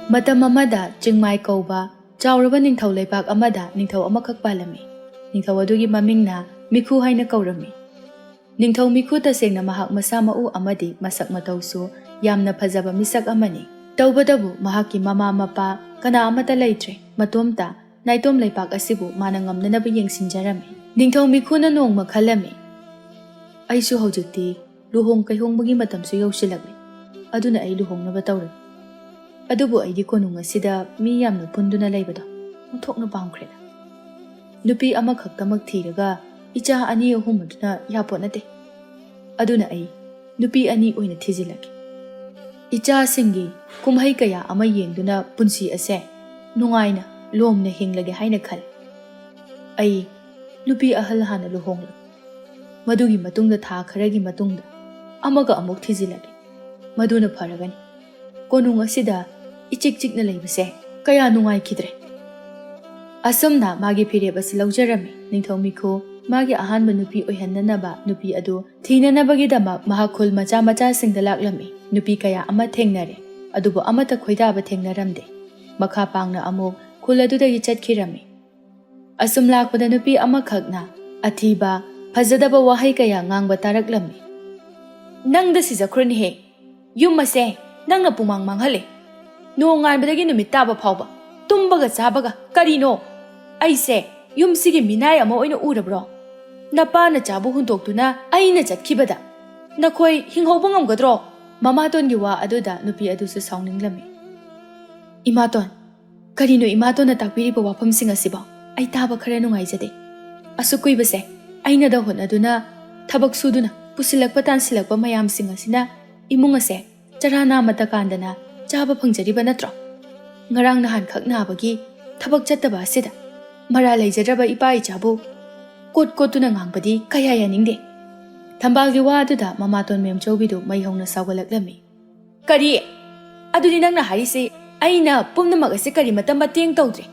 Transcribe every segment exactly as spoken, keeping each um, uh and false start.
ꯃꯇꯝ ꯑꯃꯗ ꯆꯤꯡꯃꯥꯏ ꯀꯧꯕ ꯆꯥꯎꯔꯕ ꯅꯤꯡꯊꯧ ꯂꯩꯕꯥꯛ ꯑꯃꯗ ꯅꯤꯡꯊꯧ ꯑꯃꯈꯛ ꯄꯥꯜꯂꯝꯃꯤ꯫ ꯅꯤꯡꯊꯧ ꯑꯗꯨꯒꯤ ꯃꯃꯤꯡꯅ ꯃꯤꯈꯨ ꯍꯥꯏꯅ ꯀꯧꯔꯝꯃꯤ꯫ ꯅꯤꯡꯊꯧ ꯃꯤꯈꯨ ꯇꯁꯦꯡꯅ ꯃꯍꯥꯛ ꯃꯁꯥ ꯃꯎ ꯑꯃꯗꯤ ꯃꯁꯛ ꯃꯇꯧꯁꯨ ꯌꯥꯝꯅ ꯐꯖꯕ ꯃꯤꯁꯛ ꯑꯃꯅꯤ꯫ ꯇꯧꯕꯇꯕꯨ ꯃꯍꯥꯛꯀꯤ ꯃꯃꯥ ꯃꯄꯥ ꯀꯅꯥ ꯑꯃꯠꯇ ꯂꯩꯇ꯭ꯔꯦ꯫ ꯃꯇꯣꯝꯇ ꯅꯥꯏꯇꯣꯝ ꯂꯩꯄꯥꯛ ꯑꯁꯤꯕꯨ ꯃꯥꯅ ꯉꯝꯅꯅꯕ ꯌꯦꯡꯁꯤꯟꯖꯔꯝꯃꯤ꯫ ꯅꯤꯡꯊꯧ ꯃꯤꯈꯨꯅ ꯅꯣꯡꯃ ꯈꯜꯂꯝꯃꯤ, "ꯑꯩꯁꯨ ꯍꯧꯖꯤꯛꯇꯤ ꯂꯨꯍꯣꯡ ꯀꯩꯍꯣꯡꯕꯒꯤ ꯃꯇꯝꯁꯨ ꯌꯧꯁꯤꯜꯂꯛꯂꯦ꯫ ꯑꯗꯨꯅ ꯑꯩ ꯂꯨꯍꯣꯡꯅꯕ ꯇꯧꯔꯒꯦ꯫ ꯑꯗꯨꯕꯨ ꯑꯩꯗꯤ ꯀꯣꯅꯨꯡ ꯑꯁꯤꯗ ꯃꯤ ꯌꯥꯝꯅ ꯄꯨꯟꯗꯨꯅ ꯂꯩꯕꯗꯣ ꯑꯣꯟꯊꯣꯛꯅ ꯄꯥꯝꯈ꯭ꯔꯦꯗ꯫ ꯅꯨꯄꯤ ꯑꯃꯈꯛꯇꯃꯛ ꯊꯤꯔꯒ ꯏꯆꯥ ꯑꯅꯤ ꯑꯍꯨꯝ ꯑꯗꯨꯅ ꯌꯥꯄꯣꯠ ꯅꯠꯇꯦ꯫ ꯑꯗꯨꯅ ꯑꯩ ꯅꯨꯄꯤ ꯑꯅꯤ ꯑꯣꯏꯅ ꯊꯤꯖꯤꯜꯂꯒꯦ꯫ ꯏꯆꯥꯁꯤꯡꯒꯤ ꯀꯨꯝꯍꯩ ꯀꯌꯥ ꯑꯃ ꯌꯦꯡꯗꯨꯅ ꯄꯨꯟꯁꯤ ꯑꯁꯦ ꯅꯨꯡꯉꯥꯏꯅ ꯂꯣꯝꯅ ꯍꯤꯡꯂꯒꯦ ꯍꯥꯏꯅ ꯈꯜꯂꯤ꯫ ꯑꯩ ꯅꯨꯄꯤ ꯑꯍꯜ ꯍꯥꯟꯅ ꯂꯨꯍꯣꯡꯂꯒꯦ꯫ ꯃꯗꯨꯒꯤ ꯃꯇꯨꯡꯗ ꯊꯥ ꯈꯔꯒꯤ ꯃꯇꯨꯡꯗ ꯑꯃꯒ ꯑꯃꯨꯛ ꯊꯤꯖꯤꯜꯂꯒꯦ꯫ ꯃꯗꯨꯅ ꯐꯔꯒꯅꯤ꯫ ꯀꯣꯅꯨꯡ ꯑꯁꯤꯗ ꯏꯆꯤꯛ ꯆꯤꯛꯅ ꯂꯩꯕꯁꯦ ꯀꯌꯥ ꯅꯨꯡꯉꯥꯏꯈꯤꯗ꯭ꯔꯦ꯫" ꯑꯁꯨꯝꯅ ꯃꯥꯒꯤ ꯐꯤꯔꯦꯞ ꯑꯁꯤ ꯂꯧꯖꯔꯝꯃꯤ꯫ ꯅꯤꯡꯊꯧ ꯃꯤꯈꯨ ꯃꯥꯒꯤ ꯑꯍꯥꯟꯕ ꯅꯨꯄꯤ ꯑꯣꯏꯍꯟꯅꯅꯕ ꯅꯨꯄꯤ ꯑꯗꯨ ꯊꯤꯅꯅꯕꯒꯤꯗꯃꯛ ꯃꯍꯥꯛ ꯈꯨꯜ ꯃꯆꯥ ꯃꯆꯥꯁꯤꯡꯗ ꯂꯥꯛꯂꯝꯃꯤ꯫ ꯅꯨꯄꯤ ꯀꯌꯥ ꯑꯃ ꯊꯦꯡꯅꯔꯦ, ꯑꯗꯨꯕꯨ ꯑꯃꯠꯇ ꯈꯣꯏꯗꯥꯕ ꯊꯦꯡꯅꯔꯝꯗꯦ꯫ ꯃꯈꯥ ꯄꯥꯡꯅ ꯑꯃꯨꯛ ꯈꯨꯜ ꯑꯗꯨꯗꯒꯤ ꯆꯠꯈꯤꯔꯝꯃꯤ꯫ ꯑꯁꯨꯝ ꯂꯥꯛꯄꯗ ꯅꯨꯄꯤ ꯑꯃꯈꯛꯅ ꯑꯊꯤꯕ, ꯐꯖꯗꯕ ꯋꯥꯍꯩ ꯀꯌꯥ ꯉꯥꯡꯕ ꯇꯥꯔꯛꯂꯝꯃꯤ꯫ "ꯅꯪꯗ ꯁꯤꯖꯈ꯭ꯔꯅꯤꯍꯦ꯫ ꯌꯨꯝ ꯑꯁꯦ ꯅꯪꯅ ꯄꯨꯃꯥꯡ ꯃꯥꯡꯍꯜꯂꯦ꯫ ꯅꯣꯡꯉꯥꯟꯕꯗꯒꯤ ꯅꯨꯃꯤꯠ ꯇꯥꯕ ꯐꯥꯎꯕ ꯇꯨꯝꯕꯒ ꯆꯥꯕꯒ ꯀꯔꯤꯅꯣ? ꯑꯩꯁꯦ ꯌꯨꯝꯁꯤꯒꯤ ꯃꯤꯅꯥꯏ ꯑꯃ ꯑꯣꯏꯅ ꯎꯔꯕ꯭ꯔꯣ? ꯅꯄꯥ ꯅꯆꯥꯕꯨ ꯍꯨꯟꯗꯣꯛꯇꯨꯅ ꯑꯩꯅ ꯆꯠꯈꯤꯕꯗ ꯅꯈꯣꯏ ꯍꯤꯡꯍꯧꯕ ꯉꯝꯒꯗ꯭ꯔꯣ?" ꯃꯃꯥꯇꯣꯟꯒꯤ ꯋꯥ ꯑꯗꯨꯗ ꯅꯨꯄꯤ ꯑꯗꯨꯁꯨ ꯁꯥꯎꯅꯤꯡꯂꯝꯃꯤ꯫ "ꯏꯃꯥꯇꯣꯟ, ꯀꯔꯤꯅꯣ ꯏꯃꯥꯇꯣꯟꯅ ꯇꯥꯛꯄꯤꯔꯤꯕ ꯋꯥꯐꯝꯁꯤꯡ ꯑꯁꯤꯕꯣ? ꯑꯩ ꯇꯥꯕ ꯈꯔ ꯅꯨꯡꯉꯥꯏꯖꯗꯦ꯫ ꯑꯁꯨꯛ ꯀꯨꯏꯕꯁꯦ ꯑꯩꯅꯗ ꯍꯣꯠꯅꯗꯨꯅ, ꯊꯕꯛ ꯁꯨꯗꯨꯅ ꯄꯨꯁꯤꯜꯂꯛꯄ ꯇꯥꯟꯁꯤꯜꯂꯛꯄ ꯃꯌꯥꯝꯁꯤꯡ ꯑꯁꯤꯅ ꯏꯃꯨꯡ ꯑꯁꯦ ꯆꯔꯥ ꯅꯥꯝꯃ ꯇꯀꯥꯟꯗꯅ ꯆꯥꯕ ꯐꯪꯖꯔꯤꯕ ꯅꯠꯇ꯭ꯔꯣ? ꯉꯔꯥꯡ ꯅꯍꯥꯟꯈꯛ ꯅꯥꯕꯒꯤ ꯊꯕꯛ ꯆꯠꯇꯕ ꯑꯁꯤꯗ ꯃꯔꯥ ꯂꯩꯖꯗ꯭ꯔꯕ ꯏꯄꯥ ꯏꯆꯥꯕꯨ ꯀꯣꯠ ꯀꯣꯠꯇꯨꯅ ꯉꯥꯡꯕꯗꯤ ꯀꯌꯥ ꯌꯥꯅꯤꯡꯗꯦ꯫" ꯊꯝꯕꯥꯜꯒꯤ ꯋꯥ ꯑꯗꯨꯗ ꯃꯃꯥꯇꯣꯟ ꯃꯦꯝꯆꯧꯕꯤꯗꯨ ꯃꯩ ꯍꯧꯅ ꯁꯥꯎꯒꯠꯂꯛꯂꯝꯃꯤ꯫ "ꯀꯔꯤ? ꯑꯗꯨꯗꯤ ꯅꯪꯅ ꯍꯥꯏꯔꯤꯁꯤ ꯑꯩꯅ ꯄꯨꯝꯅꯃꯛ ꯑꯁꯤ ꯀꯔꯤꯃꯠꯇ ꯃꯇꯦꯡ ꯇꯧꯗ꯭ꯔꯦ,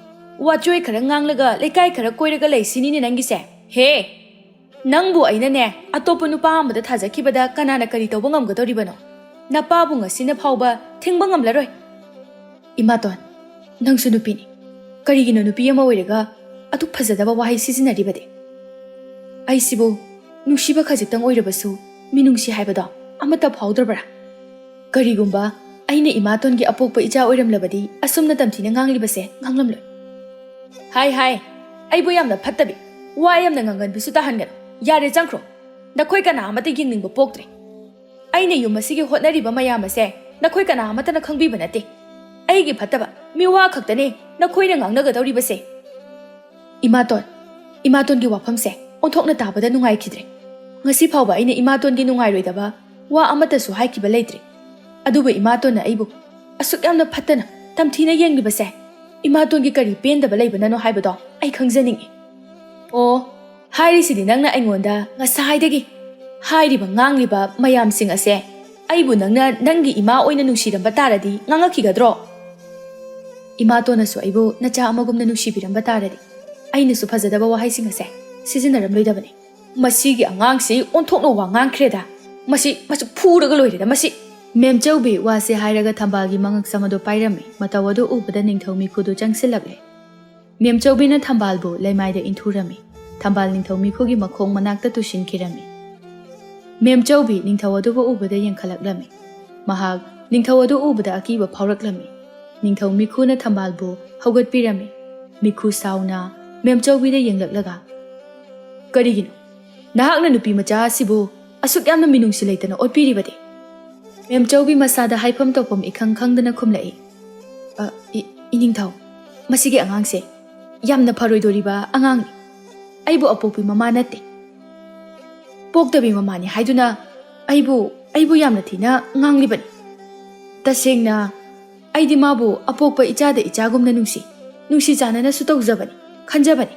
ꯋꯥꯆꯣꯏ ꯈꯔ ꯉꯥꯡꯂꯒ ꯂꯩꯀꯥꯏ ꯈꯔ ꯀꯣꯏꯔꯒ ꯂꯩ ꯁꯤꯅꯤꯅꯦ ꯅꯪꯒꯤꯁꯦ? ꯍꯦ! ꯅꯪꯕꯨ ꯑꯩꯅꯅꯦ ꯑꯇꯣꯞꯄ ꯅꯨꯄꯥ ꯑꯃꯗ ꯊꯥꯖꯈꯤꯕꯗ ꯀꯅꯥꯅ ꯀꯔꯤ ꯇꯧꯕ ꯉꯝꯒꯗꯧꯔꯤꯕꯅꯣ? ꯅꯄꯥꯕꯨ ꯉꯁꯤꯅ ꯐꯥꯎꯕ ꯊꯤꯡꯕ ꯉꯝꯂꯔꯣꯏ꯫" "ꯏꯃꯥꯇꯣꯟ, ꯅꯪꯁꯨ ꯅꯨꯄꯤꯅꯤ꯫ ꯀꯔꯤꯒꯤꯅꯣ ꯅꯨꯄꯤ ꯑꯃ ꯑꯣꯏꯔꯒ ꯑꯗꯨꯛ ꯐꯖꯗꯕ ꯋꯥꯍꯩ ꯁꯤꯖꯤꯟꯅꯔꯤꯕꯗꯤ? ꯑꯩꯁꯤꯕꯨ ꯅꯨꯡꯁꯤꯕ ꯈꯖꯤꯛꯇꯪ ꯑꯣꯏꯔꯕꯁꯨ ꯃꯤꯅꯨꯡꯁꯤ ꯍꯥꯏꯕꯗꯣ ꯑꯃꯠꯇ ꯐꯥꯎꯗ꯭ꯔꯕ꯭ꯔꯥ? ꯀꯔꯤꯒꯨꯝꯕ ꯑꯩꯅ ꯏꯃꯥꯇꯣꯟꯒꯤ ꯑꯄꯣꯛꯄ ꯏꯆꯥ ꯑꯣꯏꯔꯝꯂꯕꯗꯤ ꯑꯁꯨꯝꯅ ꯇꯝꯊꯤꯅ ꯉꯥꯡꯂꯤꯕꯁꯦ ꯉꯥꯡꯂꯝꯂꯣꯏ꯫" "ꯍꯥꯏ, ꯍꯥꯏ, ꯑꯩꯕꯨ ꯌꯥꯝꯅ ꯐꯠꯇꯕꯤ, ꯋꯥ ꯌꯥꯝꯅ ꯉꯥꯡꯒꯟꯕꯤꯁꯨ ꯇꯥꯍꯟꯒꯅꯨ꯫ ꯌꯥꯔꯦ, ꯆꯪꯈ꯭ꯔꯣ꯫ ꯅꯈꯣꯏ ꯀꯅꯥ ꯑꯃꯠꯇ ꯌꯦꯡꯅꯤꯡꯕ ꯄꯣꯛꯇ꯭ꯔꯦ꯫ ꯑꯩꯅ ꯌꯨꯝ ꯑꯁꯤꯒꯤ ꯍꯣꯠꯅꯔꯤꯕ ꯃꯌꯥꯝ ꯑꯁꯦ ꯅꯈꯣꯏ ꯀꯅꯥ ꯑꯃꯠꯇꯅ ꯈꯪꯕꯤꯕ ꯅꯠꯇꯦ꯫ ꯑꯩꯒꯤ ꯐꯠꯇꯕ ꯃꯤꯋꯥ ꯈꯛꯇꯅꯦ ꯅꯈꯣꯏꯅ ꯉꯥꯡꯅꯒꯗꯧꯔꯤꯕꯁꯦ꯫" ꯏꯃꯥꯇꯣꯟ, ꯏꯃꯥꯇꯣꯟꯒꯤ ꯋꯥꯐꯝꯁꯦ ꯑꯣꯟꯊꯣꯛꯅ ꯇꯥꯕꯗ ꯅꯨꯡꯉꯥꯏꯈꯤꯗ꯭ꯔꯦ꯫ ꯉꯁꯤ ꯐꯥꯎꯕ ꯑꯩꯅ ꯏꯃꯥꯇꯣꯟꯒꯤ ꯅꯨꯡꯉꯥꯏꯔꯣꯏꯗꯕ ꯋꯥ ꯑꯃꯠꯇꯁꯨ ꯍꯥꯏꯈꯤꯕ ꯂꯩꯇ꯭ꯔꯤ꯫ ꯑꯗꯨꯕꯨ ꯏꯃꯥꯇꯣꯟꯅ ꯑꯩꯕꯨ ꯑꯁꯨꯛ ꯌꯥꯝꯅ ꯐꯠꯇꯅ, ꯇꯝꯊꯤꯅ ꯌꯦꯡꯂꯤꯕꯁꯦ ꯏꯃꯥꯇꯣꯟꯒꯤ ꯀꯔꯤ ꯄꯦꯟꯗꯕ ꯂꯩꯕꯅꯅꯣ ꯍꯥꯏꯕꯗꯣ ꯑꯩ ꯈꯪꯖꯅꯤꯡꯏ꯫ "ꯑꯣ, ꯍꯥꯏꯔꯤꯁꯤꯗꯤ ꯅꯪꯅ ꯑꯩꯉꯣꯟꯗ ꯉꯁꯥꯏꯗꯒꯤ ꯍꯥꯏꯔꯤꯕ ꯉꯥꯡꯂꯤꯕ ꯃꯌꯥꯝꯁꯤꯡ ꯑꯁꯦ ꯑꯩꯕꯨ ꯅꯪꯅ ꯅꯪꯒꯤ ꯏꯃꯥ ꯑꯣꯏꯅ ꯅꯨꯡꯁꯤꯔꯝꯕ ꯇꯥꯔꯗꯤ ꯉꯥꯡꯉꯛꯈꯤꯒꯗ꯭ꯔꯣ?" ꯏꯃꯥꯇꯣꯟꯅꯁꯨ ꯑꯩꯕꯨ ꯅꯆꯥ ꯑꯃꯒꯨꯝꯅ ꯅꯨꯡꯁꯤꯕꯤꯔꯝꯕ ꯇꯥꯔꯗꯤ ꯑꯩꯅꯁꯨ ꯐꯖꯗꯕ ꯋꯥꯍꯩꯁꯤꯡ ꯑꯁꯦ ꯁꯤꯖꯤꯟꯅꯔꯝꯂꯣꯏꯗꯕꯅꯤ꯫ "ꯃꯁꯤꯒꯤ ꯑꯉꯥꯡꯁꯤ ꯑꯣꯟꯊꯣꯛꯅ ꯋꯥ ꯉꯥꯡꯈ꯭ꯔꯦꯗ꯫ ꯃꯁꯤ, ꯃꯁꯤ ꯐꯨꯔꯒ ꯂꯣꯏꯔꯦꯗ ꯃꯁꯤ꯫" ꯃꯦꯝꯆꯧꯕꯤ ꯋꯥꯁꯦ ꯍꯥꯏꯔꯒ ꯊꯝꯕꯥꯜꯒꯤ ꯃꯉꯛꯁꯝ ꯑꯗꯨ ꯄꯥꯏꯔꯝꯃꯤ꯫ ꯃꯇꯧ ꯑꯗꯨ ꯎꯕꯗ ꯅꯤꯡꯊꯧ ꯃꯤꯈꯨꯗꯨ ꯆꯪꯁꯤꯜꯂꯛꯂꯦ꯫ ꯃꯦꯝꯆꯧꯕꯤꯅ ꯊꯝꯕꯥꯜꯕꯨ ꯂꯩꯃꯥꯏꯗ ꯏꯟꯊꯨꯔꯝꯃꯤ꯫ ꯊꯝꯕꯥꯜ ꯅꯤꯡꯊꯧ ꯃꯤꯈꯨꯒꯤ ꯃꯈꯣꯡ ꯃꯅꯥꯛꯇ ꯇꯨꯁꯤꯟꯈꯤꯔꯝꯃꯤ꯫ ꯃꯦꯝꯆꯧꯕꯤ ꯅꯤꯡꯊꯧ ꯑꯗꯨꯕꯨ ꯎꯕꯗ ꯌꯦꯡꯈꯠꯂꯛꯂꯝꯃꯤ꯫ ꯃꯍꯥꯛ ꯅꯤꯡꯊꯧ ꯑꯗꯨ ꯎꯕꯗ ꯑꯀꯤꯕ ꯐꯥꯎꯔꯛꯂꯝꯃꯤ꯫ ꯅꯤꯡꯊꯧ ꯃꯤꯈꯨꯅ ꯊꯝꯕꯥꯜꯕꯨ ꯍꯧꯒꯠꯄꯤꯔꯝꯃꯤ꯫ ꯃꯤꯈꯨ ꯁꯥꯎꯅ ꯃꯦꯝꯆꯧꯕꯤꯗ ꯌꯦꯡꯂꯛꯂꯒ, "ꯀꯔꯤꯒꯤꯅꯣ ꯅꯍꯥꯛꯅ ꯅꯨꯄꯤ ꯃꯆꯥ ꯑꯁꯤꯕꯨ ꯑꯁꯨꯛ ꯌꯥꯝꯅ ꯃꯤꯅꯨꯡꯁꯤ ꯂꯩꯇꯅ ꯑꯣꯠꯄꯤꯔꯤꯕꯗꯤ?" ꯃꯦꯝꯆꯧꯕꯤ ꯃꯁꯥꯗ ꯍꯥꯏꯐꯝ ꯇꯧꯐꯝ ꯏꯈꯪ ꯈꯪꯗꯅ ꯈꯨꯝꯂꯛꯏ, "ꯑ, ꯏ-, ꯏꯅꯤꯡꯊꯧ, ꯃꯁꯤꯒꯤ ꯑꯉꯥꯡꯁꯦ ꯌꯥꯝꯅ ꯐꯔꯣꯏꯗꯣꯔꯤꯕ ꯑꯉꯥꯡꯅꯤ꯫ ꯑꯩꯕꯨ ꯑꯄꯣꯛꯄꯤ ꯃꯃꯥ ꯅꯠꯇꯦ꯫ ꯄꯣꯛꯇꯕꯤ ꯃꯃꯥꯅꯤ ꯍꯥꯏꯗꯨꯅ ꯑꯩꯕꯨ, ꯑꯩꯕꯨ ꯌꯥꯝꯅ ꯊꯤꯅ ꯉꯥꯡꯂꯤꯕꯅꯤ꯫ ꯇꯁꯦꯡꯅ ꯑꯩꯗꯤ ꯃꯥꯕꯨ ꯑꯄꯣꯛꯄ ꯏꯆꯥꯗ ꯏꯆꯥꯒꯨꯝꯅ ꯅꯨꯡꯁꯤ, ꯅꯨꯡꯁꯤ ꯆꯥꯟꯅꯅꯁꯨ ꯇꯧꯖꯕꯅꯤ, ꯈꯟꯖꯕꯅꯤ꯫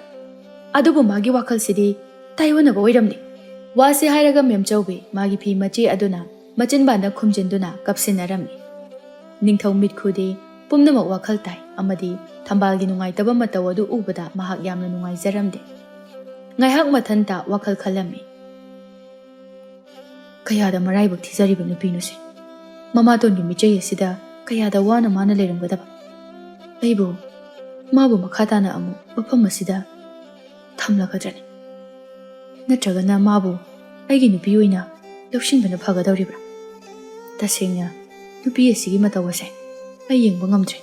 ꯑꯗꯨꯕꯨ ꯃꯥꯒꯤ ꯋꯥꯈꯜꯁꯤꯗꯤ ꯇꯥꯏꯑꯣꯟꯅꯕ ꯑꯣꯏꯔꯝꯂꯦ꯫" ꯋꯥꯁꯤ ꯍꯥꯏꯔꯒ ꯃꯦꯝꯆꯧꯕꯤ ꯃꯥꯒꯤ ꯐꯤ ꯃꯆꯦ ꯑꯗꯨꯅ ꯃꯆꯤꯟꯕꯥꯟꯗ ꯈꯨꯝꯖꯤꯟꯗꯨꯅ ꯀꯞꯁꯤꯟꯅꯔꯝꯃꯤ꯫ ꯅꯤꯡꯊꯧ ꯃꯤꯠꯈꯨꯗꯤ ꯄꯨꯝꯅꯃꯛ ꯋꯥꯈꯜ ꯇꯥꯏ ꯑꯃꯗꯤ ꯊꯝꯕꯥꯜꯒꯤ ꯅꯨꯡꯉꯥꯏꯇꯕ ꯃꯇꯧ ꯑꯗꯨ ꯎꯕꯗ ꯃꯍꯥꯛ ꯌꯥꯝꯅ ꯅꯨꯡꯉꯥꯏꯖꯔꯝꯗꯦ꯫ ꯉꯥꯏꯍꯥꯛ ꯃꯊꯟꯇ ꯋꯥꯈꯜ ꯈꯜꯂꯝꯃꯤ꯫ "ꯀꯌꯥꯗ ꯃꯔꯥꯏꯕꯛ ꯊꯤꯖꯔꯤꯕ ꯅꯨꯄꯤꯅꯣꯁꯦ꯫ ꯃꯃꯥꯇꯣꯟꯒꯤ ꯃꯤꯆꯩ ꯑꯁꯤꯗ ꯀꯌꯥꯗ ꯋꯥꯅ ꯃꯥꯅ ꯂꯩꯔꯝꯒꯗꯕ꯫ ꯑꯩꯕꯨ, ꯃꯥꯕꯨ ꯃꯈꯥ ꯇꯥꯅ ꯑꯃꯨꯛ ꯃꯐꯝ ꯑꯁꯤꯗ ꯊꯝꯂꯒꯗ꯭ꯔꯅꯤ? ꯅꯠꯇ꯭ꯔꯒꯅ ꯃꯥꯕꯨ ꯑꯩꯒꯤ ꯅꯨꯄꯤ ꯑꯣꯏꯅ ꯂꯧꯁꯤꯟꯕꯅ ꯐꯒꯗꯧꯔꯤꯕ꯭ꯔꯥ? ꯇꯁꯦꯡꯅ, ꯅꯨꯄꯤ ꯑꯁꯤꯒꯤ ꯃꯇꯧ ꯑꯁꯦ ꯑꯩ ꯌꯦꯡꯕ ꯉꯝꯗ꯭ꯔꯦ꯫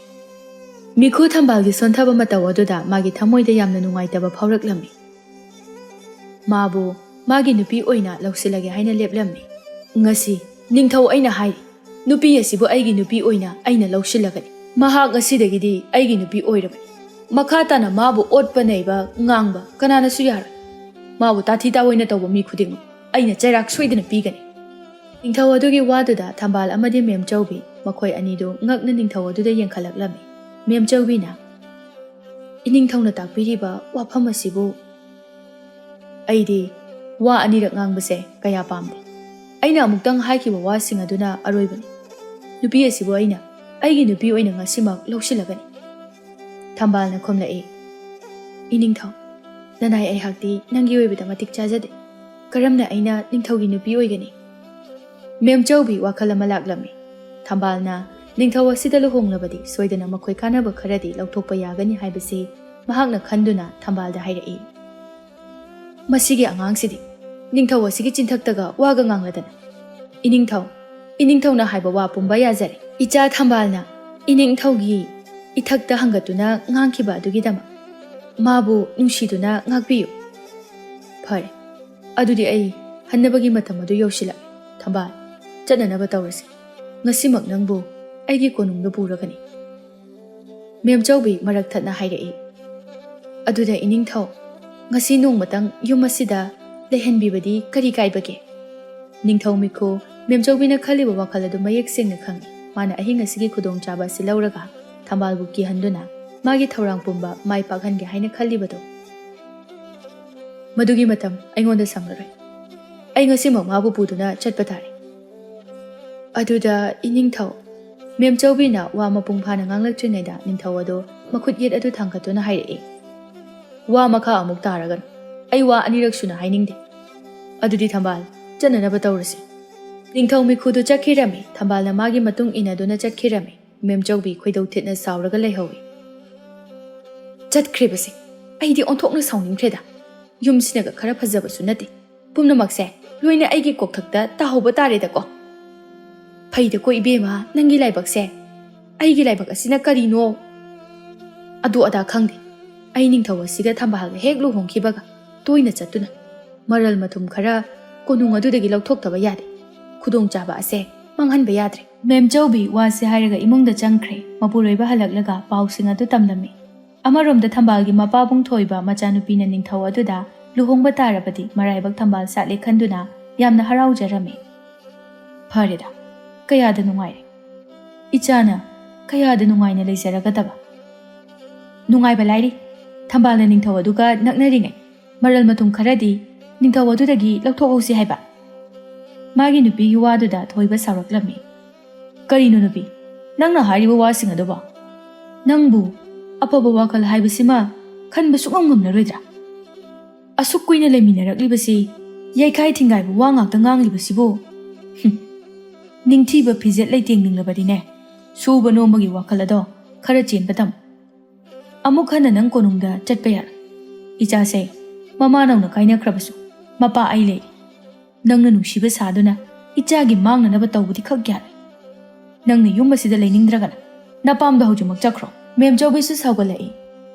ꯃꯤꯈꯨ ꯊꯝꯕꯥꯜꯒꯤ ꯁꯣꯟꯊꯕ ꯃꯇꯧ ꯑꯗꯨꯗ ꯃꯥꯒꯤ ꯊꯃꯣꯏꯗ ꯌꯥꯝꯅ ꯅꯨꯡꯉꯥꯏꯇꯕ ꯐꯥꯎꯔꯛꯂꯝꯃꯤ꯫ ꯃꯥꯕꯨ ꯃꯥꯒꯤ ꯅꯨꯄꯤ ꯑꯣꯏꯅ ꯂꯧꯁꯤꯜꯂꯒꯦ ꯍꯥꯏꯅ ꯂꯦꯞꯂꯝꯃꯤ꯫ ꯉꯁꯤ ꯅꯤꯡꯊꯧ ꯑꯩꯅ ꯍꯥꯏꯔꯤ, ꯅꯨꯄꯤ ꯑꯁꯤꯕꯨ ꯑꯩꯒꯤ ꯅꯨꯄꯤ ꯑꯣꯏꯅ ꯑꯩꯅ ꯂꯧꯁꯤꯜꯂꯒꯅꯤ꯫ ꯃꯍꯥꯛ ꯉꯁꯤꯗꯒꯤꯗꯤ ꯑꯩꯒꯤ ꯅꯨꯄꯤ ꯑꯣꯏꯔꯕꯅꯤ꯫ ꯃꯈꯥ ꯇꯥꯅ ꯃꯥꯕꯨ ꯑꯣꯠꯄ ꯅꯩꯕ ꯉꯥꯡꯕ ꯀꯅꯥꯅꯁꯨ ꯌꯥꯔꯣꯏ꯫ ꯃꯥꯕꯨ ꯇꯥꯊꯤ ꯇꯥꯑꯣꯏꯅ ꯇꯧꯕ ꯃꯤ ꯈꯨꯗꯤꯡꯃꯛ ꯑꯩꯅ ꯆꯩꯔꯥꯛ ꯁꯣꯏꯗꯅ ꯄꯤꯒꯅꯤ꯫ ꯅꯤꯡꯊꯧ ꯑꯗꯨꯒꯤ ꯋꯥꯗꯨꯗ ꯊꯝꯕꯥꯜ ꯑꯃꯗꯤ ꯃꯦꯝꯆꯧꯕꯤ ꯃꯈꯣꯏ ꯑꯅꯤꯗꯨ ꯉꯛꯅ ꯅꯤꯡꯊꯧ ꯑꯗꯨꯗ ꯌꯦꯡꯈꯠꯂꯛꯂꯝꯃꯤ꯫ ꯃꯦꯝꯆꯧꯕꯤꯅ, "ꯏꯅꯤꯡꯊꯧꯅ ꯇꯥꯛꯄꯤꯔꯤꯕ ꯋꯥꯐꯝ ꯑꯁꯤꯕꯨ ꯑꯩꯗꯤ ꯋꯥ ꯑꯅꯤꯔꯛ ꯉꯥꯡꯕꯁꯦ ꯀꯌꯥ ꯄꯥꯝꯗꯦ꯫ ꯑꯩꯅ ꯑꯃꯨꯛꯇꯪ ꯍꯥꯏꯈꯤꯕ ꯋꯥꯁꯤꯡ ꯑꯗꯨꯅ ꯑꯔꯣꯏꯕꯅꯤ꯫ ꯅꯨꯄꯤ ꯑꯁꯤꯕꯨ ꯑꯩꯅ ꯑꯩꯒꯤ ꯅꯨꯄꯤ ꯑꯣꯏꯅ ꯉꯁꯤꯃꯛ ꯂꯧꯁꯤꯜꯂꯒꯅꯤ꯫" ꯊꯝꯕꯥꯜꯅ ꯈꯨꯝꯂꯛꯏ, "ꯏꯅꯤꯡꯊꯧ, ꯅꯅꯥꯏ ꯑꯩꯍꯥꯛꯇꯤ ꯅꯪꯒꯤ ꯑꯣꯏꯕꯗ ꯃꯇꯤꯛ ꯆꯥꯖꯗꯦ꯫ ꯀꯔꯝꯅ ꯑꯩꯅ ꯅꯤꯡꯊꯧꯒꯤ ꯅꯨꯄꯤ ꯑꯣꯏꯒꯅꯤ?" ꯃꯦꯝꯆꯧꯕꯤ ꯋꯥꯈꯜ ꯑꯃ ꯂꯥꯛꯂꯝꯃꯤ꯫ ꯊꯝꯕꯥꯜꯅ ꯅꯤꯡꯊꯧ ꯑꯁꯤꯗ ꯂꯨꯍꯣꯡꯂꯕꯗꯤ ꯁꯣꯏꯗꯅ ꯃꯈꯣꯏ ꯀꯥꯟꯅꯕ ꯈꯔꯗꯤ ꯂꯧꯊꯣꯛꯄ ꯌꯥꯒꯅꯤ ꯍꯥꯏꯕꯁꯤ ꯃꯍꯥꯛꯅ ꯈꯟꯗꯨꯅ ꯊꯝꯕꯥꯜꯗ ꯍꯥꯏꯔꯛꯏ, "ꯃꯁꯤꯒꯤ ꯑꯉꯥꯡꯁꯤꯗꯤ ꯅꯤꯡꯊꯧ ꯑꯁꯤꯒꯤ ꯆꯤꯟꯊꯛꯇꯒ ꯋꯥꯒ ꯉꯥꯡꯂꯗꯅ꯫ ꯏꯅꯤꯡꯊꯧ, ꯏꯅꯤꯡꯊꯧꯅ ꯍꯥꯏꯕ ꯋꯥ ꯄꯨꯝꯕ ꯌꯥꯖꯔꯦ꯫ ꯏꯆꯥ ꯊꯝꯕꯥꯜꯅ ꯏꯅꯤꯡꯊꯧꯒꯤ ꯏꯊꯛꯇ ꯍꯪꯒꯠꯇꯨꯅ ꯉꯥꯡꯈꯤꯕ ꯑꯗꯨꯒꯤꯗꯃꯛ ꯃꯥꯕꯨ ꯅꯨꯡꯁꯤꯗꯨꯅ ꯉꯥꯛꯄꯤꯌꯨ꯫ ꯐꯔꯦ, ꯑꯗꯨꯗꯤ ꯑꯩ ꯍꯟꯅꯕꯒꯤ ꯃꯇꯝ ꯑꯗꯨ ꯌꯧꯁꯤꯜꯂꯛꯂꯦ꯫ ꯊꯝꯕꯥꯜ, ꯆꯠꯅꯅꯕ ꯇꯧꯔꯁꯤ꯫ ꯉꯁꯤꯃꯛ ꯅꯪꯕꯨ ꯑꯩꯒꯤ ꯀꯣꯅꯨꯡꯗ ꯄꯨꯔꯒꯅꯤ꯫" ꯃꯦꯝꯆꯧꯕꯤ ꯃꯔꯛ ꯊꯠꯅ ꯍꯥꯏꯔꯛꯏ, "ꯑꯗꯨꯗ ꯏꯅꯤꯡꯊꯧ, ꯉꯁꯤ ꯅꯣꯡꯃꯇꯪ ꯌꯨꯝ ꯑꯁꯤꯗ ꯂꯩꯍꯟꯕꯤꯕꯗꯤ ꯀꯔꯤ ꯀꯥꯏꯕꯒꯦ?" ꯅꯤꯡꯊꯧ ꯃꯤꯈꯨ ꯃꯦꯝꯆꯧꯕꯤꯅ ꯈꯜꯂꯤꯕ ꯋꯥꯈꯜ ꯑꯗꯨ ꯃꯌꯦꯛ ꯁꯦꯡꯅ ꯈꯪꯏ꯫ ꯃꯥꯅ ꯑꯍꯤꯡ ꯑꯁꯤꯒꯤ ꯈꯨꯗꯣꯡꯆꯥꯕ ꯑꯁꯤ ꯂꯧꯔꯒ ꯊꯝꯕꯥꯜꯕꯨ ꯀꯤꯍꯟꯗꯨꯅ ꯃꯥꯒꯤ ꯊꯧꯔꯥꯡ ꯄꯨꯝꯕ ꯃꯥꯏ ꯄꯥꯛꯍꯟꯒꯦ ꯍꯥꯏꯅ ꯈꯜꯂꯤꯕꯗꯣ꯫ "ꯃꯗꯨꯒꯤ ꯃꯇꯝ ꯑꯩꯉꯣꯟꯗ ꯁꯪꯂꯔꯣꯏ꯫ ꯑꯩ ꯉꯁꯤꯃꯛ ꯃꯥꯕꯨ ꯄꯨꯗꯨꯅ ꯆꯠꯄ ꯇꯥꯔꯦ꯫" ꯑꯗꯨꯗ ꯏꯅꯤꯡꯊꯧ ꯃꯦꯝꯆꯧꯕꯤꯅ ꯋꯥ ꯃꯄꯨꯡ ꯐꯥꯅ ꯉꯥꯡꯂꯛꯇ꯭ꯔꯤꯉꯩꯗ ꯅꯤꯡꯊꯧ ꯑꯗꯣ ꯃꯈꯨꯠ ꯌꯦꯠ ꯑꯗꯨ ꯊꯥꯡꯒꯠꯇꯨꯅ ꯍꯥꯏꯔꯛꯏ, "ꯋꯥ ꯃꯈꯥ ꯑꯃꯨꯛ ꯇꯥꯔꯒꯅꯨ꯫ ꯑꯩ ꯋꯥ ꯑꯅꯤꯔꯛ ꯁꯨꯅ ꯍꯥꯏꯅꯤꯡꯗꯦ꯫ ꯑꯗꯨꯗꯤ ꯊꯝꯕꯥꯜ, ꯆꯠꯅꯅꯕ ꯇꯧꯔꯁꯤ꯫" ꯅꯤꯡꯊꯧ ꯃꯤꯈꯨꯗꯨ ꯆꯠꯈꯤꯔꯝꯃꯤ꯫ ꯊꯝꯕꯥꯜꯅ ꯃꯥꯒꯤ ꯃꯇꯨꯡ ꯏꯟꯅꯗꯨꯅ ꯆꯠꯈꯤꯔꯝꯃꯤ꯫ ꯃꯦꯝꯆꯧꯕꯤ ꯈꯣꯏꯗꯧ ꯊꯤꯠꯅ ꯁꯥꯎꯔꯒ ꯂꯩꯍꯧꯏ꯫ ꯆꯠꯈ꯭ꯔꯤꯕꯁꯦ ꯑꯩꯗꯤ ꯑꯣꯟꯊꯣꯛꯅ ꯁꯥꯎꯅꯤꯡꯈ꯭ꯔꯦꯗ꯫ ꯌꯨꯝꯁꯤꯅꯒ ꯈꯔ ꯐꯖꯕꯁꯨ ꯅꯠꯇꯦ꯫ ꯄꯨꯝꯅꯃꯛꯁꯦ ꯂꯣꯏꯅ ꯑꯩꯒꯤ ꯀꯣꯛꯊꯛꯇ ꯇꯥꯍꯧꯕ ꯇꯥꯔꯦꯗꯀꯣ꯫ ꯐꯩꯗꯀꯣ ꯏꯕꯦꯝꯃ, ꯅꯪꯒꯤ ꯂꯥꯏꯕꯛꯁꯦ꯫ ꯑꯩꯒꯤ ꯂꯥꯏꯕꯛ ꯑꯁꯤꯅ ꯀꯔꯤꯅꯣ? ꯑꯗꯨ ꯑꯗꯥ ꯈꯪꯗꯦ꯫ ꯑꯩ ꯅꯤꯡꯊꯧ ꯑꯁꯤꯒ ꯊꯝꯕꯥꯜꯒ ꯍꯦꯛ ꯂꯨꯍꯣꯡꯈꯤꯕꯒ ꯇꯣꯏꯅ ꯆꯠꯇꯨꯅ ꯃꯔꯜ ꯃꯊꯨꯝ ꯈꯔ ꯀꯣꯅꯨꯡ ꯑꯗꯨꯗꯒꯤ ꯂꯧꯊꯣꯛꯇꯕ ꯌꯥꯗꯦ꯫ ꯈꯨꯗꯣꯡꯆꯥꯕ ꯑꯁꯦ ꯃꯥꯡꯍꯟꯕ ꯌꯥꯗ꯭ꯔꯦ꯫ ꯃꯦꯝꯆꯧꯕꯤ ꯋꯥꯁꯦ ꯍꯥꯏꯔꯒ ꯏꯃꯨꯡꯗ ꯆꯪꯈ꯭ꯔꯦ꯫ ꯃꯄꯨꯔꯣꯏꯕ ꯍꯜꯂꯛꯂꯒ ꯄꯥꯎꯁꯤꯡ ꯑꯗꯨ ꯇꯝꯂꯝꯃꯤ꯫ ꯑꯃꯔꯣꯝꯗ ꯊꯝꯕꯥꯜꯒꯤ ꯃꯄꯥꯕꯨꯡ ꯊꯣꯏꯕ ꯃꯆꯥꯅꯨꯄꯤꯅ ꯅꯤꯡꯊꯧ ꯑꯗꯨꯗ ꯂꯨꯍꯣꯡꯕ ꯇꯥꯔꯕꯗꯤ ꯃꯔꯥꯏꯕꯛ ꯊꯝꯕꯥꯜ ꯁꯥꯠꯂꯦ ꯈꯟꯗꯨꯅ ꯌꯥꯝꯅ ꯍꯔꯥꯎꯖꯔꯝꯃꯤ꯫ ꯐꯔꯦꯗ, ꯀꯌꯥꯗ ꯅꯨꯡꯉꯥꯏꯔꯦ꯫ ꯏꯆꯥꯅ ꯀꯌꯥꯗ ꯅꯨꯡꯉꯥꯏꯅ ꯂꯩꯖꯔꯒꯗꯕ꯫ ꯅꯨꯡꯉꯥꯏꯕ ꯂꯥꯏꯔꯤ꯫ ꯊꯝꯕꯥꯜꯅ ꯅꯤꯡꯊꯧ ꯑꯗꯨꯒ ꯅꯛꯅꯔꯤꯉꯩ ꯃꯔꯜ ꯃꯊꯨꯝ ꯈꯔꯗꯤ ꯅꯤꯡꯊꯧ ꯑꯗꯨꯗꯒꯤ ꯂꯧꯊꯣꯛꯍꯧꯁꯤ ꯍꯥꯏꯕ꯫ ꯃꯥꯒꯤ ꯅꯨꯄꯤꯒꯤ ꯋꯥꯗꯨꯗ ꯊꯣꯏꯕ ꯁꯥꯎꯔꯛꯂꯝꯃꯤ꯫ ꯀꯔꯤꯅꯣ ꯅꯨꯄꯤ, ꯅꯪꯅ ꯍꯥꯏꯔꯤꯕ ꯋꯥꯁꯤꯡ ꯑꯗꯨꯕꯣ? ꯅꯪꯕꯨ ꯑꯐꯕ ꯋꯥꯈꯜ ꯍꯥꯏꯕꯁꯤꯃ ꯈꯟꯕ ꯁꯨꯡꯉꯝ ꯉꯝꯂꯔꯣꯏꯗ꯭ꯔꯥ? ꯑꯁꯨꯛ ꯀꯨꯏꯅ ꯂꯩꯃꯤꯟꯅꯔꯛꯂꯤꯕꯁꯤ ꯌꯩꯈꯥꯏ ꯊꯤꯡꯒꯥꯏꯕ ꯋꯥ ꯉꯥꯛꯇ ꯉꯥꯡꯂꯤꯕꯁꯤꯕꯨ? ꯍꯨꯝ꯫ ꯅꯤꯡꯊꯤꯕ ꯐꯤꯖꯦꯠ ꯂꯩꯇꯦꯡꯅꯤꯡꯂꯕꯗꯤꯅꯦ, ꯁꯨꯕ ꯅꯣꯝꯕꯒꯤ ꯋꯥꯈꯜ ꯑꯗꯣ ꯈꯔ ꯆꯦꯟꯕ ꯇꯝꯃꯨ꯫ ꯑꯃꯨꯛ ꯍꯟꯅ ꯅꯪ ꯀꯣꯅꯨꯡꯗ ꯆꯠꯄ ꯌꯥꯔꯣꯏ꯫ ꯏꯆꯥꯁꯦ ꯃꯃꯥ ꯅꯧꯅ ꯀꯥꯏꯅꯈ꯭ꯔꯕꯁꯨ ꯃꯄꯥ ꯑꯩ ꯂꯩꯔꯤ꯫ ꯅꯪꯅ ꯅꯨꯡꯁꯤꯕ ꯁꯥꯗꯨꯅ ꯏꯆꯥꯒꯤ ꯃꯥꯡꯅꯅꯕ ꯇꯧꯕꯗꯤ ꯈꯛ ꯌꯥꯔꯣꯏ꯫ ꯅꯪꯅ ꯌꯨꯝ ꯑꯁꯤꯗ ꯂꯩꯅꯤꯡꯗ꯭ꯔꯒꯅ ꯅꯄꯥꯝꯗ ꯍꯧꯖꯤꯛꯃꯛ ꯆꯠꯈ꯭ꯔꯣ꯫ ꯃꯦꯝꯆꯧꯕꯤꯁꯨ ꯁꯥꯎꯒꯠꯂꯛꯏ꯫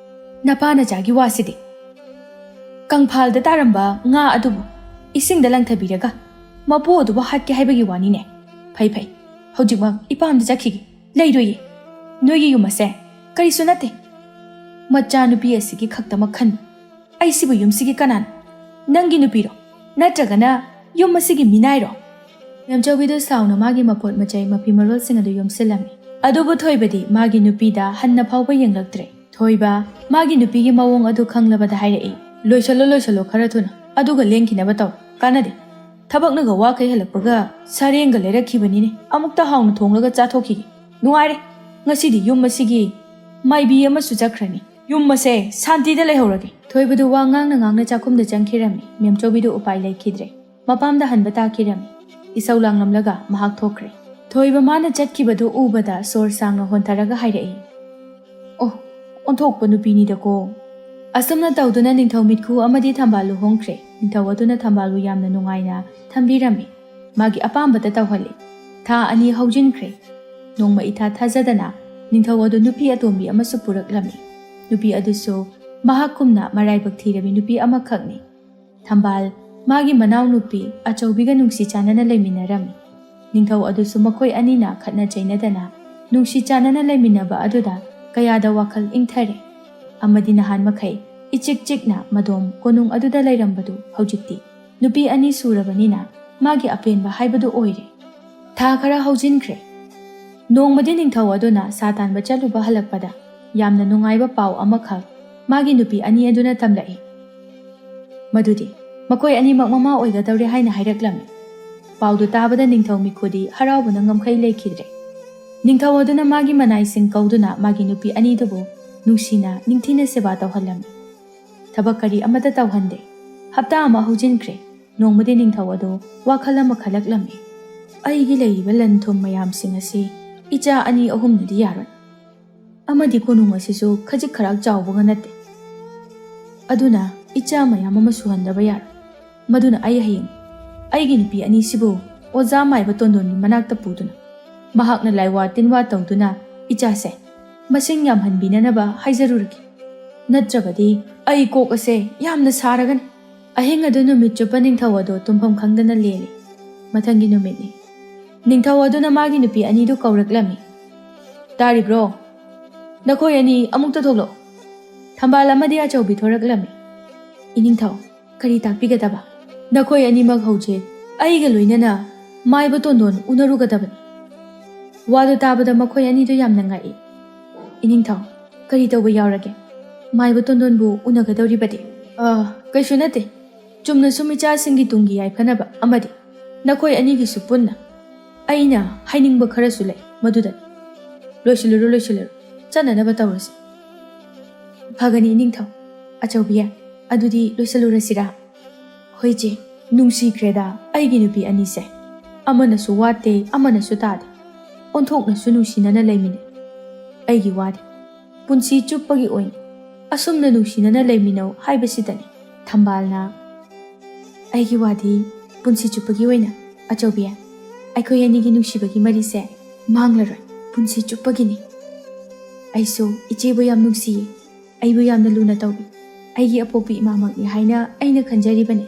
ꯅꯄꯥ ꯅꯆꯥꯒꯤ ꯋꯥꯁꯤꯗꯤ꯫ ꯀꯪꯐꯥꯜꯗ ꯇꯥꯔꯝꯕ ꯉꯥ ꯑꯗꯨꯕꯨ ꯏꯁꯤꯡꯗ ꯂꯪꯊꯕꯤꯔꯒ ꯃꯄꯨ ꯑꯗꯨꯕꯨ ꯍꯥꯠꯀꯦ ꯍꯥꯏꯕꯒꯤ ꯋꯥꯅꯤꯅꯦ꯫ ꯐꯩ ꯐꯩ, ꯍꯧꯖꯤꯛꯃꯛ ꯏꯄꯥꯝꯗ ꯆꯠꯈꯤꯒꯦ꯫ ꯂꯩꯔꯣꯏꯌꯦ꯫ ꯅꯣꯏꯒꯤ ꯌꯨꯝ ꯑꯁꯦ ꯀꯔꯤꯁꯨ ꯅꯠꯇꯦ꯫ ꯃꯆꯥꯅꯨꯄꯤ ꯑꯁꯤꯒꯤ ꯈꯛꯇꯃꯛ ꯈꯟꯕ꯫ ꯑꯩꯁꯤꯕꯨ ꯌꯨꯝꯁꯤꯒꯤ ꯀꯅꯥꯅꯣ? ꯅꯪꯒꯤ ꯅꯨꯄꯤꯔꯣ? ꯅꯠꯇ꯭ꯔꯒꯅ ꯌꯨꯝ ꯑꯁꯤꯒꯤ ꯃꯤꯅꯥꯏꯔꯣ? ꯃꯦꯝꯆꯧꯕꯤꯗꯨ ꯁꯥꯎꯅ ꯃꯥꯒꯤ ꯃꯄꯣꯠ ꯃꯆꯩ ꯃꯐꯤ ꯃꯔꯣꯜꯁꯤꯡ ꯑꯗꯨ ꯌꯣꯝꯁꯤꯜꯂꯝꯃꯤ꯫ ꯑꯗꯨꯕꯨ ꯊꯣꯏꯕꯗꯤ ꯃꯥꯒꯤ ꯅꯨꯄꯤꯗ ꯍꯟꯅ ꯐꯥꯎꯕ ꯌꯦꯡꯂꯛꯇ꯭ꯔꯦ꯫ ꯊꯣꯏꯕ ꯃꯥꯒꯤ ꯅꯨꯄꯤꯒꯤ ꯃꯑꯣꯡ ꯑꯗꯨ ꯈꯪꯂꯕꯗ ꯍꯥꯏꯔꯛꯏ, "ꯂꯣꯏꯁꯜꯂꯣ, ꯂꯣꯏꯁꯜꯂꯣ ꯈꯔ ꯊꯨꯅ, ꯑꯗꯨꯒ ꯂꯦꯡꯈꯤꯅꯕ ꯇꯧ꯫ ꯀꯥꯟꯅꯗꯦ꯫ ꯊꯕꯛꯅꯒ ꯋꯥꯈꯩ ꯍꯜꯂꯛꯄꯒ ꯁꯥꯔꯦꯡꯒ ꯂꯩꯔꯛꯈꯤꯕꯅꯤꯅꯦ꯫ ꯑꯃꯨꯛꯇ ꯍꯥꯎꯅ ꯊꯣꯡꯂꯒ ꯆꯥꯊꯣꯛꯈꯤꯒꯦ꯫ ꯅꯨꯡꯉꯥꯏꯔꯦ꯫ ꯉꯁꯤꯗꯤ ꯌꯨꯝ ꯑꯁꯤꯒꯤ ꯃꯥꯏꯕꯤ ꯑꯃꯁꯨ ꯆꯠꯈ꯭ꯔꯅꯤ꯫ ꯌꯨꯝ ꯑꯁꯦ ꯁꯥꯟꯇꯤꯗ ꯂꯩꯍꯧꯔꯒꯦ꯫" ꯊꯣꯏꯕꯗꯨ ꯋꯥ ꯉꯥꯡꯅ ꯉꯥꯡꯅ ꯆꯥꯛꯈꯨꯝꯗ ꯆꯪꯈꯤꯔꯝꯃꯤ꯫ ꯃꯦꯝꯆꯧꯕꯤꯗꯨ ꯎꯄꯥꯏ ꯂꯩꯈꯤꯗ꯭ꯔꯦ꯫ ꯃꯄꯥꯝꯗ ꯍꯟꯕ ꯇꯥꯈꯤꯔꯝꯃꯤ꯫ ꯏꯁꯧ ꯂꯥꯡꯂꯝꯂꯒ ꯃꯍꯥꯛ ꯊꯣꯛꯈ꯭ꯔꯦ꯫ ꯊꯣꯏꯕ ꯃꯥꯅ ꯆꯠꯈꯤꯕꯗꯨ ꯎꯕꯗ ꯁꯣꯔ ꯁꯥꯡꯅ ꯍꯣꯟꯊꯔꯒ ꯍꯥꯏꯔꯛꯏ, "ꯑꯣ, ꯑꯣꯟꯊꯣꯛꯄ ꯅꯨꯄꯤꯅꯤꯗꯀꯣ!" ꯑꯁꯨꯝꯅ ꯇꯧꯗꯨꯅ ꯅꯤꯡꯊꯧ ꯃꯤꯠꯈꯨ ꯑꯃꯗꯤ ꯊꯝꯕꯥꯜ ꯂꯨꯍꯣꯡꯈ꯭ꯔꯦ꯫ ꯅꯤꯡꯊꯧ ꯑꯗꯨꯅ ꯊꯝꯕꯥꯜꯕꯨ ꯌꯥꯝꯅ ꯅꯨꯡꯉꯥꯏꯅ ꯊꯝꯕꯤꯔꯝꯃꯤ꯫ ꯃꯥꯒꯤ ꯑꯄꯥꯝꯕꯇ ꯇꯧꯍꯜꯂꯤ꯫ ꯊꯥ ꯑꯅꯤ ꯍꯧꯖꯤꯟꯈ꯭ꯔꯦ꯫ ꯅꯣꯡꯃ ꯏꯊꯥ ꯊꯥꯖꯗꯅ ꯅꯤꯡꯊꯧ ꯑꯗꯨ ꯅꯨꯄꯤ ꯑꯇꯣꯝꯕꯤ ꯑꯃꯁꯨ ꯄꯨꯔꯛꯂꯝꯃꯤ꯫ ꯅꯨꯄꯤ ꯑꯗꯨꯁꯨ ꯃꯍꯥꯛꯀꯨꯝꯅ ꯃꯔꯥꯏꯕꯛ ꯊꯤꯔꯕꯤ ꯅꯨꯄꯤ ꯑꯃꯈꯛꯅꯤ꯫ ꯊꯝꯕꯥꯜ ꯃꯥꯒꯤ ꯃꯅꯥꯎꯅꯨꯄꯤ ꯑꯆꯧꯕꯤꯒ ꯅꯨꯡꯁꯤ ꯆꯥꯟꯅꯅ ꯂꯩꯃꯤꯟꯅꯔꯝꯃꯤ꯫ ꯅꯤꯡꯊꯧ ꯑꯗꯨꯁꯨ ꯃꯈꯣꯏ ꯑꯅꯤꯅ ꯈꯠꯅ ꯆꯩꯅꯗꯅ ꯅꯨꯡꯁꯤ ꯆꯥꯟꯅꯅ ꯂꯩꯃꯤꯟꯅꯕ ꯑꯗꯨꯗ ꯀꯌꯥꯗ ꯋꯥꯈꯜ ꯏꯪꯊꯔꯦ꯫ ꯑꯃꯗꯤ ꯅꯍꯥꯟ ꯃꯈꯩ ꯏꯆꯤꯛ ꯆꯤꯛꯅ ꯃꯗꯣꯝ ꯀꯣꯅꯨꯡ ꯑꯗꯨꯗ ꯂꯩꯔꯝꯕꯗꯨ ꯍꯧꯖꯤꯛꯇꯤ ꯅꯨꯄꯤ ꯑꯅꯤ ꯁꯨꯔꯕꯅꯤꯅ ꯃꯥꯒꯤ ꯑꯄꯦꯟꯕ ꯍꯥꯏꯕꯗꯨ ꯑꯣꯏꯔꯦ꯫ ꯊꯥ ꯈꯔ ꯍꯧꯖꯤꯟꯈ꯭ꯔꯦ꯫ ꯅꯣꯡꯃꯗꯤ ꯅꯤꯡꯊꯧ ꯑꯗꯨꯅ ꯁꯥ ꯇꯥꯟꯕ ꯆꯠꯂꯨꯕ ꯍꯜꯂꯛꯄꯗ ꯌꯥꯝꯅ ꯅꯨꯡꯉꯥꯏꯕ ꯄꯥꯎ ꯑꯃꯈꯛ ꯃꯥꯒꯤ ꯅꯨꯄꯤ ꯑꯅꯤ ꯑꯗꯨꯅ ꯇꯝꯂꯛꯏ꯫ ꯃꯗꯨꯗꯤ ꯃꯈꯣꯏ ꯑꯅꯤꯃꯛ ꯃꯃꯥ ꯑꯣꯏꯒꯗꯧꯔꯦ ꯍꯥꯏꯅ ꯍꯥꯏꯔꯛꯂꯝꯃꯤ꯫ ꯄꯥꯎꯗꯨ ꯇꯥꯕꯗ ꯅꯤꯡꯊꯧ ꯃꯤꯈꯨꯗꯤ ꯍꯔꯥꯎꯕꯅ ꯉꯝꯈꯩ ꯂꯩꯈꯤꯗ꯭ꯔꯦ꯫ ꯅꯤꯡꯊꯧ ꯑꯗꯨꯅ ꯃꯥꯒꯤ ꯃꯅꯥꯏꯁꯤꯡ ꯀꯧꯗꯨꯅ ꯃꯥꯒꯤ ꯅꯨꯄꯤ ꯑꯅꯤꯗꯨꯕꯨ ꯅꯨꯡꯁꯤꯅ ꯅꯤꯡꯊꯤꯅ ꯁꯦꯕꯥ ꯇꯧꯍꯜꯂꯝꯃꯤ꯫ ꯊꯕꯛ ꯀꯔꯤ ꯑꯃꯠꯇ ꯇꯧꯍꯟꯗꯦ꯫ ꯍꯞꯇꯥ ꯑꯃ ꯍꯧꯖꯤꯟꯈ꯭ꯔꯦ꯫ ꯅꯣꯡꯃꯗꯤ ꯅꯤꯡꯊꯧ ꯑꯗꯨ ꯋꯥꯈꯜ ꯑꯃ ꯈꯜꯂꯛꯂꯝꯃꯤ꯫ "ꯑꯩꯒꯤ ꯂꯩꯔꯤꯕ ꯂꯟ ꯊꯨꯝ ꯃꯌꯥꯝꯁꯤꯡ ꯑꯁꯤ ꯏꯆꯥ ꯑꯅꯤ ꯑꯍꯨꯝꯅꯗꯤ ꯌꯥꯔꯣꯏ꯫ ꯑꯃꯗꯤ ꯀꯣꯅꯨꯡ ꯑꯁꯤꯁꯨ ꯈꯖꯤꯛ ꯈꯔꯥꯛ ꯆꯥꯎꯕꯒ ꯅꯠꯇꯦ꯫ ꯑꯗꯨꯅ ꯏꯆꯥ ꯃꯌꯥꯝ ꯑꯃ ꯁꯨꯍꯟꯗꯕ ꯌꯥꯔꯣꯏ꯫ ꯃꯗꯨꯅ ꯑꯩ ꯍꯌꯦꯡ ꯑꯩꯒꯤ ꯅꯨꯄꯤ ꯑꯅꯤꯁꯤꯕꯨ ꯑꯣꯖꯥ ꯃꯥꯏꯕ ꯇꯣꯟꯗꯣꯟꯒꯤ ꯃꯅꯥꯛꯇ ꯄꯨꯗꯨꯅ ꯃꯍꯥꯛꯅ ꯂꯥꯏꯋꯥ ꯇꯤꯟꯋꯥ ꯇꯧꯗꯨꯅ ꯏꯆꯥꯁꯦ ꯃꯁꯤꯡ ꯌꯥꯝꯍꯟꯕꯤꯅꯅꯕ ꯍꯥꯏꯖꯔꯨꯔꯒꯦ꯫ ꯅꯠꯇ꯭ꯔꯕꯗꯤ ꯑꯩ ꯀꯣꯛ ꯑꯁꯦ ꯌꯥꯝꯅ ꯁꯥꯔꯒꯅꯤ꯫" ꯑꯍꯤꯡ ꯑꯗꯨ ꯅꯨꯃꯤꯠ ꯆꯨꯞꯄ ꯅꯤꯡꯊꯧ ꯑꯗꯨ ꯇꯨꯝꯐꯝ ꯈꯪꯗꯅ ꯂꯦꯜꯂꯤ꯫ ꯃꯊꯪꯒꯤ ꯅꯨꯃꯤꯠꯅꯤ꯫ ꯅꯤꯡꯊꯧ ꯑꯗꯨꯅ ꯃꯥꯒꯤ ꯅꯨꯄꯤ ꯑꯅꯤꯗꯨ ꯀꯧꯔꯛꯂꯝꯃꯤ꯫ "ꯇꯥꯔꯤꯕ꯭ꯔꯣ? ꯅꯈꯣꯏ ꯑꯅꯤ ꯑꯃꯨꯛꯇ ꯊꯣꯛꯂꯛꯑꯣ꯫" ꯊꯝꯕꯥꯜ ꯑꯃꯗꯤ ꯑꯆꯧꯕꯤ ꯊꯣꯔꯛꯂꯝꯃꯤ꯫ "ꯏꯅꯤꯡꯊꯧ, ꯀꯔꯤ ꯇꯥꯛꯄꯤꯒꯗꯕ? ꯅꯈꯣꯏ ꯑꯅꯤꯃꯛ ꯍꯧꯖꯤꯛ ꯑꯩꯒ ꯂꯣꯏꯅꯅ ꯃꯥꯏꯕ ꯇꯣꯟꯗꯣꯟ ꯎꯅꯔꯨꯒꯗꯕꯅꯤ꯫" ꯋꯥꯗꯨ ꯇꯥꯕꯗ ꯃꯈꯣꯏ ꯑꯅꯤꯗꯨ ꯌꯥꯝꯅ ꯉꯛꯏ꯫ "ꯏꯅꯤꯡꯊꯧ, ꯀꯔꯤ ꯇꯧꯕ ꯌꯥꯎꯔꯒꯦ? ꯃꯥꯏꯕ ꯇꯣꯟꯗꯣꯟꯕꯨ ꯎꯅꯒꯗꯧꯔꯤꯕꯗꯤ?" "ꯑ, ꯀꯩꯁꯨ ꯅꯠꯇꯦ꯫ ꯆꯨꯝꯅ ꯁꯨꯝ ꯏꯆꯥꯁꯤꯡꯒꯤ ꯇꯨꯡꯒꯤ ꯌꯥꯏꯐꯅꯕ ꯑꯃꯗꯤ ꯅꯈꯣꯏ ꯑꯅꯤꯒꯤꯁꯨ ꯄꯨꯟꯅ꯫ ꯑꯩꯅ ꯍꯥꯏꯅꯤꯡꯕ ꯈꯔꯁꯨ ꯂꯩ ꯃꯗꯨꯗꯅꯤ꯫" "ꯂꯣꯏꯁꯤꯜꯂꯨꯔꯣ, ꯂꯣꯏꯁꯤꯜꯂꯨꯔꯣ꯫ ꯆꯠꯅꯅꯕ ꯇꯧꯔꯁꯤ꯫" "ꯐꯒꯅꯤ ꯏꯅꯤꯡꯊꯧ꯫ ꯑꯆꯧꯕꯤ, ꯑꯗꯨꯗꯤ ꯂꯣꯏꯁꯤꯜꯂꯨꯔꯁꯤꯔꯥ?" "ꯍꯣꯏ ꯆꯦ, ꯅꯨꯡꯁꯤꯈ꯭ꯔꯦꯗ ꯑꯩꯒꯤ ꯅꯨꯄꯤ ꯑꯅꯤꯁꯦ꯫" ꯑꯃꯅꯁꯨ ꯋꯥꯠꯇꯦ, ꯑꯃꯅꯁꯨ ꯇꯥꯗꯦ꯫ ꯑꯣꯟꯊꯣꯛꯅꯁꯨ ꯅꯨꯡꯁꯤꯅꯅ ꯂꯩꯃꯤꯟꯅꯩ꯫ ꯑꯩꯒꯤ ꯋꯥꯗꯤ ꯄꯨꯟꯁꯤ ꯆꯨꯞꯄꯒꯤ ꯑꯣꯏꯅ ꯑꯁꯨꯝꯅ ꯅꯨꯡꯁꯤꯅꯅ ꯂꯩꯃꯤꯟꯅꯧ ꯍꯥꯏꯕꯁꯤꯗꯅꯤ ꯊꯝꯕꯥꯜꯅ꯫ ꯑꯩꯒꯤ ꯋꯥꯗꯤ ꯄꯨꯟꯁꯤ ꯆꯨꯞꯄꯒꯤ ꯑꯣꯏꯅ, ꯑꯆꯧꯕꯤ, ꯑꯩꯈꯣꯏ ꯑꯅꯤꯒꯤ ꯅꯨꯡꯁꯤꯕꯒꯤ ꯃꯔꯤꯁꯦ ꯃꯥꯡꯂꯔꯣꯏ, ꯄꯨꯟꯁꯤ ꯆꯨꯞꯄꯒꯤꯅꯤ꯫ ꯑꯩꯁꯨ ꯏꯆꯦꯕꯨ ꯌꯥꯝ ꯅꯨꯡꯁꯤꯌꯦ, ꯑꯩꯕꯨ ꯌꯥꯝꯅ ꯂꯨꯅ ꯇꯧꯕꯤ, ꯑꯩꯒꯤ ꯑꯄꯣꯛꯄꯤ ꯏꯃꯥꯃꯛꯅꯤ ꯍꯥꯏꯅ ꯑꯩꯅ ꯈꯟꯖꯔꯤꯕꯅꯤ꯫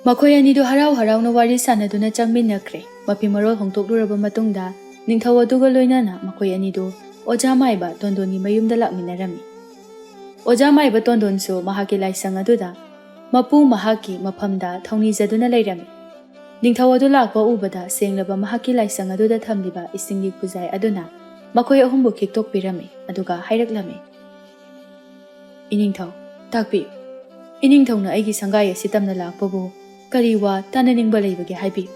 ꯃꯈꯣꯏ ꯑꯅꯤꯗꯨ ꯍꯔꯥꯎ ꯍꯔꯥꯎꯅ ꯋꯥꯔꯤ ꯁꯥꯟꯅꯗꯨꯅ ꯆꯪꯃꯤꯟꯅꯈ꯭ꯔꯦ꯫ ꯃꯐꯤ ꯃꯔꯣꯜ ꯍꯣꯡꯗꯣꯛꯂꯨꯔꯕ ꯃꯇꯨꯡꯗ ꯅꯤꯡꯊꯧ ꯑꯗꯨꯒ ꯂꯣꯏꯅꯅ ꯃꯈꯣꯏ ꯑꯅꯤꯗꯨ ꯑꯣꯖꯥ ꯃꯥꯏꯕ ꯇꯣꯟꯗꯣꯟꯒꯤ ꯃꯌꯨꯝꯗ ꯂꯥꯛꯃꯤꯟꯅꯔꯝꯃꯤ꯫ ꯑꯣꯖꯥ ꯃꯥꯏꯕ ꯇꯣꯟꯗꯣꯟꯁꯨ ꯃꯍꯥꯛꯀꯤ ꯂꯥꯏꯁꯪ ꯑꯗꯨꯗ ꯃꯄꯨ ꯃꯍꯥꯛꯀꯤ ꯃꯐꯝꯗ ꯊꯧꯅꯤꯖꯗꯨꯅ ꯂꯩꯔꯝꯃꯤ꯫ ꯅꯤꯡꯊꯧ ꯑꯗꯨ ꯂꯥꯛꯄ ꯎꯕꯗ ꯁꯦꯡꯂꯕ ꯃꯍꯥꯛꯀꯤ ꯂꯥꯏꯁꯪ ꯑꯗꯨꯗ ꯊꯝꯂꯤꯕ ꯏꯁꯤꯡꯒꯤ ꯈꯨꯖꯥꯏ ꯑꯗꯨꯅ ꯃꯈꯣꯏ ꯑꯍꯨꯝꯕꯨ ꯈꯤꯛꯇꯣꯛꯄꯤꯔꯝꯃꯤ, ꯑꯗꯨꯒ ꯍꯥꯏꯔꯛꯂꯝꯃꯤ, "ꯏꯅꯤꯡꯊꯧ, ꯇꯥꯛꯄꯤꯌꯨ꯫ ꯏꯅꯤꯡꯊꯧꯅ ꯑꯩꯒꯤ ꯁꯪꯒꯥꯏ ꯑꯁꯤ ꯇꯝꯅ ꯂꯥꯛꯄꯕꯨ ꯀꯔꯤ ꯋꯥ ꯇꯥꯅꯅꯤꯡꯕ ꯂꯩꯕꯒꯦ ꯍꯥꯏꯕꯤꯌꯨ꯫"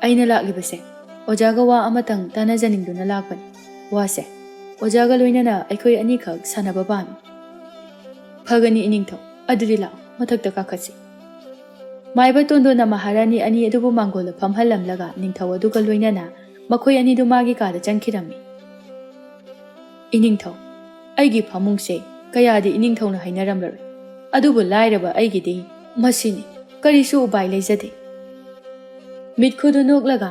"ꯑꯩꯅ ꯂꯥꯛꯂꯤꯕꯁꯦ ꯑꯣꯖꯥꯒ ꯋꯥ ꯑꯃꯇꯪ ꯇꯥꯅꯖꯅꯤꯡꯗꯨꯅ ꯂꯥꯛꯄꯅꯤ꯫ ꯋꯥꯁꯦ ꯑꯣꯖꯥꯒ ꯂꯣꯏꯅꯅ ꯑꯩꯈꯣꯏ ꯑꯅꯤꯈꯛ ꯁꯥꯟꯅꯕ ꯄꯥꯝꯃꯤ꯫" "ꯐꯒꯅꯤ ꯏꯅꯤꯡꯊꯧ, ꯑꯗꯨꯗꯤ ꯂꯥꯛꯑꯣ, ꯃꯊꯛꯇ ꯀꯥꯈꯠꯁꯤ꯫" ꯃꯥꯏꯕ ꯇꯣꯟꯗꯣꯟꯅ ꯃꯍꯥꯔꯥꯅꯤ ꯑꯅꯤ ꯑꯗꯨꯕꯨ ꯃꯥꯡꯒꯣꯜꯗ ꯐꯝꯍꯜꯂꯝꯂꯒ ꯅꯤꯡꯊꯧ ꯑꯗꯨꯒ ꯂꯣꯏꯅꯅ ꯃꯈꯣꯏ ꯑꯅꯤꯗꯨ ꯃꯥꯒꯤ ꯀꯥꯗ ꯆꯪꯈꯤꯔꯝꯃꯤ꯫ "ꯏꯅꯤꯡꯊꯧ, ꯑꯩꯒꯤ ꯐꯃꯨꯡꯁꯦ ꯀꯌꯥꯗꯤ ꯏꯅꯤꯡꯊꯧꯅ ꯍꯩꯅꯔꯝꯂꯔꯣꯏ, ꯑꯗꯨꯕꯨ ꯂꯥꯏꯔꯕ ꯑꯩꯒꯤꯗꯤ ꯃꯁꯤꯅꯤ, ꯀꯔꯤꯁꯨ ꯎꯄꯥꯏ ꯂꯩꯖꯗꯦ꯫" ꯃꯤꯠꯈꯨꯗꯨ ꯅꯣꯛꯂꯒ,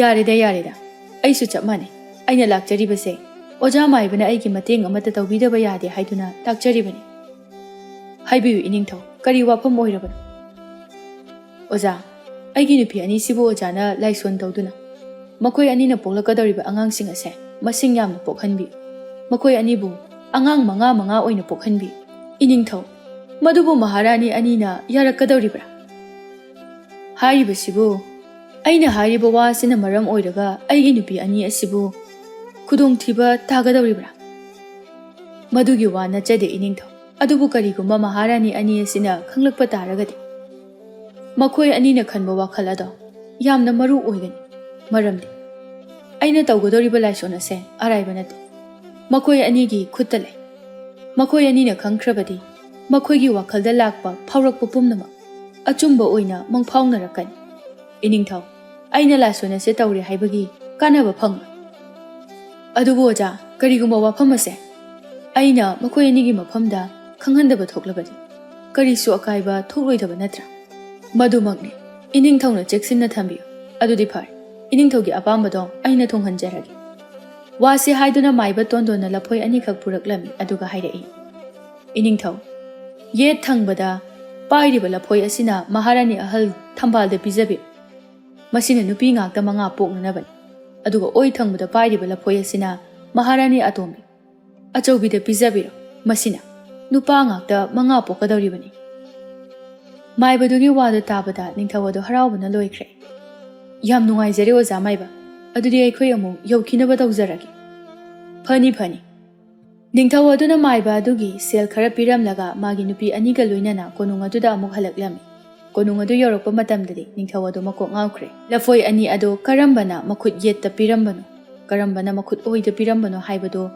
"ꯌꯥꯔꯦꯗ, ꯌꯥꯔꯦꯗ, ꯑꯩꯁꯨ ꯆꯞ ꯃꯥꯟꯅꯩ꯫ ꯑꯩꯅ ꯂꯥꯛꯆꯔꯤꯕꯁꯦ ꯑꯣꯖꯥ ꯃꯥꯏꯕꯅ ꯑꯩꯒꯤ ꯃꯇꯦꯡ ꯑꯃꯠꯇ ꯇꯧꯕꯤꯗꯕ ꯌꯥꯗꯦ ꯍꯥꯏꯗꯨꯅ ꯂꯥꯛꯆꯔꯤꯕꯅꯤ꯫ ꯍꯥꯏꯕꯤꯌꯨ ꯏꯅꯤꯡꯊꯧ, ꯀꯔꯤ ꯋꯥꯐꯝ ꯑꯣꯏꯔꯕꯅꯣ?" "ꯑꯣꯖꯥ, ꯑꯩꯒꯤ ꯅꯨꯄꯤ ꯑꯅꯤꯁꯤꯕꯨ ꯑꯣꯖꯥꯅ ꯂꯥꯏꯁꯣꯟ ꯇꯧꯗꯨꯅ ꯃꯈꯣꯏ ꯑꯅꯤꯅ ꯄꯣꯛꯂꯛꯀꯗꯧꯔꯤꯕ ꯑꯉꯥꯡꯁꯤꯡ ꯑꯁꯦ ꯃꯁꯤꯡ ꯌꯥꯝꯅ ꯄꯣꯛꯍꯟꯕꯤꯌꯨ꯫ ꯃꯈꯣꯏ ꯑꯅꯤꯕꯨ ꯑꯉꯥꯡ ꯃꯉꯥ ꯃꯉꯥ ꯑꯣꯏꯅ ꯄꯣꯛꯍꯟꯕꯤꯌꯨ꯫" "ꯏꯅꯤꯡꯊꯧ, ꯃꯗꯨꯕꯨ ꯃꯍꯥꯔꯥꯅꯤ ꯑꯅꯤꯅ ꯌꯥꯔꯛꯀꯗꯧꯔꯤꯕ꯭ꯔꯥ?" ꯍꯥꯏꯔꯤꯕꯁꯤꯕꯨ ꯑꯩꯅ ꯍꯥꯏꯔꯤꯕ ꯋꯥ ꯑꯁꯤꯅ ꯃꯔꯝ ꯑꯣꯏꯔꯒ ꯑꯩꯒꯤ ꯅꯨꯄꯤ ꯑꯅꯤ ꯑꯁꯤꯕꯨ ꯈꯨꯗꯣꯡꯊꯤꯕ ꯇꯥꯒꯗꯧꯔꯤꯕ꯭ꯔꯥ? ꯃꯗꯨꯒꯤ ꯋꯥ ꯅꯠꯆꯗꯦ ꯏꯅꯤꯡꯊꯧ꯫ ꯑꯗꯨꯕꯨ ꯀꯔꯤꯒꯨꯝꯕ ꯃꯍꯥꯔꯥꯅꯤ ꯑꯅꯤ ꯑꯁꯤꯅ ꯈꯪꯂꯛꯄ ꯇꯥꯔꯒꯗꯤ? ꯃꯈꯣꯏ ꯑꯅꯤꯅ ꯈꯟꯕ ꯋꯥꯈꯜ ꯑꯗꯣ ꯌꯥꯝꯅ ꯃꯔꯨ ꯑꯣꯏꯒꯅꯤ꯫ ꯃꯔꯝꯗꯤ ꯑꯩꯅ ꯇꯧꯒꯗꯧꯔꯤꯕ ꯂꯥꯏꯁꯣꯟ ꯑꯁꯦ ꯑꯔꯥꯏꯕ ꯅꯠꯇꯦ꯫ ꯃꯈꯣꯏ ꯑꯅꯤꯒꯤ ꯈꯨꯠꯇ ꯂꯩ꯫ ꯃꯈꯣꯏ ꯑꯅꯤꯅ ꯈꯪꯈ꯭ꯔꯕꯗꯤ ꯃꯈꯣꯏꯒꯤ ꯋꯥꯈꯜꯗ ꯂꯥꯛꯄ, ꯐꯥꯎꯔꯛꯄ ꯄꯨꯝꯅꯃꯛ ꯑꯆꯨꯝꯕ ꯑꯣꯏꯅ ꯃꯪꯐꯥꯎꯅꯔꯛꯀꯅꯤ꯫ "ꯏꯅꯤꯡꯊꯧ, ꯑꯩꯅ ꯂꯥꯏꯁꯣꯟ ꯑꯁꯦ ꯇꯧꯔꯦ ꯍꯥꯏꯕꯒꯤ ꯀꯥꯟꯅꯕ ꯐꯪꯂꯣꯏ꯫ ꯑꯗꯨꯕꯨ ꯑꯣꯖꯥ, ꯀꯔꯤꯒꯨꯝꯕ ꯋꯥꯐꯝ ꯑꯁꯦ ꯑꯩꯅ ꯃꯈꯣꯏ ꯑꯅꯤꯒꯤ ꯃꯐꯝꯗ ꯈꯪꯍꯟꯗꯕ ꯊꯣꯛꯂꯕꯗꯤ ꯀꯔꯤꯁꯨ ꯑꯀꯥꯏꯕ ꯊꯣꯛꯂꯣꯏꯗꯕ ꯅꯠꯇ꯭ꯔꯥ?" "ꯃꯗꯨꯃꯛꯅꯤ꯫ ꯏꯅꯤꯡꯊꯧꯅ ꯆꯦꯛꯁꯤꯟꯅ ꯊꯝꯕꯤꯌꯨ꯫ ꯑꯗꯨꯗꯤ ꯐꯔꯦ, ꯏꯅꯤꯡꯊꯧꯒꯤ ꯑꯄꯥꯝꯕꯗꯣ ꯑꯩꯅ ꯊꯨꯡꯍꯟꯖꯔꯒꯦ꯫" ꯋꯥꯁꯤ ꯍꯥꯏꯗꯨꯅ ꯃꯥꯏꯕ ꯇꯣꯟꯗꯣꯟꯅ ꯂꯐꯣꯏ ꯑꯅꯤꯈꯛ ꯄꯨꯔꯛꯂꯝꯃꯤ, ꯑꯗꯨꯒ ꯍꯥꯏꯔꯛꯏ, "ꯏꯅꯤꯡꯊꯧ, ꯌꯦꯠ ꯊꯪꯕꯗ ꯄꯥꯏꯔꯤꯕ ꯂꯐꯣꯏ ꯑꯁꯤꯅ ꯃꯍꯥꯔꯥꯅꯤ ꯑꯍꯜ ꯊꯝꯕꯥꯜꯗ ꯄꯤꯖꯕꯤꯌꯨ꯫ ꯃꯁꯤꯅ ꯅꯨꯄꯤ ꯉꯥꯛꯇ ꯃꯉꯥ ꯄꯣꯛꯅꯅꯕꯅꯤ꯫ ꯑꯗꯨꯒ ꯑꯣꯏ ꯊꯪꯕꯗ ꯄꯥꯏꯔꯤꯕ ꯂꯐꯣꯏ ꯑꯁꯤꯅ ꯃꯍꯥꯔꯥꯅꯤ ꯑꯇꯣꯝꯕꯤ ꯑꯆꯧꯕꯤꯗ ꯄꯤꯖꯕꯤꯔꯣ꯫ ꯃꯁꯤꯅ ꯅꯨꯄꯥ ꯉꯥꯛꯇ ꯃꯉꯥ ꯄꯣꯛꯀꯗꯧꯔꯤꯕꯅꯤ꯫" ꯃꯥꯏꯕꯗꯨꯒꯤ ꯋꯥꯗꯨ ꯇꯥꯕꯗ ꯅꯤꯡꯊꯧ ꯑꯗꯨ ꯍꯔꯥꯎꯕꯅ ꯂꯣꯏꯈ꯭ꯔꯦ꯫ "ꯌꯥꯝ ꯅꯨꯡꯉꯥꯏꯖꯔꯦ ꯑꯣꯖꯥ ꯃꯥꯏꯕ꯫ ꯑꯗꯨꯗꯤ ꯑꯩꯈꯣꯏ ꯑꯃꯨꯛ ꯌꯧꯈꯤꯅꯕ ꯇꯧꯖꯔꯒꯦ꯫" "ꯐꯅꯤ, ꯐꯅꯤ꯫" ꯅꯤꯡꯊꯧ ꯑꯗꯨꯅ ꯃꯥꯏꯕ ꯑꯗꯨꯒꯤ ꯁꯦꯜ ꯈꯔ ꯄꯤꯔꯝꯂꯒ ꯃꯥꯒꯤ ꯅꯨꯄꯤ ꯑꯅꯤꯒ ꯂꯣꯏꯅꯅ ꯀꯣꯅꯨꯡ ꯑꯗꯨꯗ ꯑꯃꯨꯛ ꯍꯜꯂꯛꯂꯝꯃꯤ꯫ ꯀꯣꯅꯨꯡ ꯑꯗꯨ ꯌꯧꯔꯛꯄ ꯃꯇꯝꯗꯗꯤ ꯅꯤꯡꯊꯧ ꯑꯗꯨ ꯃꯀꯣꯛ ꯉꯥꯎꯈ꯭ꯔꯦ꯫ ꯂꯐꯣꯏ ꯑꯅꯤ ꯑꯗꯨ ꯀꯔꯝꯕꯅ ꯃꯈꯨꯠ ꯌꯦꯠꯇ ꯄꯤꯔꯝꯕꯅꯣ, ꯀꯔꯝꯕꯅ ꯃꯈꯨꯠ ꯑꯣꯏꯗ ꯄꯤꯔꯝꯕꯅꯣ ꯍꯥꯏꯕꯗꯨ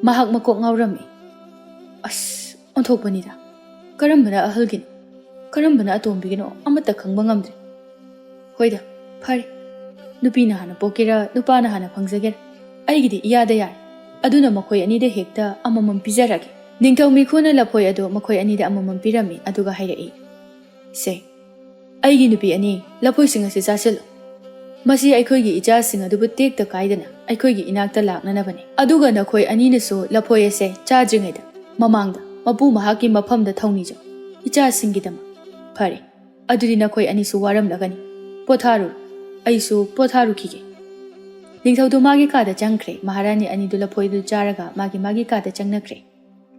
ꯃꯍꯥꯛ ꯃꯀꯣꯛ ꯉꯥꯎꯔꯝꯃꯤ꯫ "ꯑꯁ, ꯑꯣꯟꯊꯣꯛꯄꯅꯤꯗ꯫ ꯀꯔꯝꯕꯅ ꯑꯍꯜꯒꯤꯅꯣ, ꯀꯔꯝꯕꯅ ꯑꯇꯣꯝꯕꯤꯒꯤꯅꯣ ꯑꯃꯠꯇ ꯈꯪꯕ ꯉꯝꯗ꯭ꯔꯦ꯫ ꯍꯣꯏꯗ, ꯐꯔꯦ꯫ ꯅꯨꯄꯤꯅ ꯍꯥꯟꯅ ꯄꯣꯛꯀꯦꯔꯥ, ꯅꯨꯄꯥꯅ ꯍꯥꯟꯅ ꯐꯪꯖꯒꯦꯔꯥ, ꯑꯩꯒꯤꯗꯤ ꯏꯌꯥꯗ ꯌꯥꯔꯦ꯫ ꯑꯗꯨꯅ ꯃꯈꯣꯏ ꯑꯅꯤꯗ ꯍꯦꯛꯇ ꯑꯃꯃꯝ ꯄꯤꯖꯔꯒꯦ꯫" ꯅꯤꯡꯊꯧ ꯃꯤꯈꯨꯅ ꯂꯐꯣꯏ ꯑꯗꯨ ꯃꯈꯣꯏ ꯑꯅꯤꯗ ꯑꯃꯃꯝ ꯄꯤꯔꯝꯃꯤ, ꯑꯗꯨꯒ ꯍꯥꯏꯔꯛꯏ, "ꯁꯦ, ꯑꯩꯒꯤ ꯅꯨꯄꯤ ꯑꯅꯤ, ꯂꯐꯣꯏꯁꯤꯡ ꯑꯁꯤ ꯆꯥꯁꯤꯜꯂꯨ꯫ ꯃꯁꯤ ꯑꯩꯈꯣꯏꯒꯤ ꯏꯆꯥꯁꯤꯡ ꯑꯗꯨꯕꯨ ꯇꯦꯛꯇ ꯀꯥꯏꯗꯅ ꯑꯩꯈꯣꯏꯒꯤ ꯏꯅꯥꯛꯇ ꯂꯥꯛꯅꯅꯕꯅꯤ꯫ ꯑꯗꯨꯒ ꯅꯈꯣꯏ ꯑꯅꯤꯅꯁꯨ ꯂꯐꯣꯏ ꯑꯁꯦ ꯆꯥꯗ꯭ꯔꯤꯉꯩꯗ ꯃꯃꯥꯡꯗ ꯃꯄꯨ ꯃꯍꯥꯛꯀꯤ ꯃꯐꯝꯗ ꯊꯧꯅꯤꯖꯧ, ꯏꯆꯥꯁꯤꯡꯒꯤꯗꯃꯛ꯫ ꯐꯔꯦ, ꯑꯗꯨꯗꯤ ꯅꯈꯣꯏ ꯑꯅꯤꯁꯨ ꯋꯥꯔꯝꯂꯒꯅꯤ꯫ ꯄꯣꯊꯥꯔꯨꯔꯣ, ꯑꯩꯁꯨ ꯄꯣꯊꯥꯔꯨꯈꯤꯒꯦ꯫" ꯅꯤꯡꯊꯧꯗꯨ ꯃꯥꯒꯤ ꯀꯥꯗ ꯆꯪꯈ꯭ꯔꯦ꯫ ꯃꯍꯥꯔꯥꯅꯤ ꯑꯅꯤꯗꯨ ꯂꯐꯣꯏꯗꯨ ꯆꯥꯔꯒ ꯃꯥꯒꯤ ꯃꯥꯒꯤ ꯀꯥꯗ ꯆꯪꯅꯈ꯭ꯔꯦ꯫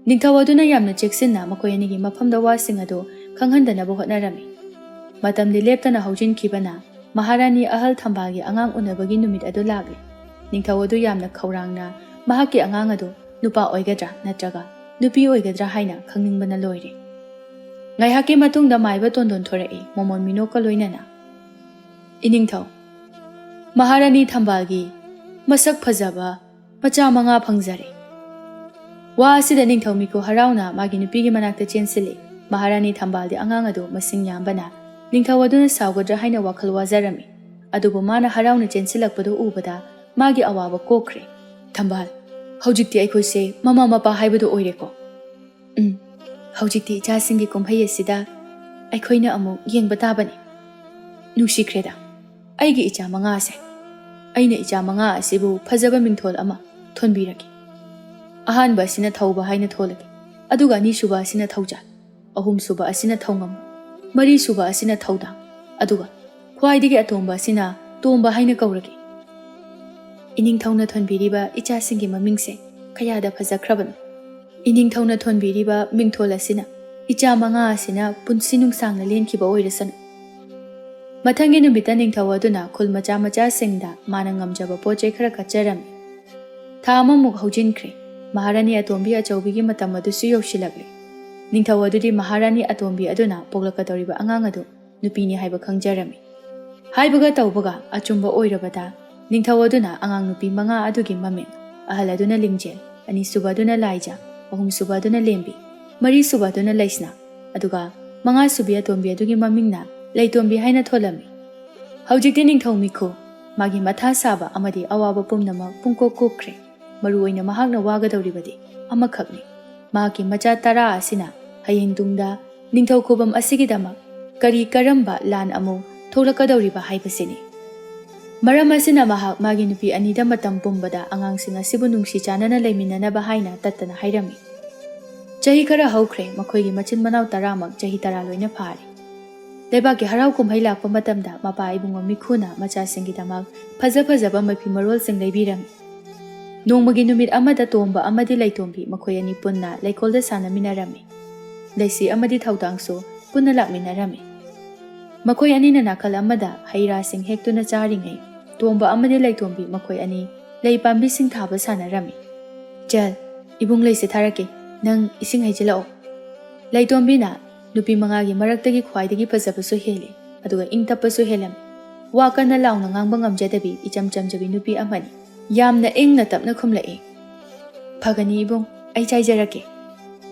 ꯅꯤꯡꯊꯧ ꯑꯗꯨꯅ ꯌꯥꯝꯅ ꯆꯦꯛꯁꯤꯟꯅ ꯃꯈꯣꯏ ꯑꯅꯤꯒꯤ ꯃꯐꯝꯗ ꯋꯥꯁꯤꯡ ꯑꯗꯨ ꯈꯪꯍꯟꯗꯅꯕ ꯍꯣꯠꯅꯔꯝꯃꯤ꯫ ꯃꯇꯝꯗꯤ ꯂꯦꯞꯇꯅ ꯍꯧꯖꯤꯟꯈꯤꯕꯅ ꯃꯍꯥꯔꯥꯅꯤ ꯑꯍꯜ ꯊꯝꯕꯥꯜꯒꯤ ꯑꯉꯥꯡ ꯎꯅꯕꯒꯤ ꯅꯨꯃꯤꯠ ꯑꯗꯨ ꯂꯥꯛꯂꯦ꯫ ꯅꯤꯡꯊꯧ ꯑꯗꯨ ꯌꯥꯝꯅ ꯈꯧꯔꯥꯡꯅ ꯃꯍꯥꯛꯀꯤ ꯑꯉꯥꯡ ꯑꯗꯨ ꯅꯨꯄꯥ ꯑꯣꯏꯒꯗ꯭ꯔꯥ ꯅꯠꯇ꯭ꯔꯒ ꯅꯨꯄꯤ ꯑꯣꯏꯒꯗ꯭ꯔꯥ ꯍꯥꯏꯅ ꯈꯪꯅꯤꯡꯕꯅ ꯂꯣꯏꯔꯦ꯫ ꯉꯥꯏꯍꯥꯛꯀꯤ ꯃꯇꯨꯡꯗ ꯃꯥꯏꯕ ꯇꯣꯟꯗꯣꯟ ꯊꯣꯔꯛꯏ, ꯃꯣꯃꯣꯟ ꯃꯤꯅꯣꯛꯀ ꯂꯣꯏꯅꯅ꯫ "ꯏꯅꯤꯡꯊꯧ, ꯃꯍꯥꯔꯥꯅꯤ ꯊꯝꯕꯥꯜꯒꯤ ꯃꯁꯛ ꯐꯖꯕ ꯃꯆꯥ ꯃꯉꯥ ꯐꯪꯖꯔꯦ꯫" ꯋꯥ ꯑꯁꯤꯗ ꯅꯤꯡꯊꯧ ꯃꯤꯈꯨ ꯍꯔꯥꯎꯅ ꯃꯥꯒꯤ ꯅꯨꯄꯤꯒꯤ ꯃꯅꯥꯛꯇ ꯆꯦꯟꯁꯤꯜꯂꯤ꯫ ꯃꯍꯥꯔꯥꯅꯤ ꯊꯝꯕꯥꯜꯗꯤ ꯑꯉꯥꯡ ꯑꯗꯨ ꯃꯁꯤꯡ ꯌꯥꯝꯕꯅ ꯅꯤꯡꯊꯧ ꯑꯗꯨꯅ ꯁꯥꯎꯒꯗ꯭ꯔꯥ ꯍꯥꯏꯅ ꯋꯥꯈꯜ ꯋꯥꯖꯔꯝꯃꯤ꯫ ꯑꯗꯨꯕꯨ ꯃꯥꯅ ꯍꯔꯥꯎꯅ ꯆꯦꯟꯁꯤꯜꯂꯛꯄꯗꯨ ꯎꯕꯗ ꯃꯥꯒꯤ ꯑꯋꯥꯕ ꯀꯣꯛꯈ꯭ꯔꯦ꯫ "ꯊꯝꯕꯥꯜ, ꯍꯧꯖꯤꯛꯇꯤ ꯑꯩꯈꯣꯏꯁꯦ ꯃꯃꯥ ꯃꯄꯥ ꯍꯥꯏꯕꯗꯨ ꯑꯣꯏꯔꯦꯀꯣ?" "ꯎꯝ, ꯍꯧꯖꯤꯛꯇꯤ ꯏꯆꯥꯁꯤꯡꯒꯤ ꯀꯨꯝꯍꯩ ꯑꯁꯤꯗ ꯑꯩꯈꯣꯏꯅ ꯑꯃꯨꯛ ꯌꯦꯡꯕ ꯇꯥꯕꯅꯤ꯫ ꯅꯨꯡꯁꯤꯈ꯭ꯔꯦꯗ, ꯑꯩꯒꯤ ꯏꯆꯥ ꯃꯉꯥꯁꯦ꯫ ꯑꯩꯅ ꯏꯆꯥ ꯃꯉꯥ ꯑꯁꯤꯕꯨ ꯐꯖꯕ ꯃꯤꯡꯊꯣꯜ ꯑꯃ ꯊꯣꯟꯕꯤꯔꯒꯦ꯫ ꯑꯍꯥꯟꯕ ꯑꯁꯤꯅ ꯊꯧꯕ ꯍꯥꯏꯅ ꯊꯣꯜꯂꯒꯦ, ꯑꯗꯨꯒ ꯑꯅꯤꯁꯨꯕ ꯑꯁꯤꯅ ꯊꯧꯖꯥꯜ, ꯑꯍꯨꯝꯁꯨꯕ ꯑꯁꯤꯅ ꯊꯧꯉꯝ, ꯃꯔꯤꯁꯨꯕ ꯑꯁꯤꯅ ꯊꯧꯗꯥꯡ, ꯑꯗꯨꯒ ꯈ꯭ꯋꯥꯏꯗꯒꯤ ꯑꯇꯣꯝꯕ ꯑꯁꯤꯅ ꯇꯣꯝꯕ ꯍꯥꯏꯅ ꯀꯧꯔꯒꯦ꯫ ꯏꯅꯤꯡꯊꯧꯅ ꯊꯣꯟꯕꯤꯔꯤꯕ ꯏꯆꯥꯁꯤꯡꯒꯤ ꯃꯃꯤꯡꯁꯦ ꯀꯌꯥꯗ ꯐꯖꯈ꯭ꯔꯕꯅꯣ! ꯏꯅꯤꯡꯊꯧꯅ ꯊꯣꯟꯕꯤꯔꯤꯕ ꯃꯤꯡꯊꯣꯜ ꯑꯁꯤꯅ ꯏꯆꯥ ꯃꯉꯥ ꯑꯁꯤꯅ ꯄꯨꯟꯁꯤ ꯅꯨꯡꯁꯥꯡꯅ ꯂꯦꯟꯈꯤꯕ ꯑꯣꯏꯔꯁꯅꯨ꯫" ꯃꯊꯪꯒꯤ ꯅꯨꯃꯤꯠꯇ ꯅꯤꯡꯊꯧ ꯑꯗꯨꯅ ꯈꯨꯜ ꯃꯆꯥ ꯃꯆꯥꯁꯤꯡꯗ ꯃꯥꯅ ꯉꯝꯖꯕ ꯄꯣꯠ ꯆꯩ ꯈꯔ ꯀꯠꯆꯔꯝꯃꯤ꯫ ꯊꯥ ꯑꯃꯃꯨꯛ ꯍꯧꯖꯤꯟꯈ꯭ꯔꯦ꯫ ꯃꯍꯥꯔꯥꯅꯤ ꯑꯇꯣꯝꯕꯤ ꯑꯆꯧꯕꯤꯒꯤ ꯃꯇꯝ ꯑꯗꯨꯁꯨ ꯌꯧꯁꯤꯜꯂꯛꯂꯦ꯫ ꯅꯤꯡꯊꯧ ꯑꯗꯨꯗꯤ ꯃꯍꯥꯔꯥꯅꯤ ꯑꯇꯣꯝꯕꯤ ꯑꯗꯨꯅ ꯄꯣꯛꯂꯛꯀꯗꯧꯔꯤꯕ ꯑꯉꯥꯡ ꯑꯗꯨ ꯅꯨꯄꯤꯅꯤ ꯍꯥꯏꯕ ꯈꯪꯖꯔꯝꯃꯤ꯫ ꯍꯥꯏꯕꯒ ꯇꯧꯕꯒ ꯑꯆꯨꯝꯕ ꯑꯣꯏꯔꯕꯗ, ꯅꯤꯡꯊꯧ ꯑꯗꯨꯅ ꯑꯉꯥꯡ ꯅꯨꯄꯤ ꯃꯉꯥ ꯑꯗꯨꯒꯤ ꯃꯃꯤꯡ, ꯑꯍꯜ ꯑꯗꯨꯅ ꯂꯤꯡꯖꯦꯜ, ꯑꯅꯤꯁꯨꯕ ꯑꯗꯨꯅ ꯂꯥꯏꯖꯥ, ꯑꯍꯨꯝꯁꯨꯕ ꯑꯗꯨꯅ ꯂꯦꯝꯕꯤ, ꯃꯔꯤꯁꯨꯕ ꯑꯗꯨꯅ ꯂꯩꯁꯅꯥ, ꯑꯗꯨꯒ ꯃꯉꯥꯁꯨꯕꯤ ꯑꯇꯣꯝꯕꯤ ꯑꯗꯨꯒꯤ ꯃꯃꯤꯡꯅ ꯂꯩꯇꯣꯝꯕꯤ ꯍꯥꯏꯅ ꯊꯣꯜꯂꯝꯃꯤ꯫ ꯍꯧꯖꯤꯛꯇꯤ ꯅꯤꯡꯊꯧ ꯃꯤꯈꯨ, ꯃꯥꯒꯤ ꯃꯊꯥ ꯁꯥꯕ ꯑꯃꯗꯤ ꯑꯋꯥꯕ ꯄꯨꯝꯅꯃꯛ ꯄꯨꯡꯀꯣꯛ ꯀꯣꯛꯈ꯭ꯔꯦ꯫ ꯃꯔꯨꯑꯣꯏꯅ ꯃꯍꯥꯛꯅ ꯋꯥꯒꯗꯧꯔꯤꯕꯗꯤ ꯑꯃꯈꯛꯅꯤ꯫ ꯃꯍꯥꯛꯀꯤ ꯃꯆꯥ ꯇꯔꯥ ꯑꯁꯤꯅ ꯍꯌꯦꯡ ꯇꯨꯡꯗ ꯅꯤꯡꯊꯧ ꯈꯨꯕꯝ ꯑꯁꯤꯒꯤꯗꯃꯛ ꯀꯔꯤ ꯀꯔꯝꯕ ꯂꯥꯟ ꯑꯃꯨꯛ ꯊꯣꯛꯂꯛꯀꯗꯧꯔꯤꯕ ꯍꯥꯏꯕꯁꯤꯅꯤ꯫ ꯃꯔꯝ ꯑꯁꯤꯅ ꯃꯍꯥꯛ ꯃꯥꯒꯤ ꯅꯨꯄꯤ ꯑꯅꯤꯗ ꯃꯇꯝ ꯄꯨꯝꯕꯗ ꯑꯉꯥꯡꯁꯤꯡ ꯑꯁꯤꯕꯨ ꯅꯨꯡꯁꯤ ꯆꯥꯟꯅꯅ ꯂꯩꯃꯤꯟꯅꯅꯕ ꯍꯥꯏꯅ ꯇꯠꯇꯅ ꯍꯥꯏꯔꯝꯃꯤ꯫ ꯆꯍꯤ ꯈꯔ ꯍꯧꯈ꯭ꯔꯦ, ꯃꯈꯣꯏꯒꯤ ꯃꯆꯤꯟ ꯃꯅꯥꯎ ꯇꯔꯥꯃꯛ ꯆꯍꯤ ꯇꯔꯥ ꯂꯣꯏꯅ ꯐꯥꯔꯦ꯫ ꯂꯩꯕꯥꯛꯀꯤ ꯍꯔꯥꯎ ꯀꯨꯝꯍꯩ ꯂꯥꯛꯄ ꯃꯇꯝꯗ ꯃꯄꯥ ꯏꯕꯨꯡꯉꯣ ꯃꯤꯈꯨꯅ ꯃꯆꯥꯁꯤꯡꯒꯤꯗꯃꯛ ꯐꯖ ꯐꯖꯕ ꯃꯐꯤ ꯃꯔꯣꯜꯁꯤꯡ ꯂꯩꯕꯤꯔꯝꯃꯤ꯫ ꯅꯣꯡꯃꯒꯤ ꯅꯨꯃꯤꯠ ꯑꯃꯗ ꯇꯣꯝꯕ ꯑꯃꯗꯤ ꯂꯩꯇꯣꯝꯕꯤ ꯃꯈꯣꯏ ꯑꯅꯤ ꯄꯨꯟꯅ ꯂꯩꯀꯣꯜꯗ ꯁꯥꯟꯅꯃꯤꯟꯅꯔꯝꯃꯤ꯫ ꯂꯩꯁꯤ ꯑꯃꯗꯤ ꯊꯧꯗꯥꯡꯁꯨ ꯄꯨꯟꯅ ꯂꯥꯛꯃꯤꯟꯅꯔꯝꯃꯤ꯫ ꯃꯈꯣꯏ ꯑꯅꯤꯅ ꯅꯥꯀꯜ ꯑꯃꯗ ꯍꯩ ꯔꯥꯁꯤꯡ ꯍꯦꯛꯇꯨꯅ ꯆꯥꯔꯤꯉꯩ, ꯇꯣꯝꯕ ꯑꯃꯗꯤ ꯂꯩꯇꯣꯝꯕꯤ ꯃꯈꯣꯏ ꯑꯅꯤ ꯂꯩ ꯄꯥꯝꯕꯤꯁꯤꯡ ꯊꯥꯕ ꯁꯥꯟꯅꯔꯝꯃꯤ꯫ "ꯆꯦꯜ, ꯏꯕꯨꯡ ꯂꯩꯁꯤ ꯊꯥꯔꯛꯀꯦ, ꯅꯪ ꯏꯁꯤꯡ ꯍꯩꯖꯤꯜꯂꯛꯑꯣ꯫" ꯂꯩꯇꯣꯝꯕꯤꯅ ꯅꯨꯄꯤ ꯃꯉꯥꯒꯤ ꯃꯔꯛꯇꯒꯤ ꯈ꯭ꯋꯥꯏꯗꯒꯤ ꯐꯖꯕꯁꯨ ꯍꯦꯜꯂꯤ, ꯑꯗꯨꯒ ꯏꯪ ꯇꯞꯄꯁꯨ ꯍꯦꯜꯂꯝꯃꯤ꯫ ꯋꯥ ꯀꯟꯅ ꯂꯥꯎꯅ ꯉꯥꯡꯕ ꯉꯝꯖꯗꯕꯤ ꯏꯆꯝ ꯆꯝꯖꯕꯤ ꯅꯨꯄꯤ ꯑꯃꯅꯤ꯫ ꯌꯥꯝꯅ ꯏꯪꯅ ꯇꯞꯅ ꯈꯨꯝꯂꯛꯏ, "ꯐꯒꯅꯤ ꯏꯕꯨꯡ, ꯑꯩ ꯆꯥꯏꯖꯔꯛꯀꯦ꯫"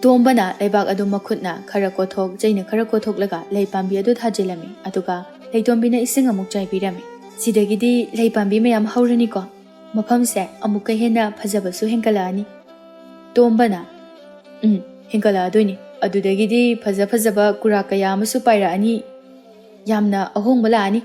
ꯇꯣꯝꯕꯅ ꯂꯩꯕꯥꯛ ꯑꯗꯨ ꯃꯈꯨꯠꯅ ꯈꯔ ꯀꯣꯊꯣꯛ, ꯆꯩꯅ ꯈꯔ ꯀꯣꯊꯣꯛꯂꯒ ꯂꯩ ꯄꯥꯝꯕꯤ ꯑꯗꯨ ꯊꯥꯖꯤꯜꯂꯝꯃꯤ꯫ ꯑꯗꯨꯒ ꯂꯩꯇꯣꯝꯕꯤꯅ ꯏꯁꯤꯡ ꯑꯃꯨꯛ ꯆꯥꯏꯕꯤꯔꯝꯃꯤ꯫ "ꯁꯤꯗꯒꯤꯗꯤ ꯂꯩ ꯄꯥꯝꯕꯤ ꯃꯌꯥꯝ ꯍꯧꯔꯅꯤꯀꯣ꯫ ꯃꯐꯝꯁꯦ ꯑꯃꯨꯛꯀ ꯍꯦꯟꯅ ꯐꯖꯕꯁꯨ ꯍꯦꯟꯒꯠꯂꯛꯑꯅꯤ꯫" ꯇꯣꯝꯕꯅ, "ꯎꯝ, ꯍꯦꯟꯒꯠꯂꯛꯑꯗꯣꯏꯅꯤ꯫ ꯑꯗꯨꯗꯒꯤꯗꯤ ꯐꯖ ꯐꯖꯕ ꯀꯨꯔꯥꯛ ꯀꯌꯥ ꯑꯃꯁꯨ ꯄꯥꯏꯔꯛꯑꯅꯤ꯫ ꯌꯥꯝꯅ ꯑꯍꯣꯡꯕ ꯂꯥꯛꯑꯅꯤ꯫"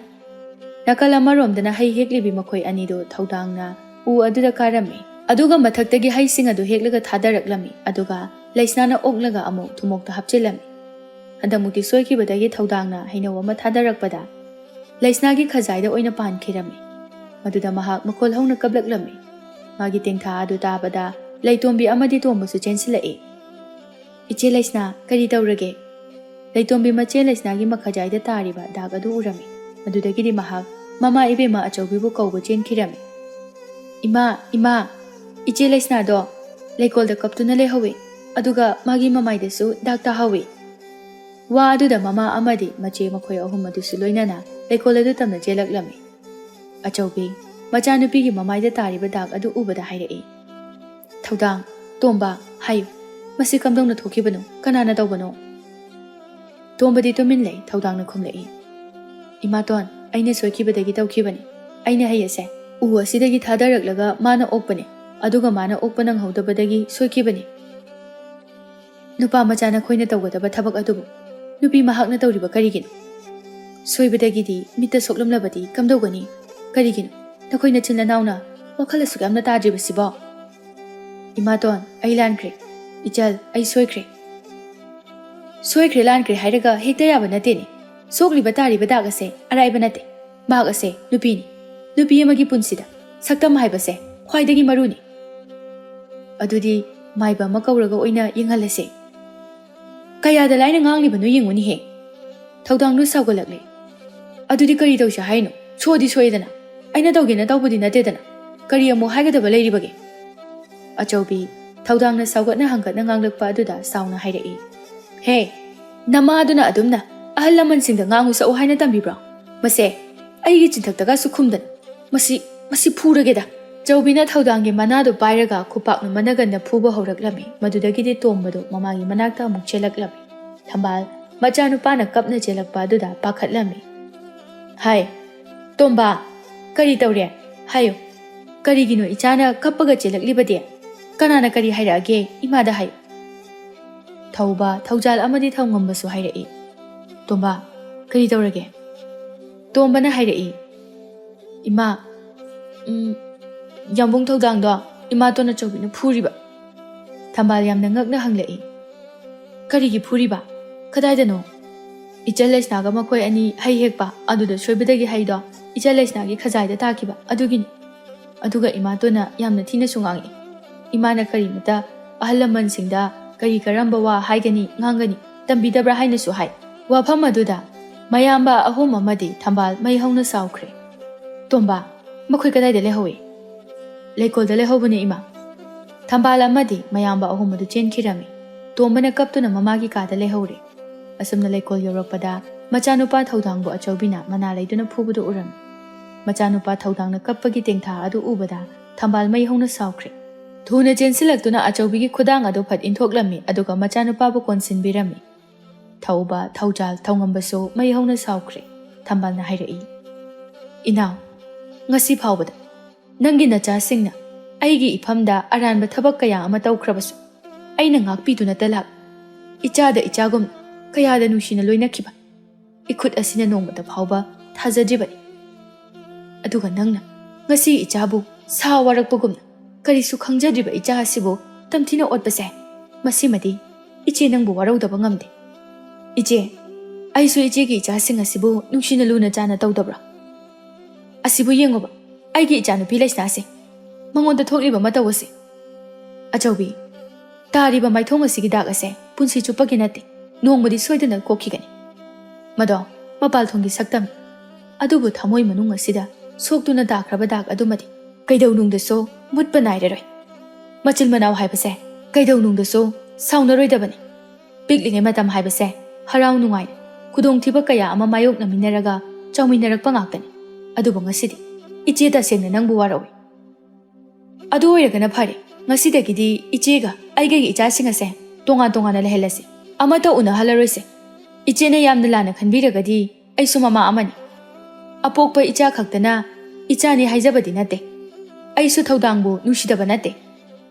ꯅꯥꯀꯜ ꯑꯃꯔꯣꯝꯗꯅ ꯍꯩ ꯍꯦꯛꯂꯤꯕꯤ ꯃꯈꯣꯏ ꯑꯅꯤꯗꯨ ꯊꯧꯗꯥꯡꯅ ꯎ ꯑꯗꯨꯗ ꯀꯥꯔꯝꯃꯤ꯫ ꯑꯗꯨꯒ ꯃꯊꯛꯇꯒꯤ ꯍꯩꯁꯤꯡ ꯑꯗꯨ ꯍꯦꯛꯂꯒ ꯊꯥꯗꯔꯛꯂꯝꯃꯤ꯫ ꯑꯗꯨꯒ ꯂꯩꯁꯅꯥꯅ ꯑꯣꯛꯂꯒ ꯑꯃꯨꯛ ꯊꯨꯃꯣꯛꯇ ꯍꯥꯞꯆꯤꯜꯂꯝꯃꯤ꯫ ꯍꯟꯗꯛꯃꯨꯛꯇꯤ ꯁꯣꯏꯈꯤꯕꯗꯒꯤ ꯊꯧꯗꯥꯡꯅ ꯍꯩꯅꯧ ꯑꯃ ꯊꯥꯗꯔꯛꯄꯗ ꯂꯩꯁꯅꯥꯒꯤ ꯈꯖꯥꯏꯗ ꯑꯣꯏꯅ ꯄꯥꯟꯈꯤꯔꯝꯃꯤ꯫ ꯃꯗꯨꯗ ꯃꯍꯥꯛ ꯃꯈꯣꯜ ꯍꯧꯅ ꯀꯞꯂꯛꯂꯝꯃꯤ꯫ ꯃꯥꯒꯤ ꯇꯦꯡꯊꯥ ꯑꯗꯨ ꯇꯥꯕꯗ ꯂꯩꯇꯣꯝꯕꯤ ꯑꯃꯗꯤ ꯇꯣꯝꯕꯁꯨ ꯆꯦꯟꯁꯤꯜꯂꯛꯏ꯫ "ꯏꯆꯦ ꯂꯩꯁꯅꯥ, ꯀꯔꯤ ꯇꯧꯔꯒꯦ?" ꯂꯩꯇꯣꯝꯕꯤ ꯃꯆꯦ ꯂꯩꯁꯅꯥꯒꯤ ꯃꯈꯖꯥꯏꯗ ꯇꯥꯔꯤꯕ ꯗꯥꯛ ꯑꯗꯨ ꯎꯔꯝꯃꯤ꯫ ꯑꯗꯨꯗꯒꯤꯗꯤ ꯃꯍꯥꯛ ꯃꯃꯥ ꯏꯕꯦꯝꯃ ꯑꯆꯧꯕꯤꯕꯨ ꯀꯧꯕ ꯆꯦꯟꯈꯤꯔꯝꯃꯤ꯫ "ꯏꯃꯥ, ꯏꯃꯥ, ꯏꯆꯦ ꯂꯩꯁꯅꯥꯗꯣ ꯂꯩꯀꯣꯜꯗ ꯀꯞꯇꯨꯅ ꯂꯩꯍꯧꯋꯤ, ꯑꯗꯨꯒ ꯃꯥꯒꯤ ꯃꯃꯥꯏꯗꯁꯨ ꯗꯥꯛ ꯇꯥꯍꯧꯋꯤ꯫" ꯋꯥ ꯑꯗꯨꯗ ꯃꯃꯥ ꯑꯃꯗꯤ ꯃꯆꯦ ꯃꯈꯣꯏ ꯑꯍꯨꯝ ꯑꯗꯨꯁꯨ ꯂꯣꯏꯅꯅ ꯂꯩꯀꯣꯜ ꯑꯗꯨ ꯇꯝꯅ ꯆꯦꯜꯂꯛꯂꯝꯃꯤ꯫ ꯑꯆꯧꯕꯤ, ꯃꯆꯥꯅꯨꯄꯤꯒꯤ ꯃꯃꯥꯏꯗ ꯇꯥꯔꯤꯕ ꯗꯥꯛ ꯑꯗꯨ ꯎꯕꯗ ꯍꯥꯏꯔꯛꯏ, "ꯊꯧꯗꯥꯡ, ꯇꯣꯝꯕ, ꯍꯥꯏꯌꯨ, ꯃꯁꯤ ꯀꯝꯗꯧꯅ ꯊꯣꯛꯈꯤꯕꯅꯣ? ꯀꯅꯥꯅ ꯇꯧꯕꯅꯣ?" ꯇꯣꯝꯕꯗꯤ ꯇꯨꯃꯤꯟ ꯂꯩ꯫ ꯊꯧꯗꯥꯡꯅ ꯈꯨꯝꯂꯛꯏ, "ꯏꯃꯥꯇꯣꯟ, ꯑꯩꯅ ꯁꯣꯏꯈꯤꯕꯗꯒꯤ ꯇꯧꯈꯤꯕꯅꯤ꯫ ꯑꯩꯅ ꯍꯩ ꯑꯁꯦ ꯎ ꯑꯁꯤꯗꯒꯤ ꯊꯥꯗꯔꯛꯂꯒ ꯃꯥꯅ ꯑꯣꯛꯄꯅꯤ, ꯑꯗꯨꯒ ꯃꯥꯅ ꯑꯣꯛꯄ ꯅꯪꯍꯧꯗꯕꯗꯒꯤ ꯁꯣꯏꯈꯤꯕꯅꯤ꯫" "ꯅꯨꯄꯥ ꯃꯆꯥ ꯅꯈꯣꯏꯅ ꯇꯧꯒꯗꯕ ꯊꯕꯛ ꯑꯗꯨꯕꯨ ꯅꯨꯄꯤ ꯃꯍꯥꯛꯅ ꯇꯧꯔꯤꯕ ꯀꯔꯤꯒꯤꯅꯣ? ꯁꯣꯏꯕꯗꯒꯤꯗꯤ ꯃꯤꯠꯇ ꯁꯣꯛꯂꯝꯂꯕꯗꯤ ꯀꯝꯗꯧꯒꯅꯤ? ꯀꯔꯤꯒꯤꯅꯣ ꯅꯈꯣꯏ ꯅꯆꯤꯟ ꯅꯅꯥꯎꯅ ꯋꯥꯈꯜ ꯑꯁꯨꯛ ꯌꯥꯝꯅ ꯇꯥꯗ꯭ꯔꯤꯕꯁꯤꯕꯣ?" "ꯏꯃꯥꯇꯣꯟ, ꯑꯩ ꯂꯥꯟꯈ꯭ꯔꯦ꯫ ꯏꯆꯜ, ꯑꯩ ꯁꯣꯏꯈ꯭ꯔꯦ꯫" "ꯁꯣꯏꯈ꯭ꯔꯦ ꯂꯥꯟꯈ꯭ꯔꯦ ꯍꯥꯏꯔꯒ ꯍꯦꯛꯇ ꯌꯥꯕ ꯅꯠꯇꯦꯅꯦ꯫ ꯁꯣꯛꯂꯤꯕ ꯇꯥꯔꯤꯕ ꯗꯥꯛ ꯑꯁꯦ ꯑꯔꯥꯏꯕ ꯅꯠꯇꯦ꯫ ꯃꯍꯥꯛ ꯑꯁꯦ ꯅꯨꯄꯤꯅꯤ꯫ ꯅꯨꯄꯤ ꯑꯃꯒꯤ ꯄꯨꯟꯁꯤꯗ ꯁꯛꯇꯝ ꯍꯥꯏꯕꯁꯦ ꯈ꯭ꯋꯥꯏꯗꯒꯤ ꯃꯔꯨꯅꯤ꯫ ꯑꯗꯨꯗꯤ ꯃꯥꯏꯕ ꯑꯃ ꯀꯧꯔꯒ ꯑꯣꯏꯅ ꯌꯦꯡꯍꯜꯂꯁꯦ꯫" "ꯀꯌꯥꯗ ꯂꯥꯏꯅ ꯉꯥꯡꯂꯤꯕꯅꯣ ꯌꯦꯡꯉꯨꯅꯦꯍꯦ꯫" ꯊꯧꯗꯥꯡꯗꯨ ꯁꯥꯎꯒꯠꯂꯛꯂꯦ꯫ "ꯑꯗꯨꯗꯤ ꯀꯔꯤ ꯇꯧꯁꯦ ꯍꯥꯏꯅꯣ? ꯁꯣꯏꯗꯤ ꯁꯣꯏꯗꯅ꯫ ꯑꯩꯅ ꯇꯧꯒꯦꯅ ꯇꯧꯕꯗꯤ ꯅꯠꯇꯦꯗꯅ꯫ ꯀꯔꯤ ꯑꯃꯨꯛ ꯍꯥꯏꯒꯗꯕ ꯂꯩꯔꯤꯕꯒꯦ?" ꯑꯆꯧꯕꯤ, ꯊꯧꯗꯥꯡꯅ ꯁꯥꯎꯒꯠꯅ ꯍꯪꯒꯠꯅ ꯉꯥꯡꯂꯛꯄ ꯑꯗꯨꯗ ꯁꯥꯎꯅ ꯍꯥꯏꯔꯛꯏ, "ꯍꯦ, ꯅꯃꯥꯗꯨꯅ ꯑꯗꯨꯝꯅ ꯑꯍꯜ ꯂꯃꯟꯁꯤꯡꯗ ꯉꯥꯡꯉꯨ ꯁꯛꯎ ꯍꯥꯏꯅ ꯇꯝꯕꯤꯕ꯭ꯔꯣ? ꯃꯁꯦ ꯑꯩꯒꯤ ꯆꯤꯟꯊꯛꯇꯒꯁꯨ ꯈꯨꯝꯗꯅ꯫ ꯃꯁꯤ, ꯃꯁꯤ ꯐꯨꯔꯒꯦꯗ꯫" ꯆꯧꯕꯤꯅ ꯊꯧꯗꯥꯡꯒꯤ ꯃꯅꯥꯗꯨ ꯄꯥꯏꯔꯒ ꯈꯨꯄꯥꯛꯅ ꯃꯅꯒꯟꯗ ꯐꯨꯕ ꯍꯧꯔꯛꯂꯝꯃꯤ꯫ ꯃꯗꯨꯗꯒꯤꯗꯤ ꯇꯣꯝꯕꯗꯨ ꯃꯃꯥꯒꯤ ꯃꯅꯥꯛꯇ ꯑꯃꯨꯛ ꯆꯦꯜꯂꯛꯂꯝꯃꯤ꯫ ꯊꯝꯕꯥꯜ ꯃꯆꯥꯅꯨꯄꯥꯅ ꯀꯞꯅ ꯆꯦꯜꯂꯛꯄ ꯑꯗꯨꯗ ꯄꯥꯈꯠꯂꯝꯃꯤ꯫ "ꯍꯥꯏ, ꯇꯣꯝꯕ, ꯀꯔꯤ ꯇꯧꯔꯦ? ꯍꯥꯏꯌꯨ꯫ ꯀꯔꯤꯒꯤꯅꯣ ꯏꯆꯥꯅ ꯀꯞꯄꯒ ꯆꯦꯜꯂꯛꯂꯤꯕꯗꯤ? ꯀꯅꯥꯅ ꯀꯔꯤ ꯍꯥꯏꯔꯛꯑꯒꯦ? ꯏꯃꯥꯗ ꯍꯥꯏꯌꯨ꯫" ꯊꯧꯕ, ꯊꯧꯖꯥꯜ ꯑꯃꯗꯤ ꯊꯧꯉꯝꯕꯁꯨ ꯍꯥꯏꯔꯛꯏ꯫ "ꯇꯣꯝꯕ, ꯀꯔꯤ ꯇꯧꯔꯒꯦ?" ꯇꯣꯝꯕꯅ ꯍꯥꯏꯔꯛꯏ, "ꯏꯃꯥ, ꯎꯝ, ꯌꯥꯝꯕꯨꯡ ꯊꯧꯗꯥꯡꯗꯣ ꯏꯃꯥꯇꯣꯟ ꯑꯆꯧꯕꯤꯅ ꯐꯨꯔꯤꯕ꯫" ꯊꯝꯕꯥꯜ ꯌꯥꯝꯅ ꯉꯛꯅ ꯍꯪꯂꯛꯏ, "ꯀꯔꯤꯒꯤ ꯐꯨꯔꯤꯕ? ꯀꯗꯥꯏꯗꯅꯣ?" "ꯏꯆꯜ ꯂꯩꯁꯅꯥꯒ ꯃꯈꯣꯏ ꯑꯅꯤ ꯍꯩ ꯍꯦꯛꯄ ꯑꯗꯨꯗ ꯁꯣꯏꯕꯗꯒꯤ ꯍꯩꯗꯣ ꯏꯆꯜ ꯂꯩꯁꯅꯥꯒꯤ ꯈꯖꯥꯏꯗ ꯇꯥꯈꯤꯕ ꯑꯗꯨꯒꯤꯅꯤ꯫ ꯑꯗꯨꯒ ꯏꯃꯥꯇꯣꯟꯅ ꯌꯥꯝꯅ ꯊꯤꯅꯁꯨ ꯉꯥꯡꯉꯤ꯫ ꯏꯃꯥꯅ ꯀꯔꯤꯃꯇ ꯑꯍꯜ ꯂꯃꯟꯁꯤꯡꯗ ꯀꯔꯤ ꯀꯔꯝꯕ ꯋꯥ ꯍꯥꯏꯒꯅꯤ, ꯉꯥꯡꯒꯅꯤ ꯇꯝꯕꯤꯗꯕ꯭ꯔꯥ ꯍꯥꯏꯅꯁꯨ ꯍꯥꯏ꯫" ꯋꯥꯐꯝ ꯑꯗꯨꯗ ꯃꯌꯥꯝꯕ ꯑꯍꯨꯝ ꯑꯃꯗꯤ ꯊꯝꯕꯥꯜ ꯃꯩ ꯍꯧꯅ ꯁꯥꯎꯈ꯭ꯔꯦ꯫ "ꯇꯣꯝꯕ, ꯃꯈꯣꯏ ꯀꯗꯥꯏꯗ ꯂꯩꯍꯧꯏ?" "ꯂꯩꯀꯣꯜꯗ ꯂꯩꯍꯧꯕꯅꯦ, ꯏꯃꯥ꯫" ꯊꯝꯕꯥꯜ ꯑꯃꯗꯤ ꯃꯌꯥꯝꯕ ꯑꯍꯨꯝ ꯑꯗꯨ ꯆꯦꯟꯈꯤꯔꯝꯃꯤ꯫ ꯇꯣꯝꯕꯅ ꯀꯞꯇꯨꯅ ꯃꯃꯥꯒꯤ ꯀꯥꯗ ꯂꯩꯍꯧꯔꯦ꯫ ꯑꯁꯨꯝꯅ ꯂꯩꯀꯣꯜ ꯌꯧꯔꯛꯄꯗ ꯃꯆꯥꯅꯨꯄꯥ ꯊꯧꯗꯥꯡꯕꯨ ꯑꯆꯧꯕꯤꯅ ꯃꯅꯥ ꯂꯩꯗꯨꯅ ꯐꯨꯕꯗꯨ ꯎꯔꯝꯃꯤ꯫ ꯃꯆꯥꯅꯨꯄꯥ ꯊꯧꯗꯥꯡꯅ ꯀꯞꯄꯒꯤ ꯇꯦꯡꯊꯥ ꯑꯗꯨ ꯎꯕꯗ ꯊꯝꯕꯥꯜ ꯃꯩ ꯍꯧꯅ ꯁꯥꯎꯈ꯭ꯔꯦ꯫ ꯊꯨꯅ ꯆꯦꯟꯁꯤꯜꯂꯛꯇꯨꯅ ꯑꯆꯧꯕꯤꯒꯤ ꯈꯨꯗꯥꯡ ꯑꯗꯨ ꯐꯠ ꯏꯟꯊꯣꯛꯂꯝꯃꯤ, ꯑꯗꯨꯒ ꯃꯆꯥꯅꯨꯄꯥꯕꯨ ꯀꯣꯟꯁꯤꯟꯕꯤꯔꯝꯃꯤ꯫ ꯊꯧꯕ, ꯊꯧꯖꯥꯜ, ꯊꯧꯉꯝꯕꯁꯨ ꯃꯩ ꯍꯧꯅ ꯁꯥꯎꯈ꯭ꯔꯦ꯫ ꯊꯝꯕꯥꯜꯅ ꯍꯥꯏꯔꯛꯏ, "ꯏꯅꯥꯎ, ꯉꯁꯤ ꯐꯥꯎꯕꯗ ꯅꯪꯒꯤ ꯅꯆꯥꯁꯤꯡꯅ ꯑꯩꯒꯤ ꯏꯐꯝꯗ ꯑꯔꯥꯟꯕ ꯊꯕꯛ ꯀꯌꯥ ꯑꯃ ꯇꯧꯈ꯭ꯔꯕꯁꯨ, ꯑꯩꯅ ꯉꯥꯛꯄꯤꯗꯨꯅꯇ ꯂꯥꯛ꯫ ꯏꯆꯥꯗ ꯏꯆꯥꯒꯨꯝ ꯀꯌꯥꯗ ꯅꯨꯡꯁꯤꯅ ꯂꯣꯏꯅꯈꯤꯕ ꯏꯈꯨꯠ ꯑꯁꯤꯅ ꯅꯣꯡꯃꯇ ꯐꯥꯎꯕ ꯊꯥꯖꯗ꯭ꯔꯤꯕꯅꯤ꯫ ꯑꯗꯨꯒ ꯅꯪꯅ ꯉꯁꯤ ꯏꯆꯥꯕꯨ ꯁꯥ ꯋꯥꯔꯛꯄꯒꯨꯝꯅ ꯀꯔꯤꯁꯨ ꯈꯪꯖꯗ꯭ꯔꯤꯕ ꯏꯆꯥ ꯑꯁꯤꯕꯨ ꯇꯝꯊꯤꯅ ꯑꯣꯠꯄꯁꯦ, ꯃꯁꯤꯃꯗꯤ ꯏꯆꯦ ꯅꯪꯕꯨ ꯋꯥꯔꯧꯗꯕ ꯉꯝꯗꯦ꯫ ꯏꯆꯦ, ꯑꯩꯁꯨ ꯏꯆꯦꯒꯤ ꯏꯆꯥꯁꯤꯡ ꯑꯁꯤꯕꯨ ꯅꯨꯡꯁꯤꯅ ꯂꯨꯅ ꯆꯥꯅ ꯇꯧꯗꯕ꯭ꯔꯥ? ꯑꯁꯤꯕꯨ ꯌꯦꯡꯉꯨꯕ, ꯑꯩꯒꯤ ꯏꯆꯥꯅꯨꯄꯤ ꯂꯩꯁꯅꯥꯁꯦ, ꯃꯉꯣꯟꯗ ꯊꯣꯛꯂꯤꯕ ꯃꯇꯧ ꯑꯁꯦ꯫ ꯑꯆꯧꯕꯤ, ꯇꯥꯔꯤꯕ ꯃꯥꯏꯊꯣꯡ ꯑꯁꯤꯒꯤ ꯗꯥꯛ ꯑꯁꯦ ꯄꯨꯟꯁꯤ ꯆꯨꯞꯄꯒꯤ ꯅꯠꯇꯦ, ꯅꯣꯡꯃꯗꯤ ꯁꯣꯏꯗꯅ ꯀꯣꯛꯈꯤꯒꯅꯤ꯫ ꯃꯗꯣ ꯃꯄꯥꯜ ꯊꯣꯡꯒꯤ ꯁꯛꯇꯝ, ꯑꯗꯨꯕꯨ ꯊꯃꯣꯏ ꯃꯅꯨꯡ ꯑꯁꯤꯗ ꯁꯣꯛꯇꯨꯅ ꯇꯥꯈ꯭ꯔꯕ ꯗꯥꯛ ꯑꯗꯨꯃꯗꯤ ꯀꯩꯗꯧꯅꯨꯡꯗꯁꯨ ꯃꯨꯠꯄ ꯅꯥꯏꯔꯔꯣꯏ꯫ ꯃꯆꯤꯟ ꯃꯅꯥꯎ ꯍꯥꯏꯕꯁꯦ ꯀꯩꯗꯧꯅꯨꯡꯗꯁꯨ ꯁꯥꯎꯅꯔꯣꯏꯗꯕꯅꯤ꯫ ꯄꯤꯛꯂꯤꯉꯩ ꯃꯇꯝ ꯍꯥꯏꯕꯁꯦ ꯍꯔꯥꯎ ꯅꯨꯡꯉꯥꯏ, ꯈꯨꯗꯣꯡꯊꯤꯕ ꯀꯌꯥ ꯑꯃ ꯃꯥꯌꯣꯛꯅꯃꯤꯟꯅꯔꯒ ꯆꯥꯎꯃꯤꯟꯅꯔꯛꯄ ꯉꯥꯛꯇꯅꯤ꯫ ꯑꯗꯨꯕꯨ ꯉꯁꯤꯗꯤ ꯏꯆꯦ ꯇꯁꯦꯡꯅ ꯅꯪꯕꯨ ꯋꯥꯔꯧꯏ꯫ ꯑꯗꯨ ꯑꯣꯏꯔꯒꯅ ꯐꯔꯦ꯫ ꯉꯁꯤꯗꯒꯤꯗꯤ ꯏꯆꯦꯒ ꯑꯩꯒꯤ ꯏꯆꯥꯁꯤꯡ ꯑꯁꯦ ꯇꯣꯉꯥꯟ ꯇꯣꯉꯥꯟꯅ ꯂꯩꯍꯜꯂꯁꯤ꯫ ꯑꯃꯠꯇ ꯎꯅꯍꯜꯂꯔꯣꯏꯁꯦ꯫ ꯏꯆꯦꯅ ꯌꯥꯝꯅ ꯂꯥꯟꯅ ꯈꯟꯕꯤꯔꯒꯗꯤ ꯑꯩꯁꯨ ꯃꯃꯥ ꯑꯃꯅꯤ꯫ ꯑꯄꯣꯛꯄ ꯏꯆꯥ ꯈꯛꯇꯅ ꯏꯆꯥꯅꯤ ꯍꯥꯏꯖꯕꯗꯤ ꯅꯠꯇꯦ꯫ ꯑꯩꯁꯨ ꯊꯧꯗꯥꯡꯕꯨ ꯅꯨꯡꯁꯤꯗꯕ ꯅꯠꯇꯦ꯫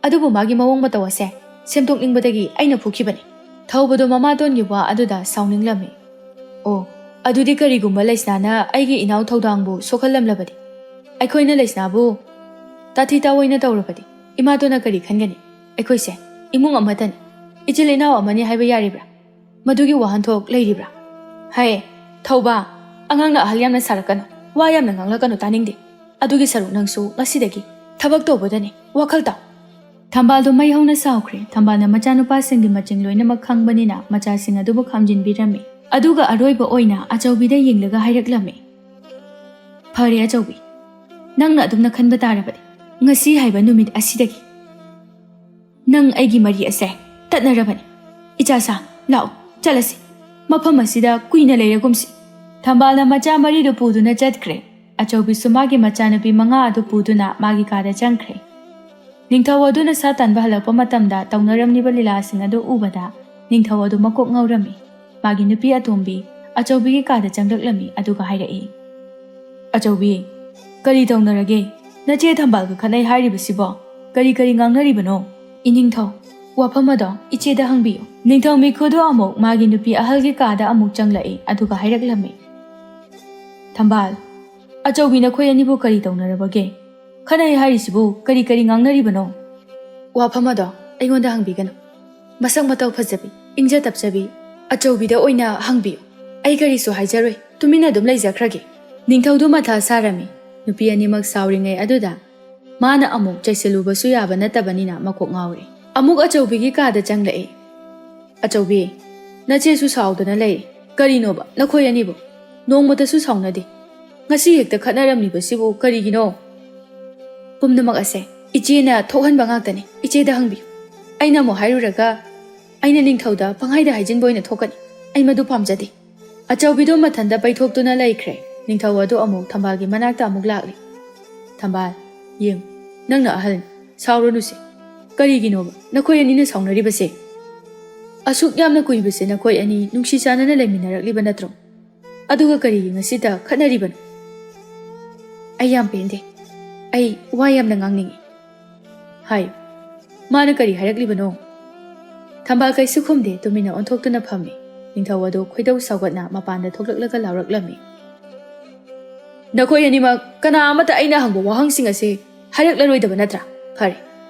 ꯑꯗꯨꯕꯨ ꯃꯥꯒꯤ ꯃꯑꯣꯡ ꯃꯇꯧ ꯑꯁꯦ ꯁꯦꯝꯗꯣꯛꯅꯤꯡꯕꯗꯒꯤ ꯑꯩꯅ ꯐꯨꯈꯤꯕꯅꯤ꯫ ꯊꯧꯕꯗꯣ ꯃꯃꯥꯇꯣꯟꯒꯤ ꯋꯥ ꯑꯗꯨꯗ ꯁꯥꯎꯅꯤꯡꯂꯝꯃꯤ꯫ ꯑꯣ, ꯑꯗꯨꯗꯤ ꯀꯔꯤꯒꯨꯝꯕ ꯂꯩꯁꯅꯥꯅ ꯑꯩꯒꯤ ꯏꯅꯥꯎ ꯊꯧꯗꯥꯡꯕꯨ ꯁꯣꯛꯍꯜꯂꯝꯂꯕꯗꯤ? ꯑꯩꯈꯣꯏꯅ ꯂꯩꯁꯅꯥꯕꯨ ꯇꯥꯊꯤ ꯇꯥꯑꯣꯏꯅ ꯇꯧꯔꯕꯗꯤ ꯏꯃꯥꯇꯣꯟꯅ ꯀꯔꯤ ꯈꯟꯒꯅꯤ? ꯑꯩꯈꯣꯏꯁꯦ ꯏꯃꯨꯡ ꯑꯃꯠꯇꯅꯤ, ꯏꯆꯤꯜ ꯏꯅꯥꯎ ꯑꯃꯅꯤ ꯍꯥꯏꯕ ꯌꯥꯔꯤꯕ꯭ꯔꯥ? ꯃꯗꯨꯒꯤ ꯋꯥꯍꯟꯊꯣꯛ ꯂꯩꯔꯤꯕ꯭ꯔꯥ? ꯍꯦ, ꯊꯧꯕ, ꯑꯉꯥꯡꯅ ꯑꯍꯜ ꯌꯥꯝꯅ ꯁꯥꯔꯛꯀꯅꯨ, ꯋꯥ ꯌꯥꯝꯅ ꯉꯥꯡꯂꯛꯀꯅꯨ, ꯇꯥꯅꯤꯡꯗꯦ꯫ ꯑꯗꯨꯒꯤ ꯁꯔꯨꯛ ꯅꯪꯁꯨ ꯉꯁꯤꯗꯒꯤ ꯊꯕꯛ ꯇꯧꯕꯗꯅꯤ, ꯋꯥꯈꯜ ꯇꯥꯎ꯫ ꯊꯝꯕꯥꯜꯗꯣ ꯃꯩ ꯍꯧꯅ ꯁꯥꯎꯈ꯭ꯔꯦ꯫ ꯊꯝꯕꯥꯜꯅ ꯃꯆꯥꯅꯨꯄꯥꯁꯤꯡꯒꯤ ꯃꯆꯤꯡ ꯂꯣꯏꯅꯃꯛ ꯈꯪꯕꯅꯤꯅ ꯃꯆꯥꯁꯤꯡ ꯑꯗꯨꯕꯨ ꯈꯥꯝꯖꯤꯟꯕꯤꯔꯝꯃꯤ꯫ ꯑꯗꯨꯒ ꯑꯔꯣꯏꯕ ꯑꯣꯏꯅ ꯑꯆꯧꯕꯤꯗ ꯌꯦꯡꯂꯒ ꯍꯥꯏꯔꯛꯂꯝꯃꯤ, "ꯐꯔꯦ ꯑꯆꯧꯕꯤ, ꯅꯪꯅ ꯑꯗꯨꯝꯅ ꯈꯟꯕ ꯇꯥꯔꯕꯗꯤ ꯉꯁꯤ ꯍꯥꯏꯕ ꯅꯨꯃꯤꯠ ꯑꯁꯤꯗꯒꯤ ꯅꯪ ꯑꯩꯒꯤ ꯃꯔꯤ ꯑꯁꯦ ꯇꯠꯅꯔꯕꯅꯤ꯫ ꯏꯆꯥꯁꯥ, ꯂꯥꯛꯑꯣ, ꯆꯠꯂꯁꯤ꯫ ꯃꯐꯝ ꯑꯁꯤꯗ ꯀꯨꯏꯅ ꯂꯩꯔꯒꯨꯝꯁꯤ꯫" ꯊꯝꯕꯥꯜꯅ ꯃꯆꯥ ꯃꯔꯤꯗꯨ ꯄꯨꯗꯨꯅ ꯆꯠꯈ꯭ꯔꯦ꯫ ꯑꯆꯧꯕꯤꯁꯨ ꯃꯥꯒꯤ ꯃꯆꯥꯅꯨꯄꯤ ꯃꯉꯥ ꯑꯗꯨ ꯄꯨꯗꯨꯅ ꯃꯥꯒꯤ ꯀꯥꯗ ꯆꯪꯈ꯭ꯔꯦ꯫ ꯅꯤꯡꯊꯧ ꯑꯗꯨꯅ ꯁꯥ ꯇꯥꯟꯕ ꯍꯜꯂꯛꯄ ꯃꯇꯝꯗ ꯇꯧꯅꯔꯝꯂꯤꯕ ꯂꯤꯂꯥꯁꯤꯡ ꯑꯗꯨ ꯎꯕꯗ ꯅꯤꯡꯊꯧ ꯑꯗꯨ ꯃꯀꯣꯛ ꯉꯥꯎꯔꯝꯃꯤ꯫ ꯃꯥꯒꯤ ꯅꯨꯄꯤ ꯑꯇꯣꯝꯕꯤ ꯑꯆꯧꯕꯤꯒꯤ ꯀꯥꯗ ꯆꯪꯂꯛꯂꯝꯃꯤ ꯑꯗꯨꯒ ꯍꯥꯏꯔꯛꯏ, "ꯑꯆꯧꯕꯤ, ꯀꯔꯤ ꯇꯧꯅꯔꯒꯦ? ꯅꯆꯦ ꯊꯝꯕꯥꯜꯒ ꯈꯠꯅꯩ ꯍꯥꯏꯔꯤꯕꯁꯤꯕꯣ? ꯀꯔꯤ ꯀꯔꯤ ꯉꯥꯡꯅꯔꯤꯕꯅꯣ?" "ꯏꯅꯤꯡꯊꯧ, ꯋꯥꯐꯝ ꯑꯗꯣ ꯏꯆꯦꯗ ꯍꯪꯕꯤꯌꯨ꯫" ꯅꯤꯡꯊꯧ ꯃꯤꯈꯨꯗꯨ ꯑꯃꯨꯛ ꯃꯥꯒꯤ ꯅꯨꯄꯤ ꯑꯍꯜꯒꯤ ꯀꯥꯗ ꯑꯃꯨꯛ ꯆꯪꯂꯛꯏ ꯑꯗꯨꯒ ꯍꯥꯏꯔꯛꯂꯝꯃꯤ, "ꯊꯝꯕꯥꯜ, ꯑꯆꯧꯕꯤ ꯅꯈꯣꯏ ꯑꯅꯤꯕꯨ ꯀꯔꯤ ꯇꯧꯅꯔꯕꯒꯦ? ꯈꯠꯅꯩ ꯍꯥꯏꯔꯤꯁꯤꯕꯨ ꯀꯔꯤ ꯀꯔꯤ ꯉꯥꯡꯅꯔꯤꯕꯅꯣ?" "ꯋꯥꯐꯝ ꯑꯗꯣ ꯑꯩꯉꯣꯟꯗ ꯍꯪꯕꯤꯒꯅꯨ꯫ ꯃꯁꯛ ꯃꯇꯧ ꯐꯖꯕꯤ, ꯏꯪꯖ ꯇꯞꯆꯕꯤ ꯑꯆꯧꯕꯤꯗ ꯑꯣꯏꯅ ꯍꯪꯕꯤꯌꯨ꯫ ꯑꯩ ꯀꯔꯤꯁꯨ ꯍꯥꯏꯖꯔꯣꯏ, ꯇꯨꯃꯤꯟꯅ ꯑꯗꯨꯝ ꯂꯩꯖꯈ꯭ꯔꯒꯦ꯫" ꯅꯤꯡꯊꯧꯗꯨ ꯃꯊꯥ ꯁꯥꯔꯝꯃꯤ꯫ ꯅꯨꯄꯤ ꯑꯅꯤꯃꯛ ꯁꯥꯎꯔꯤꯉꯩ ꯑꯗꯨꯗ ꯃꯥꯅ ꯑꯃꯨꯛ ꯆꯩꯁꯤꯜꯂꯨꯕꯁꯨ ꯌꯥꯕ ꯅꯠꯇꯕꯅꯤꯅ ꯃꯀꯣꯛ ꯉꯥꯎꯔꯦ꯫ ꯑꯃꯨꯛ ꯑꯆꯧꯕꯤꯒꯤ ꯀꯥꯗ ꯆꯪꯂꯛꯑꯦ꯫ "ꯑꯆꯧꯕꯤ, ꯅꯆꯦꯁꯨ ꯁꯥꯎꯗꯅ ꯂꯩꯔꯦ꯫ ꯀꯔꯤꯅꯣꯕ ꯅꯈꯣꯏ ꯑꯅꯤꯕꯨ? ꯅꯣꯡꯃꯇꯁꯨ ꯁꯥꯎꯅꯗꯦ꯫ ꯉꯁꯤ ꯍꯦꯛꯇ ꯈꯠꯅꯔꯝꯂꯤꯕꯁꯤꯕꯨ ꯀꯔꯤꯒꯤꯅꯣ?" "ꯄꯨꯝꯅꯃꯛ ꯑꯁꯦ ꯏꯆꯦꯅ ꯊꯣꯛꯍꯟꯕ ꯉꯥꯛꯇꯅꯤ꯫ ꯏꯆꯦꯗ ꯍꯪꯕꯤꯌꯨ꯫" "ꯑꯩꯅ ꯑꯃꯨꯛ ꯍꯥꯏꯔꯨꯔꯒ ꯑꯩꯅ ꯅꯤꯡꯊꯧꯗ ꯄꯪꯍꯥꯏꯗ ꯍꯥꯏꯖꯤꯟꯕ ꯑꯣꯏꯅ ꯊꯣꯛꯀꯅꯤ꯫ ꯑꯩ ꯃꯗꯨ ꯄꯥꯝꯖꯗꯦ꯫" ꯑꯆꯧꯕꯤꯗꯣ ꯃꯊꯟꯇ ꯄꯩꯊꯣꯛꯇꯨꯅ ꯂꯩꯈ꯭ꯔꯦ꯫ ꯅꯤꯡꯊꯧ ꯑꯗꯨ ꯑꯃꯨꯛ ꯊꯝꯕꯥꯜꯒꯤ ꯃꯅꯥꯛꯇ ꯑꯃꯨꯛ ꯂꯥꯛꯂꯦ꯫ "ꯊꯝꯕꯥꯜ, ꯌꯦꯡ, "ꯅꯪꯅ ꯑꯍꯜ, ꯁꯥꯎꯔꯅꯨꯁꯦ꯫ ꯀꯔꯤꯒꯤꯅꯣꯕ ꯅꯈꯣꯏ ꯑꯅꯤꯅ ꯁꯥꯎꯅꯔꯤꯕꯁꯦ? ꯑꯁꯨꯛ ꯌꯥꯝꯅ ꯀꯨꯏꯕꯁꯦ ꯅꯈꯣꯏ ꯑꯅꯤ ꯅꯨꯡꯁꯤ ꯆꯥꯟꯅꯅ ꯂꯩꯃꯤꯟꯅꯔꯛꯂꯤꯕ ꯅꯠꯇ꯭ꯔꯣ? ꯑꯗꯨꯒ ꯀꯔꯤꯒꯤ ꯉꯁꯤꯇ ꯈꯠꯅꯔꯤꯕꯅꯣ?" "ꯑꯩ ꯌꯥꯝ ꯄꯦꯟꯗꯦ꯫ ꯑꯩ ꯋꯥ ꯌꯥꯝꯅ ꯉꯥꯡꯅꯤꯡꯏ꯫" "ꯍꯥꯏꯌꯨ꯫ ꯃꯥꯅ ꯀꯔꯤ ꯍꯥꯏꯔꯛꯂꯤꯕꯅꯣ?" ꯊꯝꯕꯥꯜ ꯀꯩꯁꯨ ꯈꯨꯝꯗꯦ, ꯇꯨꯃꯤꯟꯅ ꯑꯣꯟꯊꯣꯛꯇꯨꯅ ꯐꯝꯃꯤ꯫ ꯅꯤꯡꯊꯧ ꯑꯗꯨ ꯈꯣꯏꯗꯧ ꯁꯥꯎꯒꯠꯅ ꯃꯄꯥꯟꯗ ꯊꯣꯛꯂꯛꯂꯒ ꯂꯥꯎꯔꯛꯂꯝꯃꯤ, "ꯅꯈꯣꯏ ꯑꯅꯤꯃꯛ ꯀꯅꯥ ꯑꯃꯠꯇ ꯑꯩꯅ ꯍꯪꯕ ꯋꯥꯍꯪꯁꯤꯡ ꯑꯁꯤ ꯍꯥꯏꯔꯛꯂꯔꯣꯏꯗꯕ ꯅꯠꯇ꯭ꯔꯥ? ꯐꯔꯦ,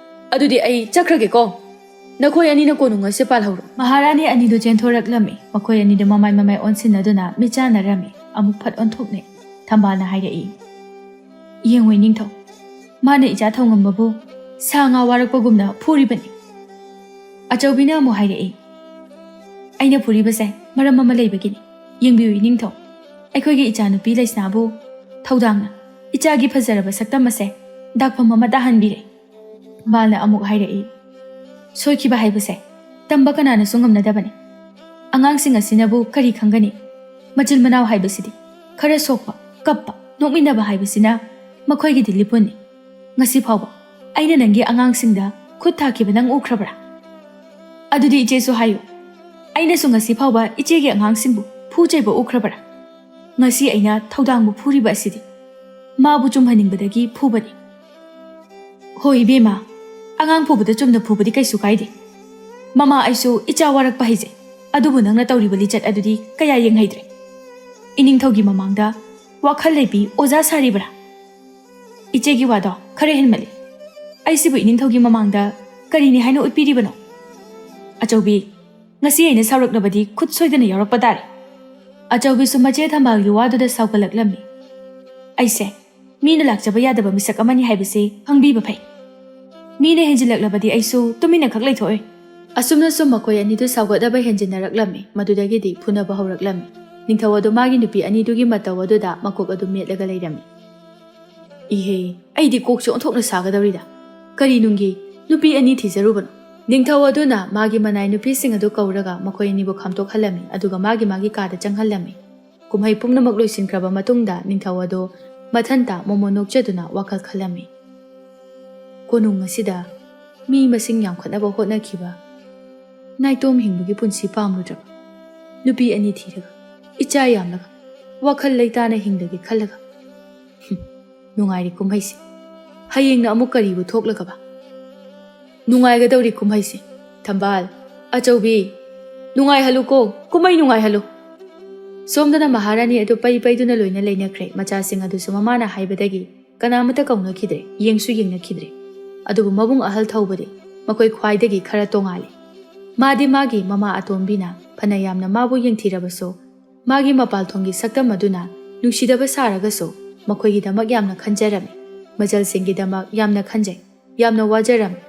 ꯑꯗꯨꯗꯤ ꯑꯩ ꯆꯠꯈ꯭ꯔꯒꯦꯀꯣ꯫ ꯅꯈꯣꯏ ꯑꯅꯤꯅ ꯀꯣꯅꯨꯡ ꯑꯁꯤ ꯄꯥꯜꯍꯧꯔꯣ꯫" ꯃꯍꯥꯔꯥꯅꯤ ꯑꯅꯤꯗꯨ ꯆꯦꯟꯊꯣꯔꯛꯂꯝꯃꯤ꯫ ꯃꯈꯣꯏ ꯑꯅꯤꯗꯨ ꯃꯃꯥꯏ ꯃꯃꯥꯏ ꯑꯣꯟꯁꯤꯟꯅꯗꯨꯅ ꯃꯤꯠꯆꯥꯟꯅꯔꯝꯃꯤ꯫ ꯑꯃꯨꯛ ꯐꯠ ꯑꯣꯟꯊꯣꯛꯅꯩ꯫ ꯊꯝꯕꯥꯜꯅ ꯍꯥꯏꯔꯛꯏ, "ꯌꯦꯡꯉꯨ ꯏꯅꯤꯡꯊꯧ, ꯃꯥꯅ ꯏꯆꯥ ꯊꯧꯉꯝꯕꯕꯨ ꯁꯥ ꯉꯥ ꯋꯥꯔꯛꯄꯒꯨꯝꯅ ꯐꯨꯔꯤꯕꯅꯤ꯫" ꯑꯆꯧꯕꯤꯅ ꯑꯃꯨꯛ ꯍꯥꯏꯔꯛꯏ, "ꯑꯩꯅ ꯐꯨꯔꯤꯕꯁꯦ ꯃꯔꯝ ꯑꯃ ꯂꯩꯕꯒꯤꯅꯤ꯫ ꯌꯦꯡꯕꯤꯌꯨ ꯏꯅꯤꯡꯊꯧ, ꯑꯩꯈꯣꯏꯒꯤ ꯏꯆꯥꯅꯨꯄꯤ ꯂꯩꯁꯅꯥꯕꯨ ꯊꯧꯗꯥꯡꯅ ꯏꯆꯥꯒꯤ ꯐꯖꯔꯕ ꯁꯛꯇꯝ ꯑꯁꯦ ꯗꯥꯛꯐꯝ ꯑꯃ ꯇꯥꯍꯟꯕꯤꯔꯦ꯫" ꯊꯝꯕꯥꯜꯅ ꯑꯃꯨꯛ ꯍꯥꯏꯔꯛꯏ, "ꯁꯣꯏꯈꯤꯕ ꯍꯥꯏꯕꯁꯦ ꯇꯝꯕ ꯀꯅꯥꯅꯁꯨ ꯉꯝꯅꯗꯕꯅꯤ꯫ ꯑꯉꯥꯡꯁꯤꯡ ꯑꯁꯤꯅꯕꯨ ꯀꯔꯤ ꯈꯪꯒꯅꯤ? ꯃꯆꯤꯟ ꯃꯅꯥꯎ ꯍꯥꯏꯕꯁꯤꯗꯤ ꯈꯔ ꯁꯣꯛꯄ, ꯀꯞꯄ, ꯅꯣꯛꯃꯤꯟꯅꯕ ꯍꯥꯏꯕꯁꯤꯅ ꯃꯈꯣꯏꯒꯤꯗꯤ ꯂꯤꯄꯨꯟꯅꯤ꯫ ꯉꯁꯤ ꯐꯥꯎꯕ ꯑꯩꯅ ꯅꯪꯒꯤ ꯑꯉꯥꯡꯁꯤꯡꯗ ꯈꯨꯠ ꯊꯥꯈꯤꯕ ꯅꯪ ꯎꯈ꯭ꯔꯕ꯭ꯔꯥ? ꯑꯗꯨꯗꯤ ꯏꯆꯦꯁꯨ ꯍꯥꯏꯌꯨ, ꯑꯩꯅꯁꯨ ꯉꯁꯤ ꯐꯥꯎꯕ ꯏꯆꯦꯒꯤ ꯑꯉꯥꯡꯁꯤꯡꯕꯨ ꯐꯨ ꯆꯩꯕ ꯎꯈ꯭ꯔꯕ꯭ꯔꯥ? ꯉꯁꯤ ꯑꯩꯅ ꯊꯧꯗꯥꯡꯕꯨ ꯐꯨꯔꯤꯕ ꯑꯁꯤꯗꯤ ꯃꯥꯕꯨ ꯆꯨꯝꯍꯟꯅꯤꯡꯕꯗꯒꯤ ꯐꯨꯕꯅꯤ꯫" "ꯍꯣꯏ ꯏꯕꯦꯝꯃ, ꯑꯉꯥꯡ ꯐꯨꯕꯗ ꯆꯨꯝꯅ ꯐꯨꯕꯗꯤ ꯀꯩꯁꯨ ꯀꯥꯏꯗꯦ꯫ ꯃꯃꯥ ꯑꯩꯁꯨ ꯏꯆꯥ ꯋꯥꯔꯛꯄ ꯍꯩꯖꯩ, ꯑꯗꯨꯕꯨ ꯅꯪꯅ ꯇꯧꯔꯤꯕ ꯂꯤꯆꯠ ꯑꯗꯨꯗꯤ ꯀꯌꯥ ꯌꯦꯡꯍꯩꯗ꯭ꯔꯦ꯫ ꯏꯅꯤꯡꯊꯧꯒꯤ ꯃꯃꯥꯡꯗ ꯋꯥꯈꯜ ꯂꯩꯕꯤ ꯑꯣꯖꯥ ꯁꯥꯔꯤꯕ꯭ꯔꯥ? ꯏꯆꯦꯒꯤ ꯋꯥꯗꯣ ꯈꯔ ꯍꯦꯟꯃꯜꯂꯤ꯫ ꯑꯩꯁꯤꯕꯨ ꯏꯅꯤꯡꯊꯧꯒꯤ ꯃꯃꯥꯡꯗ ꯀꯔꯤꯅꯤ ꯍꯥꯏꯅ ꯎꯠꯄꯤꯔꯤꯕꯅꯣ? ꯑꯆꯧꯕꯤ, ꯉꯁꯤ ꯑꯩꯅ ꯁꯥꯎꯔꯛꯂꯕꯗꯤ ꯈꯨꯠ ꯁꯣꯏꯗꯅ ꯌꯥꯎꯔꯛꯄ ꯇꯥꯔꯦ꯫" ꯑꯆꯧꯕꯤꯁꯨ ꯃꯆꯦ ꯊꯝꯕꯥꯜꯒꯤ ꯋꯥꯗꯨꯗ ꯁꯥꯎꯒꯠꯂꯛꯂꯝꯃꯤ꯫ "ꯑꯩꯁꯦ ꯃꯤꯅ ꯂꯥꯛꯆꯕ ꯌꯥꯗꯕ ꯃꯤꯁꯛ ꯑꯃꯅꯤ ꯍꯥꯏꯕꯁꯤ ꯈꯪꯕꯤꯕ ꯐꯩ꯫ ꯃꯤꯅ ꯍꯦꯟꯖꯤꯜꯂꯛꯂꯕꯗꯤ ꯑꯩꯁꯨ ꯇꯨꯃꯤꯟꯅ ꯈꯛ ꯂꯩꯊꯣꯛꯑꯣꯏ꯫" ꯑꯁꯨꯝꯅ ꯁꯨꯝ ꯃꯈꯣꯏ ꯑꯅꯤꯗꯨ ꯁꯥꯎꯒꯠꯅꯕ ꯍꯦꯟꯖꯤꯟꯅꯔꯛꯂꯝꯃꯤ꯫ ꯃꯗꯨꯗꯒꯤꯗꯤ ꯐꯨꯅꯕ ꯍꯧꯔꯛꯂꯝꯃꯤ꯫ ꯅꯤꯡꯊꯧ ꯑꯗꯨ ꯃꯥꯒꯤ ꯅꯨꯄꯤ ꯑꯅꯤꯗꯨꯒꯤ ꯃꯇꯧ ꯑꯗꯨꯗ ꯃꯀꯣꯛ ꯑꯗꯨ ꯃꯦꯠꯂꯒ ꯂꯩꯔꯝꯃꯤ꯫ "ꯏꯍꯦ, ꯑꯩꯗꯤ ꯀꯣꯛꯁꯦ ꯑꯣꯟꯊꯣꯛꯅ ꯁꯥꯒꯗꯧꯔꯤꯗ꯫ ꯀꯔꯤ ꯅꯨꯡꯒꯤ ꯅꯨꯄꯤ ꯑꯅꯤ ꯊꯤꯖꯔꯨꯕꯅꯣ?" ꯅꯤꯡꯊꯧ ꯑꯗꯨꯅ ꯃꯥꯒꯤ ꯃꯅꯥꯏ ꯅꯨꯄꯤꯁꯤꯡ ꯑꯗꯨ ꯀꯧꯔꯒ ꯃꯈꯣꯏ ꯑꯅꯤꯕꯨ ꯈꯥꯝꯇꯣꯛꯍꯜꯂꯝꯃꯤ, ꯑꯗꯨꯒ ꯃꯥꯒꯤ ꯃꯥꯒꯤ ꯀꯥꯗ ꯆꯪꯍꯜꯂꯝꯃꯤ꯫ ꯀꯨꯝꯍꯩ ꯄꯨꯝꯅꯃꯛ ꯂꯣꯏꯁꯤꯟꯈ꯭ꯔꯕ ꯃꯇꯨꯡꯗ ꯅꯤꯡꯊꯧ ꯑꯗꯨ ꯃꯊꯟꯇ ꯃꯣꯃꯣꯟ ꯅꯣꯛꯆꯗꯨꯅ ꯋꯥꯈꯜ ꯈꯜꯂꯝꯃꯤ꯫ ꯀꯣꯅꯨꯡ ꯑꯁꯤꯗ ꯃꯤ ꯃꯁꯤꯡ ꯌꯥꯝꯈꯠꯅꯕ ꯍꯣꯠꯅꯈꯤꯕ ꯅꯥꯏꯇꯣꯝ ꯍꯤꯡꯕꯒꯤ ꯄꯨꯟꯁꯤ ꯄꯥꯝꯂꯨꯗ꯭ꯔꯕ ꯅꯨꯄꯤ ꯑꯅꯤ ꯊꯤꯔꯒ, ꯏꯆꯥ ꯌꯥꯝꯂꯒ, ꯋꯥꯈꯜ ꯂꯩꯇꯥꯅ ꯍꯤꯡꯂꯒꯦ ꯈꯜꯂꯒ, ꯍꯨꯝ, ꯅꯨꯡꯉꯥꯏꯔꯤ ꯀꯨꯝꯍꯩꯁꯦ꯫ ꯍꯌꯦꯡꯅ ꯑꯃꯨꯛ ꯀꯔꯤꯕꯨ ꯊꯣꯛꯂꯒꯕ? ꯅꯨꯡꯉꯥꯏꯒꯗꯧꯔꯤ ꯀꯨꯝꯍꯩꯁꯦ꯫ ꯊꯝꯕꯥꯜ, ꯑꯆꯧꯕꯤ, ꯅꯨꯡꯉꯥꯏꯍꯜꯂꯨꯀꯣ, ꯀꯨꯝꯍꯩ ꯅꯨꯡꯉꯥꯏꯍꯜꯂꯨ꯫ ꯁꯣꯝꯗꯅ ꯃꯍꯥꯔꯥꯅꯤ ꯑꯗꯨ ꯄꯩ ꯄꯩꯗꯨꯅ ꯂꯣꯏꯅ ꯂꯩꯅꯈ꯭ꯔꯦ꯫ ꯃꯆꯥꯁꯤꯡ ꯑꯗꯨꯁꯨ ꯃꯃꯥꯅ ꯍꯥꯏꯕꯗꯒꯤ ꯀꯅꯥꯃꯠꯇ ꯀꯧꯅꯈꯤꯗ꯭ꯔꯦ, ꯌꯦꯡꯁꯨ ꯌꯦꯡꯅꯈꯤꯗ꯭ꯔꯦ꯫ ꯑꯗꯨꯕꯨ ꯃꯕꯨꯡ ꯑꯍꯜ ꯊꯧꯕꯗꯤ ꯃꯈꯣꯏ ꯈ꯭ꯋꯥꯏꯗꯒꯤ ꯈꯔ ꯇꯣꯉꯥꯜꯂꯤ꯫ ꯃꯥꯗꯤ ꯃꯥꯒꯤ ꯃꯃꯥ ꯑꯇꯣꯝꯕꯤꯅ ꯐꯅ ꯌꯥꯝꯅ ꯃꯥꯕꯨ ꯌꯦꯡꯊꯤꯔꯕꯁꯨ, ꯃꯥꯒꯤ ꯃꯄꯥꯜꯊꯣꯡꯒꯤ ꯁꯛꯇꯝ ꯑꯗꯨꯅ ꯅꯨꯡꯁꯤꯗꯕ ꯁꯥꯔꯒꯁꯨ, ꯃꯈꯣꯏꯒꯤꯗꯃꯛ ꯌꯥꯝꯅ ꯈꯟꯖꯔꯝꯃꯤ꯫ ꯃꯆꯜꯁꯤꯡꯒꯤꯗꯃꯛ ꯌꯥꯝꯅ ꯈꯟꯖꯩ, ꯌꯥꯝꯅ ꯋꯥꯖꯔꯝꯃꯤ꯫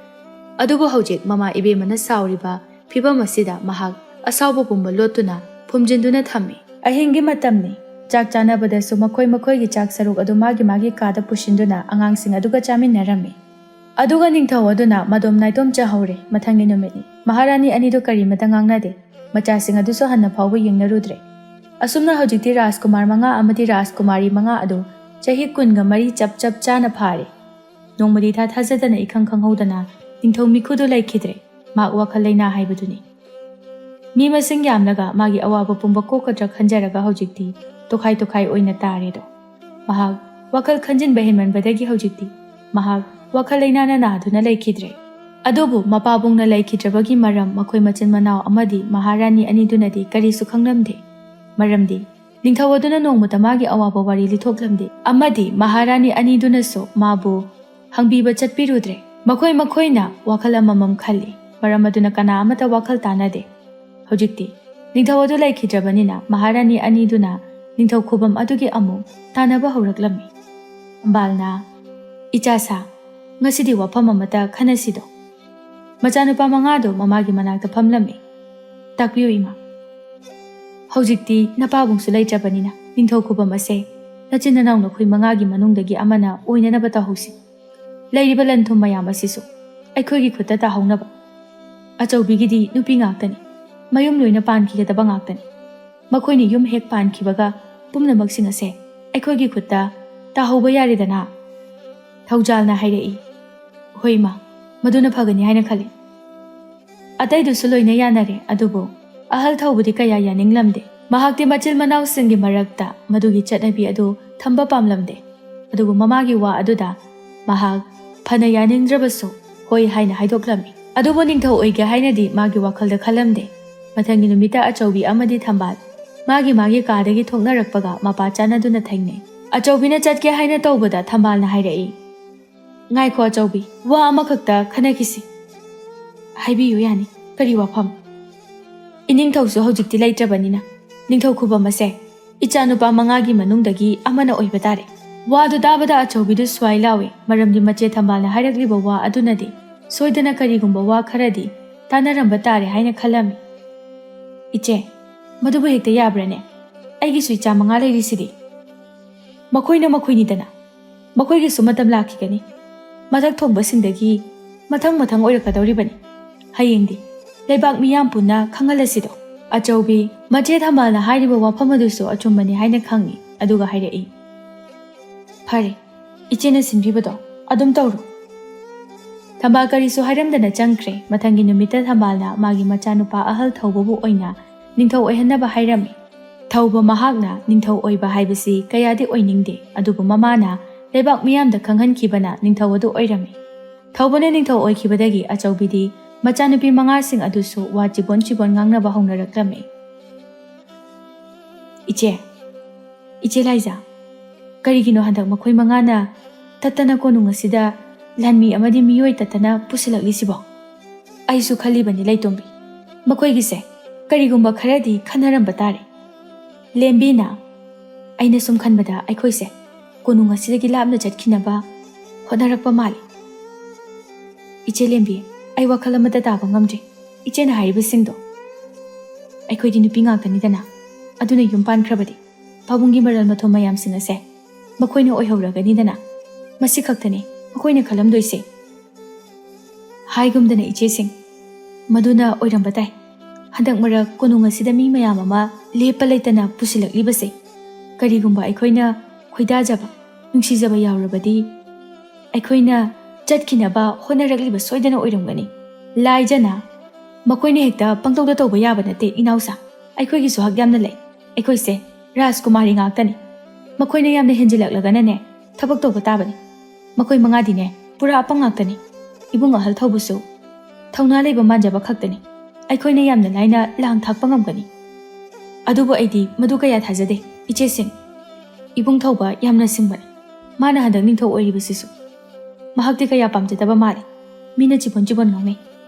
ꯑꯗꯨꯕꯨ ꯍꯧꯖꯤꯛ ꯃꯃꯥ ꯏꯕꯦꯝꯃꯅ ꯁꯥꯎꯔꯤꯕ ꯐꯤꯚꯝ ꯑꯁꯤꯗ ꯃꯍꯥꯛ ꯑꯁꯥꯎꯕ ꯄꯨꯝꯕ ꯂꯣꯠꯇꯨꯅ ꯐꯨꯝꯖꯤꯟꯗꯨꯅ ꯊꯝꯃꯤ꯫ ꯑꯍꯤꯡꯒꯤ ꯃꯇꯝꯅꯤ꯫ ꯆꯥꯛ ꯆꯥꯅꯕꯗꯁꯨ ꯃꯈꯣꯏ ꯃꯈꯣꯏꯒꯤ ꯆꯥꯛ ꯁꯔꯨꯛ ꯑꯗꯨ ꯃꯥꯒꯤ ꯃꯥꯒꯤ ꯀꯥꯗ ꯄꯨꯁꯤꯟꯗꯨꯅ ꯑꯉꯥꯡꯁꯤꯡ ꯑꯗꯨꯒ ꯆꯥꯃꯤꯟꯅꯔꯝꯃꯤ꯫ ꯑꯗꯨꯒ ꯅꯤꯡꯊꯧ ꯑꯗꯨꯅ ꯃꯗꯣꯝ ꯅꯥꯏꯇꯣꯝ ꯆꯥꯍꯧꯔꯦ꯫ ꯃꯊꯪꯒꯤ ꯅꯨꯃꯤꯠꯅꯤ꯫ ꯃꯍꯥꯔꯥꯅꯤ ꯑꯅꯤꯗꯨ ꯀꯔꯤꯃꯇ ꯉꯥꯡꯅꯗꯦ꯫ ꯃꯆꯥꯁꯤꯡ ꯑꯗꯨꯁꯨ ꯍꯟꯅ ꯐꯥꯎꯕ ꯌꯦꯡꯅꯔꯨꯗ꯭ꯔꯦ꯫ ꯑꯁꯨꯝꯅ ꯍꯧꯖꯤꯛꯇꯤ ꯔꯥꯖꯀꯨꯃꯥꯔ ꯃꯉꯥ ꯑꯃꯗꯤ ꯔꯥꯖꯀꯨꯃꯥꯔꯤ ꯃꯉꯥ ꯑꯗꯨ ꯆꯍꯤ ꯀꯨꯟꯒ ꯃꯔꯤ ꯆꯞ ꯆꯞ ꯆꯥꯅ ꯐꯥꯔꯦ꯫ ꯅꯣꯡꯃꯗꯤ ꯏꯊꯥ ꯊꯥꯖꯗꯅ, ꯏꯈꯪ ꯈꯪꯍꯧꯗꯅ ꯅꯤꯡꯊꯧ ꯃꯤꯈꯨꯗꯨ ꯂꯩꯈꯤꯗ꯭ꯔꯦ꯫ ꯃꯍꯥꯛ ꯋꯥꯈꯜ ꯂꯩꯅꯥ ꯍꯥꯏꯕꯗꯨꯅꯤ꯫ ꯃꯤ ꯃꯁꯤꯡ ꯌꯥꯝꯂꯒ ꯃꯥꯒꯤ ꯑꯋꯥꯕ ꯄꯨꯝꯕ ꯀꯣꯛꯀꯗ꯭ꯔꯥ ꯈꯟꯖꯔꯒ ꯍꯧꯖꯤꯛꯇꯤ ꯇꯣꯈꯥꯏ ꯇꯣꯈꯥꯏ ꯑꯣꯏꯅ ꯇꯥꯔꯦꯗꯣ꯫ ꯃꯍꯥꯛ ꯋꯥꯈꯜ ꯈꯟꯖꯤꯟꯕ ꯍꯦꯟꯃꯟꯕꯗꯒꯤ ꯍꯧꯖꯤꯛꯇꯤ ꯃꯍꯥꯛ ꯋꯥꯈꯜ ꯂꯩꯅꯥꯅ ꯅꯥꯗꯨꯅ ꯂꯩꯈꯤꯗ꯭ꯔꯦ꯫ ꯑꯗꯨꯕꯨ ꯃꯄꯥꯕꯨꯡꯅ ꯂꯩꯈꯤꯗ꯭ꯔꯕꯒꯤ ꯃꯔꯝ ꯃꯈꯣꯏ ꯃꯆꯤꯟ ꯃꯅꯥꯎ ꯑꯃꯗꯤ ꯃꯍꯥꯔꯥꯅꯤ ꯑꯅꯤꯗꯨꯅꯗꯤ ꯀꯔꯤꯁꯨ ꯈꯪꯂꯝꯗꯦ꯫ ꯃꯔꯝꯗꯤ ꯅꯤꯡꯊꯧ ꯑꯗꯨꯅ ꯅꯣꯡꯃꯇ ꯃꯥꯒꯤ ꯑꯋꯥꯕ ꯋꯥꯔꯤ ꯂꯤꯊꯣꯛꯂꯝꯗꯦ, ꯑꯃꯗꯤ ꯃꯍꯥꯔꯥꯅꯤ ꯑꯅꯤꯗꯨꯅꯁꯨ ꯃꯥꯕꯨ ꯍꯪꯕꯤꯕ ꯆꯠꯄꯤꯔꯨꯗ꯭ꯔꯦ꯫ ꯃꯈꯣꯏ ꯃꯈꯣꯏꯅ ꯋꯥꯈꯜ ꯑꯃꯃꯝ ꯈꯜꯂꯤ, ꯃꯔꯝ ꯑꯗꯨꯅ ꯀꯅꯥ ꯑꯃꯠꯇ ꯋꯥꯈꯜ ꯇꯥꯅꯗꯦ꯫ ꯍꯧꯖꯤꯛꯇꯤ ꯅꯤꯡꯊꯧ ꯑꯗꯨ ꯂꯩꯈꯤꯗ꯭ꯔꯕꯅꯤꯅ ꯃꯍꯥꯔꯥꯅꯤ ꯑꯅꯤꯗꯨꯅ ꯅꯤꯡꯊꯧ ꯈꯨꯕꯝ ꯑꯗꯨꯒꯤ ꯑꯃꯨꯛ ꯇꯥꯟꯅꯕ ꯍꯧꯔꯛꯂꯝꯃꯤ꯫ ꯊꯝꯕꯥꯜꯅ, "ꯏꯆꯥ ꯁꯥ, ꯉꯁꯤꯗꯤ ꯋꯥꯐꯝ ꯑꯃꯇ ꯈꯟꯅꯁꯤꯗꯣ?" ꯃꯆꯥꯅꯨꯄꯥ ꯃꯉꯥꯗꯣ ꯃꯃꯥꯒꯤ ꯃꯅꯥꯛꯇ ꯐꯝꯂꯝꯃꯤ꯫ "ꯇꯥꯛꯄꯤꯌꯨ ꯏꯃꯥ꯫ ꯍꯧꯖꯤꯛꯇꯤ ꯅꯄꯥꯕꯨꯡꯁꯨ ꯂꯩꯇ꯭ꯔꯕꯅꯤꯅ ꯅꯤꯡꯊꯧ ꯈꯨꯕꯝ ꯑꯁꯦ ꯅꯆꯤꯟ ꯅꯅꯥꯎ ꯅꯈꯣꯏ ꯃꯉꯥꯒꯤ ꯃꯅꯨꯡꯗꯒꯤ ꯑꯃꯅ ꯑꯣꯏꯅꯅꯕ ꯇꯧꯍꯧꯁꯤ꯫ ꯂꯩꯔꯤꯕ ꯂꯟ ꯊꯨꯝ ꯃꯌꯥꯝ ꯑꯁꯤꯁꯨ ꯑꯩꯈꯣꯏꯒꯤ ꯈꯨꯠꯇ ꯇꯥꯍꯧꯅꯕ꯫ ꯑꯆꯧꯕꯤꯒꯤꯗꯤ ꯅꯨꯄꯤ ꯉꯥꯛꯇꯅꯤ꯫ ꯃꯌꯨꯝ ꯂꯣꯏꯅ ꯄꯥꯟꯈꯤꯒꯗꯕ ꯉꯥꯛꯇꯅꯤ꯫ ꯃꯈꯣꯏꯅ ꯌꯨꯝ ꯍꯦꯛ ꯄꯥꯟꯈꯤꯕꯒ ꯄꯨꯝꯅꯃꯛꯁꯤꯡ ꯑꯁꯦ ꯑꯩꯈꯣꯏꯒꯤ ꯈꯨꯠꯇ ꯇꯥꯍꯧꯕ ꯌꯥꯔꯦꯗꯅ?" ꯊꯧꯖꯥꯜꯅ ꯍꯥꯏꯔꯛꯏ꯫ "ꯍꯣꯏ ꯏꯃꯥ, ꯃꯗꯨꯅ ꯐꯒꯅꯤ ꯍꯥꯏꯅ ꯈꯜꯂꯤ꯫ ꯑꯇꯩꯗꯨꯁꯨ ꯂꯣꯏꯅ ꯌꯥꯅꯔꯦ, ꯑꯗꯨꯕꯨ ꯑꯍꯜ ꯊꯧꯕꯗꯤ ꯀꯌꯥ ꯌꯥꯅꯤꯡꯂꯝꯗꯦ꯫ ꯃꯍꯥꯛꯇꯤ ꯃꯆꯤꯜ ꯃꯅꯥꯎꯁꯤꯡꯒꯤ ꯃꯔꯛꯇ ꯃꯗꯨꯒꯤ ꯆꯠꯅꯕꯤ ꯑꯗꯨ ꯊꯝꯕ ꯄꯥꯝꯂꯝꯗꯦ꯫ ꯑꯗꯨꯕꯨ ꯃꯃꯥꯒꯤ ꯋꯥ ꯑꯗꯨꯗ ꯃꯍꯥꯛ ꯐꯅ ꯌꯥꯅꯤꯡꯗ꯭ꯔꯕꯁꯨ ꯍꯣꯏ ꯍꯥꯏꯅ ꯍꯥꯏꯗꯣꯛꯂꯝꯃꯤ꯫ ꯑꯗꯨꯕꯨ ꯅꯤꯡꯊꯧ ꯑꯣꯏꯒꯦ ꯍꯥꯏꯅꯗꯤ ꯃꯥꯒꯤ ꯋꯥꯈꯜꯗ ꯈꯜꯂꯝꯗꯦ꯫ ꯃꯊꯪꯒꯤ ꯅꯨꯃꯤꯠꯇ ꯑꯆꯧꯕꯤ ꯑꯃꯗꯤ ꯊꯝꯕꯥꯜ ꯃꯥꯒꯤ ꯃꯥꯒꯤ ꯀꯥꯗꯒꯤ ꯊꯣꯛꯅꯔꯛꯄꯒ ꯃꯄꯥ ꯆꯥꯟꯅꯗꯨꯅ ꯊꯦꯡꯅꯩ꯫ ꯑꯆꯧꯕꯤꯅ ꯆꯠꯀꯦ ꯍꯥꯏꯅ ꯇꯧꯕꯗ ꯊꯝꯕꯥꯜꯅ ꯍꯥꯏꯔꯛꯏ, "ꯉꯥꯏꯈꯣ ꯑꯆꯧꯕꯤ, ꯋꯥ ꯑꯃꯈꯛꯇ ꯈꯟꯅꯈꯤꯁꯤ꯫" "ꯍꯥꯏꯕꯤꯌꯨ ꯌꯥꯅꯤ꯫ ꯀꯔꯤ ꯋꯥꯐꯝ?" "ꯏꯅꯤꯡꯊꯧꯁꯨ ꯍꯧꯖꯤꯛꯇꯤ ꯂꯩꯇ꯭ꯔꯕꯅꯤꯅ ꯅꯤꯡꯊꯧ ꯈꯨꯕꯝ ꯑꯁꯦ ꯏꯆꯥꯅꯨꯄꯥ ꯃꯉꯥꯒꯤ ꯃꯅꯨꯡꯗꯒꯤ ꯑꯃꯅ ꯑꯣꯏꯕ ꯇꯥꯔꯦ꯫" ꯋꯥꯗꯨ ꯇꯥꯕꯗ ꯑꯆꯧꯕꯤꯗꯨ ꯁ꯭ꯋꯥꯏ ꯂꯥꯎꯏ, ꯃꯔꯝꯗꯤ ꯃꯆꯦ ꯊꯝꯕꯥꯜꯅ ꯍꯥꯏꯔꯛꯂꯤꯕ ꯋꯥ ꯑꯗꯨꯅꯗꯤ ꯁꯣꯏꯗꯅ ꯀꯔꯤꯒꯨꯝꯕ ꯋꯥ ꯈꯔꯗꯤ ꯇꯥꯟꯅꯔꯝꯕ ꯇꯥꯔꯦ ꯍꯥꯏꯅ ꯈꯜꯂꯝꯃꯤ꯫ "ꯏꯆꯦ, ꯃꯗꯨꯕꯨ ꯍꯦꯛꯇ ꯌꯥꯕ꯭ꯔꯥꯅꯦ? ꯑꯩꯒꯤꯁꯨ ꯏꯆꯥ ꯃꯉꯥ ꯂꯩꯔꯤꯁꯤꯗꯤ꯫ ꯃꯈꯣꯏꯅ ꯃꯈꯣꯏꯅꯤꯗꯅ꯫ ꯃꯈꯣꯏꯒꯤꯁꯨ ꯃꯇꯝ ꯂꯥꯛꯈꯤꯒꯅꯤ꯫ ꯃꯊꯛ ꯊꯣꯡꯕꯁꯤꯡꯗꯒꯤ ꯃꯊꯪ ꯃꯊꯪ ꯑꯣꯏꯔꯛꯀꯗꯧꯔꯤꯕꯅꯤ꯫ ꯍꯌꯦꯡꯗꯤ ꯂꯩꯕꯥꯛ ꯃꯤꯌꯥꯝ ꯄꯨꯟꯅ ꯈꯪꯍꯜꯂꯁꯤꯗꯣ꯫" ꯑꯆꯧꯕꯤ ꯃꯆꯦ ꯊꯝꯕꯥꯜꯅ ꯍꯥꯏꯔꯤꯕ ꯋꯥꯐꯝ ꯑꯗꯨꯁꯨ ꯑꯆꯨꯝꯕꯅꯤ ꯍꯥꯏꯅ ꯈꯪꯏ, ꯑꯗꯨꯒ ꯍꯥꯏꯔꯛꯏ, "ꯐꯔꯦ, ꯏꯆꯦꯅ ꯁꯤꯟꯕꯤꯕꯗꯣ ꯑꯗꯨꯝ ꯇꯧꯔꯣ꯫" ꯊꯝꯕꯥꯜ ꯀꯔꯤꯁꯨ ꯍꯥꯏꯔꯝꯗꯅ ꯆꯪꯈ꯭ꯔꯦ꯫ ꯃꯊꯪꯒꯤ ꯅꯨꯃꯤꯠꯇ ꯊꯝꯕꯥꯜꯅ ꯃꯥꯒꯤ ꯃꯆꯥꯅꯨꯄꯥ ꯑꯍꯜ ꯊꯧꯕꯕꯨ ꯑꯣꯏꯅ ꯅꯤꯡꯊꯧ ꯑꯣꯏꯍꯟꯅꯕ ꯍꯥꯏꯔꯝꯃꯤ꯫ ꯊꯧꯕ ꯃꯍꯥꯛꯅ ꯅꯤꯡꯊꯧ ꯑꯣꯏꯕ ꯍꯥꯏꯕꯁꯤ ꯀꯌꯥꯗꯤ ꯑꯣꯏꯅꯤꯡꯗꯦ, ꯑꯗꯨꯕꯨ ꯃꯃꯥꯅ ꯂꯩꯕꯥꯛ ꯃꯤꯌꯥꯝꯗ ꯈꯪꯍꯟꯈꯤꯕꯅ ꯅꯤꯡꯊꯧ ꯑꯗꯨ ꯑꯣꯏꯔꯝꯃꯤ꯫ ꯊꯧꯕꯅ ꯅꯤꯡꯊꯧ ꯑꯣꯏꯈꯤꯕꯗꯒꯤ ꯑꯆꯧꯕꯤꯗꯤ ꯃꯆꯥꯅꯨꯄꯤ ꯃꯉꯥꯁꯤꯡ ꯑꯗꯨꯁꯨ ꯋꯥ ꯆꯤꯕꯣꯟ ꯆꯤꯕꯣꯟ ꯉꯥꯡꯅꯕ ꯍꯧꯅꯔꯛꯂꯝꯃꯤ꯫ "ꯏꯆꯦ, ꯏꯆꯦ ꯂꯥꯏꯖꯥ, ꯀꯔꯤꯒꯤꯅꯣ ꯍꯟꯗꯛ ꯃꯈꯣꯏ ꯃꯉꯥꯅ ꯇꯠꯇꯅ ꯀꯣꯅꯨꯡ ꯑꯁꯤꯗ ꯂꯥꯟꯃꯤ ꯑꯃꯗꯤ ꯃꯤꯑꯣꯏ ꯇꯠꯇꯅ ꯄꯨꯁꯤꯜꯂꯛꯂꯤꯁꯤꯕꯣ? ꯑꯩꯁꯨ ꯈꯜꯂꯤꯕꯅꯤ ꯂꯩꯇꯣꯝꯕꯤ, ꯃꯈꯣꯏꯒꯤꯁꯦ ꯀꯔꯤꯒꯨꯝꯕ ꯈꯔꯗꯤ ꯈꯟꯅꯔꯝꯕ ꯇꯥꯔꯦ꯫" ꯂꯦꯝꯕꯤꯅ, "ꯑꯩꯅ ꯁꯨꯝ ꯈꯟꯕꯗ ꯑꯩꯈꯣꯏꯁꯦ ꯀꯣꯅꯨꯡ ꯑꯁꯤꯗꯒꯤ ꯂꯥꯞꯅ ꯆꯠꯈꯤꯅꯕ ꯍꯣꯠꯅꯔꯛꯄ ꯃꯥꯜꯂꯤ꯫" "ꯏꯆꯦ ꯂꯦꯝꯕꯤ, ꯑꯩ ꯋꯥꯈꯜ ꯑꯃꯠꯇ ꯇꯥꯕ ꯉꯝꯗ꯭ꯔꯦ꯫ ꯏꯆꯦꯅ ꯍꯥꯏꯔꯤꯕꯁꯤꯡꯗꯣ, ꯑꯩꯈꯣꯏꯗꯤ ꯅꯨꯄꯤ ꯉꯥꯛꯇꯅꯤꯗꯅ, ꯑꯗꯨꯅ ꯌꯨꯝ ꯄꯥꯟꯈ꯭ꯔꯕꯗꯤ ꯄꯥꯕꯨꯡꯒꯤ ꯃꯔꯜ ꯃꯊꯨꯝ ꯃꯌꯥꯝꯁꯤꯡ ꯑꯁꯦ ꯃꯈꯣꯏꯅ ꯑꯣꯏꯍꯧꯔꯒꯅꯤꯗꯅ꯫ ꯃꯁꯤ ꯈꯛꯇꯅꯤ ꯃꯈꯣꯏꯅ ꯈꯜꯂꯝꯗꯣꯏꯁꯦ꯫" "ꯍꯥꯏꯒꯨꯝꯗꯅ ꯏꯆꯦꯁꯤꯡ, ꯃꯗꯨꯅ ꯑꯣꯏꯔꯝꯕ ꯇꯥꯏ꯫ ꯍꯟꯗꯛ ꯃꯔꯛ ꯀꯣꯅꯨꯡ ꯑꯁꯤꯗ ꯃꯤ ꯃꯌꯥꯝ ꯑꯃ ꯂꯦꯞꯄ ꯂꯩꯇꯅ ꯄꯨꯁꯤꯜꯂꯛꯂꯤꯕꯁꯦ, ꯀꯔꯤꯒꯨꯝꯕ ꯑꯩꯈꯣꯏꯅ ꯈꯣꯏꯗꯥꯖꯕ, ꯅꯨꯡꯁꯤꯖꯕ ꯌꯥꯎꯔꯕꯗꯤ, ꯑꯩꯈꯣꯏꯅ ꯆꯠꯈꯤꯅꯕ ꯍꯣꯠꯅꯔꯛꯂꯤꯕ ꯁꯣꯏꯗꯅ ꯑꯣꯏꯔꯝꯒꯅꯤ꯫ ꯂꯥꯏꯖꯅ, "ꯃꯈꯣꯏꯅ ꯍꯦꯛꯇ ꯄꯪꯇꯧꯗ ꯇꯧꯕ ꯌꯥꯕ ꯅꯠꯇꯦ, ꯏꯅꯥꯎꯁꯥ꯫ ꯑꯩꯈꯣꯏꯒꯤꯁꯨ ꯍꯛ ꯌꯥꯝꯅ ꯂꯩ꯫ ꯑꯩꯈꯣꯏꯁꯦ ꯔꯥꯖꯀꯨꯃꯥꯔꯤ ꯉꯥꯛꯇꯅꯤ꯫ ꯃꯈꯣꯏꯅ ꯌꯥꯝꯅ ꯍꯦꯟꯖꯤꯜꯂꯛꯂꯒꯅꯅꯦ, ꯊꯕꯛ ꯇꯧꯕ ꯇꯥꯕꯅꯤ꯫ ꯃꯈꯣꯏ ꯃꯉꯥꯗꯤꯅꯦ, ꯄꯨꯔꯥ ꯑꯄꯪ ꯉꯥꯛꯇꯅꯤ꯫ ꯏꯕꯨꯡ ꯑꯍꯜ ꯊꯧꯕꯁꯨ ꯊꯧꯅꯥ ꯂꯩꯕ ꯃꯥꯟꯖꯕ ꯈꯛꯇꯅꯤ꯫ ꯑꯩꯈꯣꯏꯅ ꯌꯥꯝꯅ ꯂꯥꯏꯅ ꯂꯥꯡ ꯊꯥꯛꯄ ꯉꯝꯒꯅꯤ꯫ ꯑꯗꯨꯕꯨ ꯑꯩꯗꯤ ꯃꯗꯨ ꯀꯌꯥ ꯊꯥꯖꯗꯦ, ꯏꯆꯦꯁꯤꯡ꯫ ꯏꯕꯨꯡ ꯊꯧꯕ ꯌꯥꯝꯅ ꯁꯤꯡꯕꯅꯤ꯫ ꯃꯥꯅ ꯍꯟꯗꯛ ꯅꯤꯡꯊꯧ ꯑꯣꯏꯔꯤꯕꯁꯤꯁꯨ꯫ ꯃꯍꯥꯛꯇꯤ ꯀꯌꯥ ꯄꯥꯝꯖꯗꯕ ꯃꯥꯜꯂꯤ꯫ ꯃꯤꯅ ꯆꯤꯕꯣꯟ ꯆꯤꯕꯣꯟ ꯉꯥꯡꯅꯩ꯫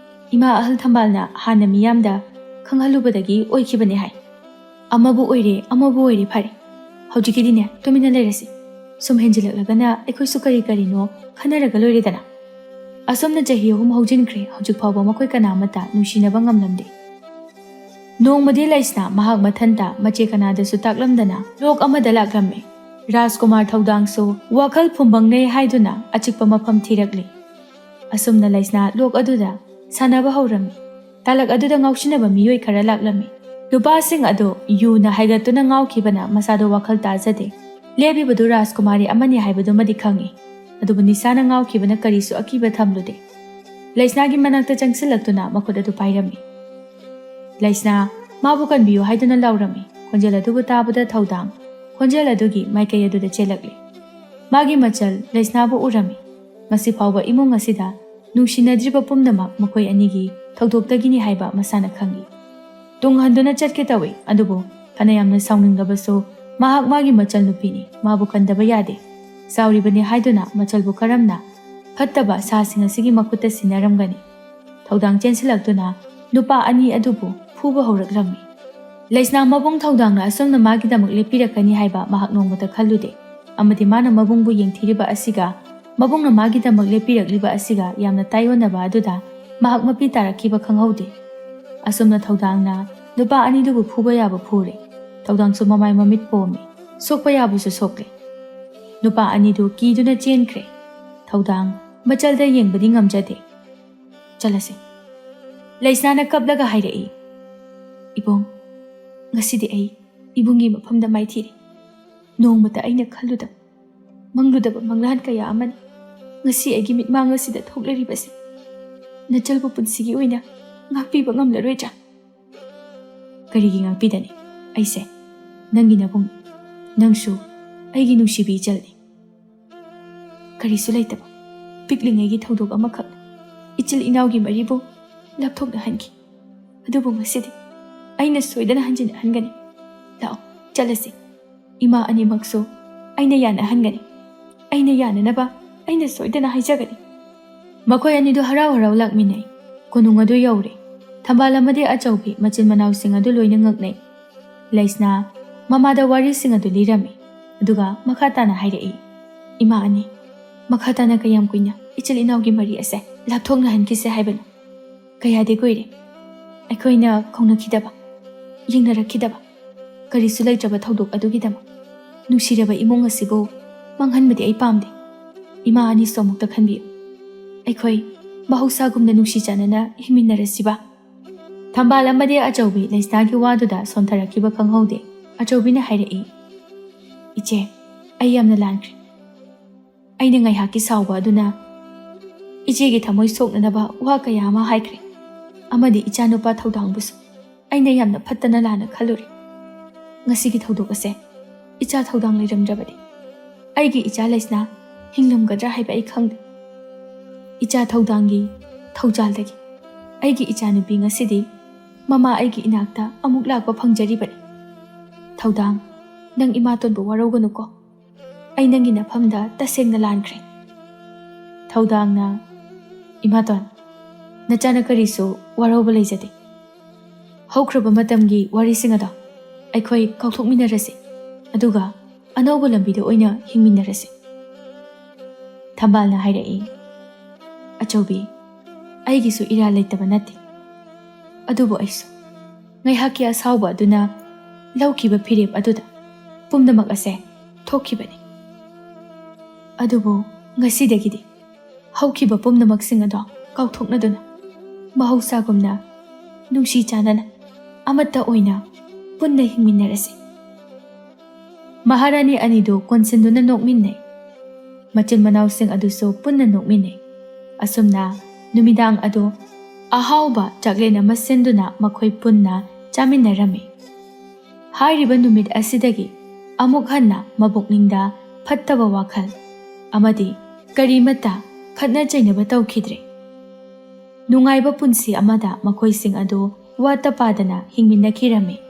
ꯏꯃꯥ ꯑꯍꯜ ꯊꯝꯕꯥꯜꯅ ꯍꯥꯟꯅ ꯃꯤꯌꯥꯝꯗ ꯈꯪꯍꯜꯂꯨꯕꯗꯒꯤ ꯑꯣꯏꯈꯤꯕꯅꯤ ꯍꯥꯏ꯫ ꯑꯃꯕꯨ ꯑꯣꯏꯔꯦ, ꯑꯃꯕꯨ ꯑꯣꯏꯔꯦ, ꯐꯔꯦ꯫ ꯍꯧꯖꯤꯛꯀꯤꯗꯤꯅꯦ, ꯇꯨꯃꯤꯟꯅ ꯂꯩꯔꯁꯤ꯫ ꯁꯨꯝ ꯍꯦꯟꯖꯤꯜꯂꯛꯂꯒꯅ ꯑꯩꯈꯣꯏꯁꯨ ꯀꯔꯤ ꯀꯔꯤꯅꯣ ꯈꯟꯅꯔꯒ ꯂꯣꯏꯔꯦꯗꯅ꯫ ꯑꯁꯨꯝꯅ ꯆꯍꯤ ꯑꯍꯨꯝ ꯍꯧꯖꯤꯟꯈ꯭ꯔꯦ, ꯍꯧꯖꯤꯛ ꯐꯥꯎꯕ ꯃꯈꯣꯏ ꯀꯅꯥ ꯑꯃꯠꯇ ꯅꯨꯡꯁꯤꯅꯕ ꯉꯝꯂꯝꯗꯦ꯫ ꯅꯣꯡꯃꯗꯤ ꯂꯩꯁꯅꯥ ꯃꯍꯥꯛ ꯃꯊꯟꯇ ꯃꯆꯦ ꯀꯅꯥꯗꯁꯨ ꯇꯥꯛꯂꯝꯗꯅ ꯂꯣꯛ ꯑꯃꯗ ꯂꯥꯛꯂꯝꯃꯤ꯫ ꯔꯥꯖꯀꯨꯃꯥꯔ ꯊꯧꯗꯥꯡꯁꯨ ꯋꯥꯈꯜ ꯐꯨꯝꯕꯪꯅꯩ ꯍꯥꯏꯗꯨꯅ ꯑꯆꯤꯛꯄ ꯃꯐꯝ ꯊꯤꯔꯛꯂꯤ꯫ ꯑꯁꯨꯝꯅ ꯂꯩꯁꯅꯥ ꯂꯣꯛ ꯑꯗꯨꯗ ꯁꯥꯟꯅꯕ ꯍꯧꯔꯝꯃꯤ꯫ ꯇꯥꯂꯛ ꯑꯗꯨꯗ ꯉꯥꯎꯁꯤꯟꯅꯕ ꯃꯤꯑꯣꯏ ꯈꯔ ꯂꯥꯛꯂꯝꯃꯤ꯫ ꯅꯨꯄꯥꯁꯤꯡ ꯑꯗꯨ ꯌꯨꯅ ꯍꯥꯏꯒꯠꯇꯨꯅ ꯉꯥꯎꯈꯤꯕꯅ ꯃꯁꯥꯗꯣ ꯋꯥꯈꯜ ꯇꯥꯖꯗꯦ꯫ ꯂꯦꯞꯄꯤꯕꯗꯨ ꯔꯥꯖꯀꯨꯃꯥꯔꯤ ꯑꯃꯅꯤ ꯍꯥꯏꯕꯗꯨꯃꯗꯤ ꯈꯪꯏ, ꯑꯗꯨꯕꯨ ꯅꯤꯁꯥꯅ ꯉꯥꯎꯈꯤꯕꯅ ꯀꯔꯤꯁꯨ ꯑꯀꯤꯕ ꯊꯝꯂꯨꯗꯦ꯫ ꯂꯩꯁꯅꯥꯒꯤ ꯃꯅꯥꯛꯇ ꯆꯪꯁꯤꯜꯂꯛꯇꯨꯅ ꯃꯈꯨꯠ ꯑꯗꯨ ꯄꯥꯏꯔꯝꯃꯤ꯫ ꯂꯩꯁꯅꯥ, ꯃꯥꯕꯨ ꯀꯟꯕꯤꯌꯨ ꯍꯥꯏꯗꯨꯅ ꯂꯥꯎꯔꯝꯃꯤ꯫ ꯈꯣꯟꯖꯦꯜ ꯑꯗꯨꯕꯨ ꯇꯥꯕꯗ ꯊꯧꯗꯥꯡ ꯈꯣꯟꯖꯦꯜ ꯑꯗꯨꯒꯤ ꯃꯥꯏꯀꯩ ꯑꯗꯨꯗ ꯆꯦꯜꯂꯛꯂꯤ꯫ ꯃꯥꯒꯤ ꯃꯆꯜ ꯂꯩꯁꯅꯥꯕꯨ ꯎꯔꯝꯃꯤ꯫ ꯉꯁꯤ ꯐꯥꯎꯕ ꯏꯃꯨꯡ ꯑꯁꯤꯗ ꯅꯨꯡꯁꯤꯅꯗ꯭ꯔꯤꯕ ꯄꯨꯝꯅꯃꯛ ꯃꯈꯣꯏ ꯑꯅꯤꯒꯤ ꯊꯧꯗꯣꯛꯇꯒꯤꯅꯤ ꯍꯥꯏꯕ ꯃꯁꯥꯅ ꯈꯪꯏ꯫ ꯇꯨꯡ ꯍꯟꯗꯨꯅ ꯆꯠꯀꯦ ꯇꯧꯏ, ꯑꯗꯨꯕꯨ ꯐꯅ ꯌꯥꯝꯅ ꯁꯥꯎꯅꯤꯡꯂꯕꯁꯨ ꯃꯍꯥꯛ ꯃꯥꯒꯤ ꯃꯆꯜ ꯅꯨꯄꯤꯅꯤ, ꯃꯥꯕꯨ ꯀꯟꯗꯕ ꯌꯥꯗꯦ꯫ ꯆꯥꯎꯔꯤꯕꯅꯤ ꯍꯥꯏꯗꯨꯅ ꯃꯆꯜꯕꯨ ꯀꯔꯝꯅ ꯐꯠꯇꯕ ꯁꯥꯁꯤꯡ ꯑꯁꯤꯒꯤ ꯃꯈꯨꯠꯇ ꯁꯤꯟꯅꯔꯝꯒꯅꯤ? ꯊꯧꯗꯥꯡ ꯆꯦꯟꯁꯤꯜꯂꯛꯇꯨꯅ ꯅꯨꯄꯥ ꯑꯅꯤ ꯑꯗꯨꯕꯨ ꯐꯨꯕ ꯍꯧꯔꯛꯂꯝꯃꯤ꯫ ꯂꯩꯁꯅꯥ ꯃꯕꯨꯡ ꯊꯧꯗꯥꯡꯅ ꯑꯁꯨꯝꯅ ꯃꯥꯒꯤꯗꯃꯛ ꯂꯦꯞꯄꯤꯔꯛꯀꯅꯤ ꯍꯥꯏꯕ ꯃꯍꯥꯛ ꯅꯣꯡꯃꯇ ꯈꯜꯂꯨꯗꯦ, ꯑꯃꯗꯤ ꯃꯥꯅ ꯃꯕꯨꯡꯕꯨ ꯌꯦꯡꯊꯤꯔꯤꯕ ꯑꯁꯤꯒ ꯃꯕꯨꯡꯅ ꯃꯥꯒꯤꯗꯃꯛ ꯂꯦꯞꯄꯤꯔꯛꯂꯤꯕ ꯑꯁꯤꯒ ꯌꯥꯝꯅ ꯇꯥꯏꯑꯣꯟꯅꯕ ꯑꯗꯨꯗ ꯃꯍꯥꯛ ꯃꯄꯤ ꯇꯥꯔꯛꯈꯤꯕ ꯈꯪꯍꯧꯗꯦ꯫ ꯑꯁꯨꯝꯅ ꯊꯧꯗꯥꯡꯅ ꯅꯨꯄꯥ ꯑꯅꯤꯗꯨꯕꯨ ꯐꯨꯕ ꯌꯥꯕ ꯐꯨꯔꯦ꯫ ꯊꯧꯗꯥꯡꯁꯨ ꯃꯃꯥꯏ ꯃꯃꯤꯠ ꯄꯣꯝꯃꯤ, ꯁꯣꯛꯄ ꯌꯥꯕꯁꯨ ꯁꯣꯛꯂꯦ꯫ ꯅꯨꯄꯥ ꯑꯅꯤꯗꯨ ꯀꯤꯗꯨꯅ ꯆꯦꯟꯈ꯭ꯔꯦ꯫ ꯊꯧꯗꯥꯡ ꯃꯆꯜꯗ ꯌꯦꯡꯕꯗꯤ ꯉꯝꯖꯗꯦ꯫ "ꯆꯠꯂꯁꯤ꯫" ꯂꯩꯁꯅꯥꯅ ꯀꯞꯂꯒ ꯍꯥꯏꯔꯛꯏ, "ꯏꯕꯨꯡ, ꯉꯁꯤꯗꯤ ꯑꯩ ꯏꯕꯨꯡꯒꯤ ꯃꯐꯝꯗ ꯃꯥꯏꯊꯤꯔꯦ꯫ ꯅꯣꯡꯃꯇ ꯑꯩꯅ ꯈꯜꯂꯨꯗꯕ, ꯃꯪꯂꯨꯗꯕ ꯃꯪꯂꯥꯟ ꯀꯌꯥ ꯑꯃꯅꯤ꯫ ꯉꯁꯤ ꯑꯩꯒꯤ ꯃꯤꯠꯃꯥꯡ ꯑꯁꯤꯗ ꯊꯣꯛꯂꯔꯤꯕꯁꯦ ꯅꯆꯜꯕꯨ ꯄꯨꯟꯁꯤꯒꯤ ꯑꯣꯏꯅ ꯉꯥꯛꯄꯤꯕ ꯉꯝꯂꯔꯣꯏꯗ꯭ꯔꯥ? ꯀꯔꯤꯒꯤ ꯉꯥꯛꯄꯤꯗꯅꯤ? ꯑꯩꯁꯦ ꯅꯪꯒꯤ ꯅꯕꯨꯡ, ꯅꯪꯁꯨ ꯑꯩꯒꯤ ꯅꯨꯡꯁꯤꯕꯤ ꯏꯆꯜꯅꯤ꯫ ꯀꯔꯤꯁꯨ ꯂꯩꯇꯕ ꯄꯤꯛꯂꯤꯉꯩꯒꯤ ꯊꯧꯗꯣꯛ ꯑꯃꯈꯛ ꯏꯆꯤꯜ ꯏꯅꯥꯎꯒꯤ ꯃꯔꯤꯕꯨ ꯂꯥꯞꯊꯣꯛꯅꯍꯟꯈꯤ꯫ ꯑꯗꯨꯕꯨ ꯉꯁꯤꯗꯤ ꯑꯩꯅ ꯁꯣꯏꯗꯅ ꯍꯟꯖꯤꯟꯅꯍꯟꯒꯅꯤ꯫ ꯂꯥꯛꯑꯣ, ꯆꯠꯂꯁꯤ꯫ ꯏꯃꯥ ꯑꯅꯤꯃꯛꯁꯨ ꯑꯩꯅ ꯌꯥꯅꯍꯟꯒꯅꯤ꯫ ꯑꯩꯅ ꯌꯥꯅꯅꯕ ꯑꯩꯅ ꯁꯣꯏꯗꯅ ꯍꯥꯏꯖꯒꯅꯤ꯫ ꯃꯈꯣꯏ ꯑꯅꯤꯗꯨ ꯍꯔꯥꯎ ꯍꯔꯥꯎ ꯂꯥꯛꯃꯤꯟꯅꯩ꯫ ꯀꯣꯅꯨꯡ ꯑꯗꯨ ꯌꯧꯔꯦ꯫ ꯊꯝꯕꯥꯜ ꯑꯃꯗꯤ ꯑꯆꯧꯕꯤ ꯃꯆꯤꯟ ꯃꯅꯥꯎꯁꯤꯡ ꯑꯗꯨ ꯂꯣꯏꯅ ꯉꯛꯅꯩ꯫ ꯂꯩꯁꯅꯥ ꯃꯃꯥꯗ ꯋꯥꯔꯤꯁꯤꯡ ꯑꯗꯨ ꯂꯤꯔꯝꯃꯤ꯫ ꯑꯗꯨꯒ ꯃꯈꯥ ꯇꯥꯅ ꯍꯥꯏꯔꯛꯏ, "ꯏꯃꯥ ꯑꯅꯤ, ꯃꯈꯥ ꯇꯥꯅ ꯀꯌꯥꯝ ꯀꯨꯏꯅ ꯏꯆꯤꯜ ꯏꯅꯥꯎꯒꯤ ꯃꯔꯤ ꯑꯁꯦ ꯂꯥꯞꯊꯣꯛꯅꯍꯟꯈꯤꯁꯦ ꯍꯥꯏꯕꯅꯣ? ꯀꯌꯥꯗꯤ ꯀꯨꯏꯔꯦ꯫ ꯑꯩꯈꯣꯏꯅ ꯀꯧꯅꯈꯤꯗꯕ, ꯌꯦꯡꯅꯔꯛꯈꯤꯗꯕ, ꯀꯔꯤꯁꯨ ꯂꯩꯇ꯭ꯔꯕ ꯊꯧꯗꯣꯛ ꯑꯗꯨꯒꯤꯗꯃꯛ ꯅꯨꯡꯁꯤꯔꯕ ꯏꯃꯨꯡ ꯑꯁꯤꯕꯨ ꯃꯥꯡꯍꯟꯕꯗꯤ ꯑꯩ ꯄꯥꯝꯗꯦ꯫ ꯏꯃꯥ ꯑꯅꯤꯁꯨ ꯑꯃꯨꯛꯇ ꯈꯟꯕꯤꯌꯨ꯫ ꯑꯩꯈꯣꯏ ꯃꯍꯧꯁꯥꯒꯨꯝꯅ ꯅꯨꯡꯁꯤ ꯆꯥꯟꯅꯅ ꯍꯤꯡꯃꯤꯟꯅꯔꯁꯤꯕ?" ꯊꯝꯕꯥꯜ ꯑꯃꯗꯤ ꯑꯆꯧꯕꯤ ꯂꯩꯁꯅꯥꯒꯤ ꯋꯥꯗꯨꯗ ꯁꯣꯟꯊꯔꯛꯈꯤꯕ ꯈꯪꯍꯧꯗꯦ꯫ ꯑꯆꯧꯕꯤꯅ ꯍꯥꯏꯔꯛꯏ, "ꯏꯆꯦ, ꯑꯩ ꯌꯥꯝꯅ ꯂꯥꯟꯈ꯭ꯔꯦ꯫ ꯑꯩꯅ ꯉꯥꯏꯍꯥꯛꯀꯤ ꯁꯥꯎꯕ ꯑꯗꯨꯅ ꯏꯆꯦꯒꯤ ꯊꯃꯣꯏ ꯁꯣꯛꯅꯅꯕ ꯋꯥ ꯀꯌꯥ ꯑꯃ ꯍꯥꯏꯈ꯭ꯔꯦ, ꯑꯃꯗꯤ ꯏꯆꯥꯅꯨꯄꯥ ꯊꯧꯗꯥꯡꯕꯨꯁꯨ ꯑꯩꯅ ꯌꯥꯝꯅ ꯐꯠꯇꯅ ꯂꯥꯟꯅ ꯈꯜꯂꯨꯔꯦ꯫ ꯉꯁꯤꯒꯤ ꯊꯧꯗꯣꯛ ꯑꯁꯦ ꯏꯆꯥ ꯊꯧꯗꯥꯡ ꯂꯩꯔꯝꯗ꯭ꯔꯕꯗꯤ ꯑꯩꯒꯤ ꯏꯆꯥ ꯂꯩꯁꯅꯥ ꯍꯤꯡꯂꯝꯒꯗ꯭ꯔꯥ ꯍꯥꯏꯕ ꯑꯩ ꯈꯪꯗꯦ꯫ ꯏꯆꯥ ꯊꯧꯗꯥꯡꯒꯤ ꯊꯧꯖꯥꯜꯗꯒꯤ ꯑꯩꯒꯤ ꯏꯆꯥꯅꯨꯄꯤ ꯉꯁꯤꯗꯤ ꯃꯃꯥ ꯑꯩꯒꯤ ꯏꯅꯥꯛꯇ ꯑꯃꯨꯛ ꯂꯥꯛꯄ ꯐꯪꯖꯔꯤꯕꯅꯤ꯫ ꯊꯧꯗꯥꯡ, ꯅꯪ ꯏꯃꯥꯇꯣꯟꯕꯨ ꯋꯥꯔꯧꯒꯅꯨꯀꯣ꯫ ꯑꯩ ꯅꯪꯒꯤ ꯅꯐꯝꯗ ꯇꯁꯦꯡꯅ ꯂꯥꯟꯈ꯭ꯔꯦ꯫" ꯊꯧꯗꯥꯡꯅ, "ꯏꯃꯥꯇꯣꯟ, ꯅꯆꯥꯅ ꯀꯔꯤꯁꯨ ꯋꯥꯔꯧꯕ ꯂꯩꯖꯗꯦ꯫ ꯍꯧꯈ꯭ꯔꯕ ꯃꯇꯝꯒꯤ ꯋꯥꯔꯤꯁꯤꯡ ꯑꯗꯣ ꯑꯩꯈꯣꯏ ꯀꯥꯎꯊꯣꯛꯃꯤꯟꯅꯔꯁꯤ, ꯑꯗꯨꯒ ꯑꯅꯧꯕ ꯂꯝꯕꯤꯗ ꯑꯣꯏꯅ ꯍꯤꯡꯃꯤꯟꯅꯔꯁꯤ꯫" ꯊꯝꯕꯥꯜꯅ ꯍꯥꯏꯔꯛꯏ, "ꯑꯆꯧꯕꯤ, ꯑꯩꯒꯤꯁꯨ ꯏꯔꯥꯜ ꯂꯩꯇꯕ ꯅꯠꯇꯦ꯫ ꯑꯗꯨꯕꯨ ꯑꯩꯁꯨ ꯉꯥꯏꯍꯥꯛꯀꯤ ꯑꯁꯥꯎꯕ ꯑꯗꯨꯅ ꯂꯧꯈꯤꯕ ꯐꯤꯔꯦꯞ ꯑꯗꯨꯗ ꯄꯨꯝꯅꯃꯛ ꯑꯁꯦ ꯊꯣꯛꯈꯤꯕꯅꯤ꯫ ꯑꯗꯨꯕꯨ ꯉꯁꯤꯗꯒꯤꯗꯤ ꯍꯧꯈꯤꯕ ꯄꯨꯝꯅꯃꯛꯁꯤꯡ ꯑꯗꯣ ꯀꯥꯎꯊꯣꯛꯅꯗꯨꯅ ꯃꯍꯧꯁꯥꯒꯨꯝꯅ ꯅꯨꯡꯁꯤ ꯆꯥꯟꯅꯅ ꯑꯃꯠꯇ ꯑꯣꯏꯅ ꯄꯨꯟꯅ ꯍꯤꯡꯃꯤꯟꯅꯔꯁꯤ꯫" ꯃꯍꯥꯔꯥꯅꯤ ꯑꯅꯤꯗꯨ ꯀꯣꯟꯁꯤꯟꯗꯨꯅ ꯅꯣꯛꯃꯤꯟꯅꯩ꯫ ꯃꯆꯤꯟ ꯃꯅꯥꯎꯁꯤꯡ ꯑꯗꯨꯁꯨ ꯄꯨꯟꯅ ꯅꯣꯛꯃꯤꯟꯅꯩ꯫ ꯑꯁꯨꯝꯅ ꯅꯨꯃꯤꯗꯥꯡ ꯑꯗꯨ ꯑꯍꯥꯎꯕ ꯆꯥꯛꯂꯦꯟ ꯑꯃ ꯁꯤꯟꯗꯨꯅ ꯃꯈꯣꯏ ꯄꯨꯟꯅ ꯆꯥꯃꯤꯟꯅꯔꯝꯃꯤ꯫ ꯍꯥꯏꯔꯤꯕ ꯅꯨꯃꯤꯠ ꯑꯁꯤꯗꯒꯤ ꯑꯃꯨꯛ ꯍꯟꯅ ꯃꯕꯨꯛꯅꯤꯡꯗ ꯐꯠꯇꯕ ꯋꯥꯈꯜ ꯑꯃꯗꯤ ꯀꯔꯤꯃꯠꯇ ꯈꯠꯅ ꯆꯩꯅꯕ ꯇꯧꯈꯤꯗ꯭ꯔꯦ꯫ ꯅꯨꯡꯉꯥꯏꯕ ꯄꯨꯟꯁꯤ ꯑꯃꯗ ꯃꯈꯣꯏꯁꯤꯡ ꯑꯗꯨ ꯋꯥꯠꯇ ꯄꯥꯗꯅ ꯍꯤꯡꯃꯤꯟꯅꯈꯤꯔꯝꯃꯤ꯫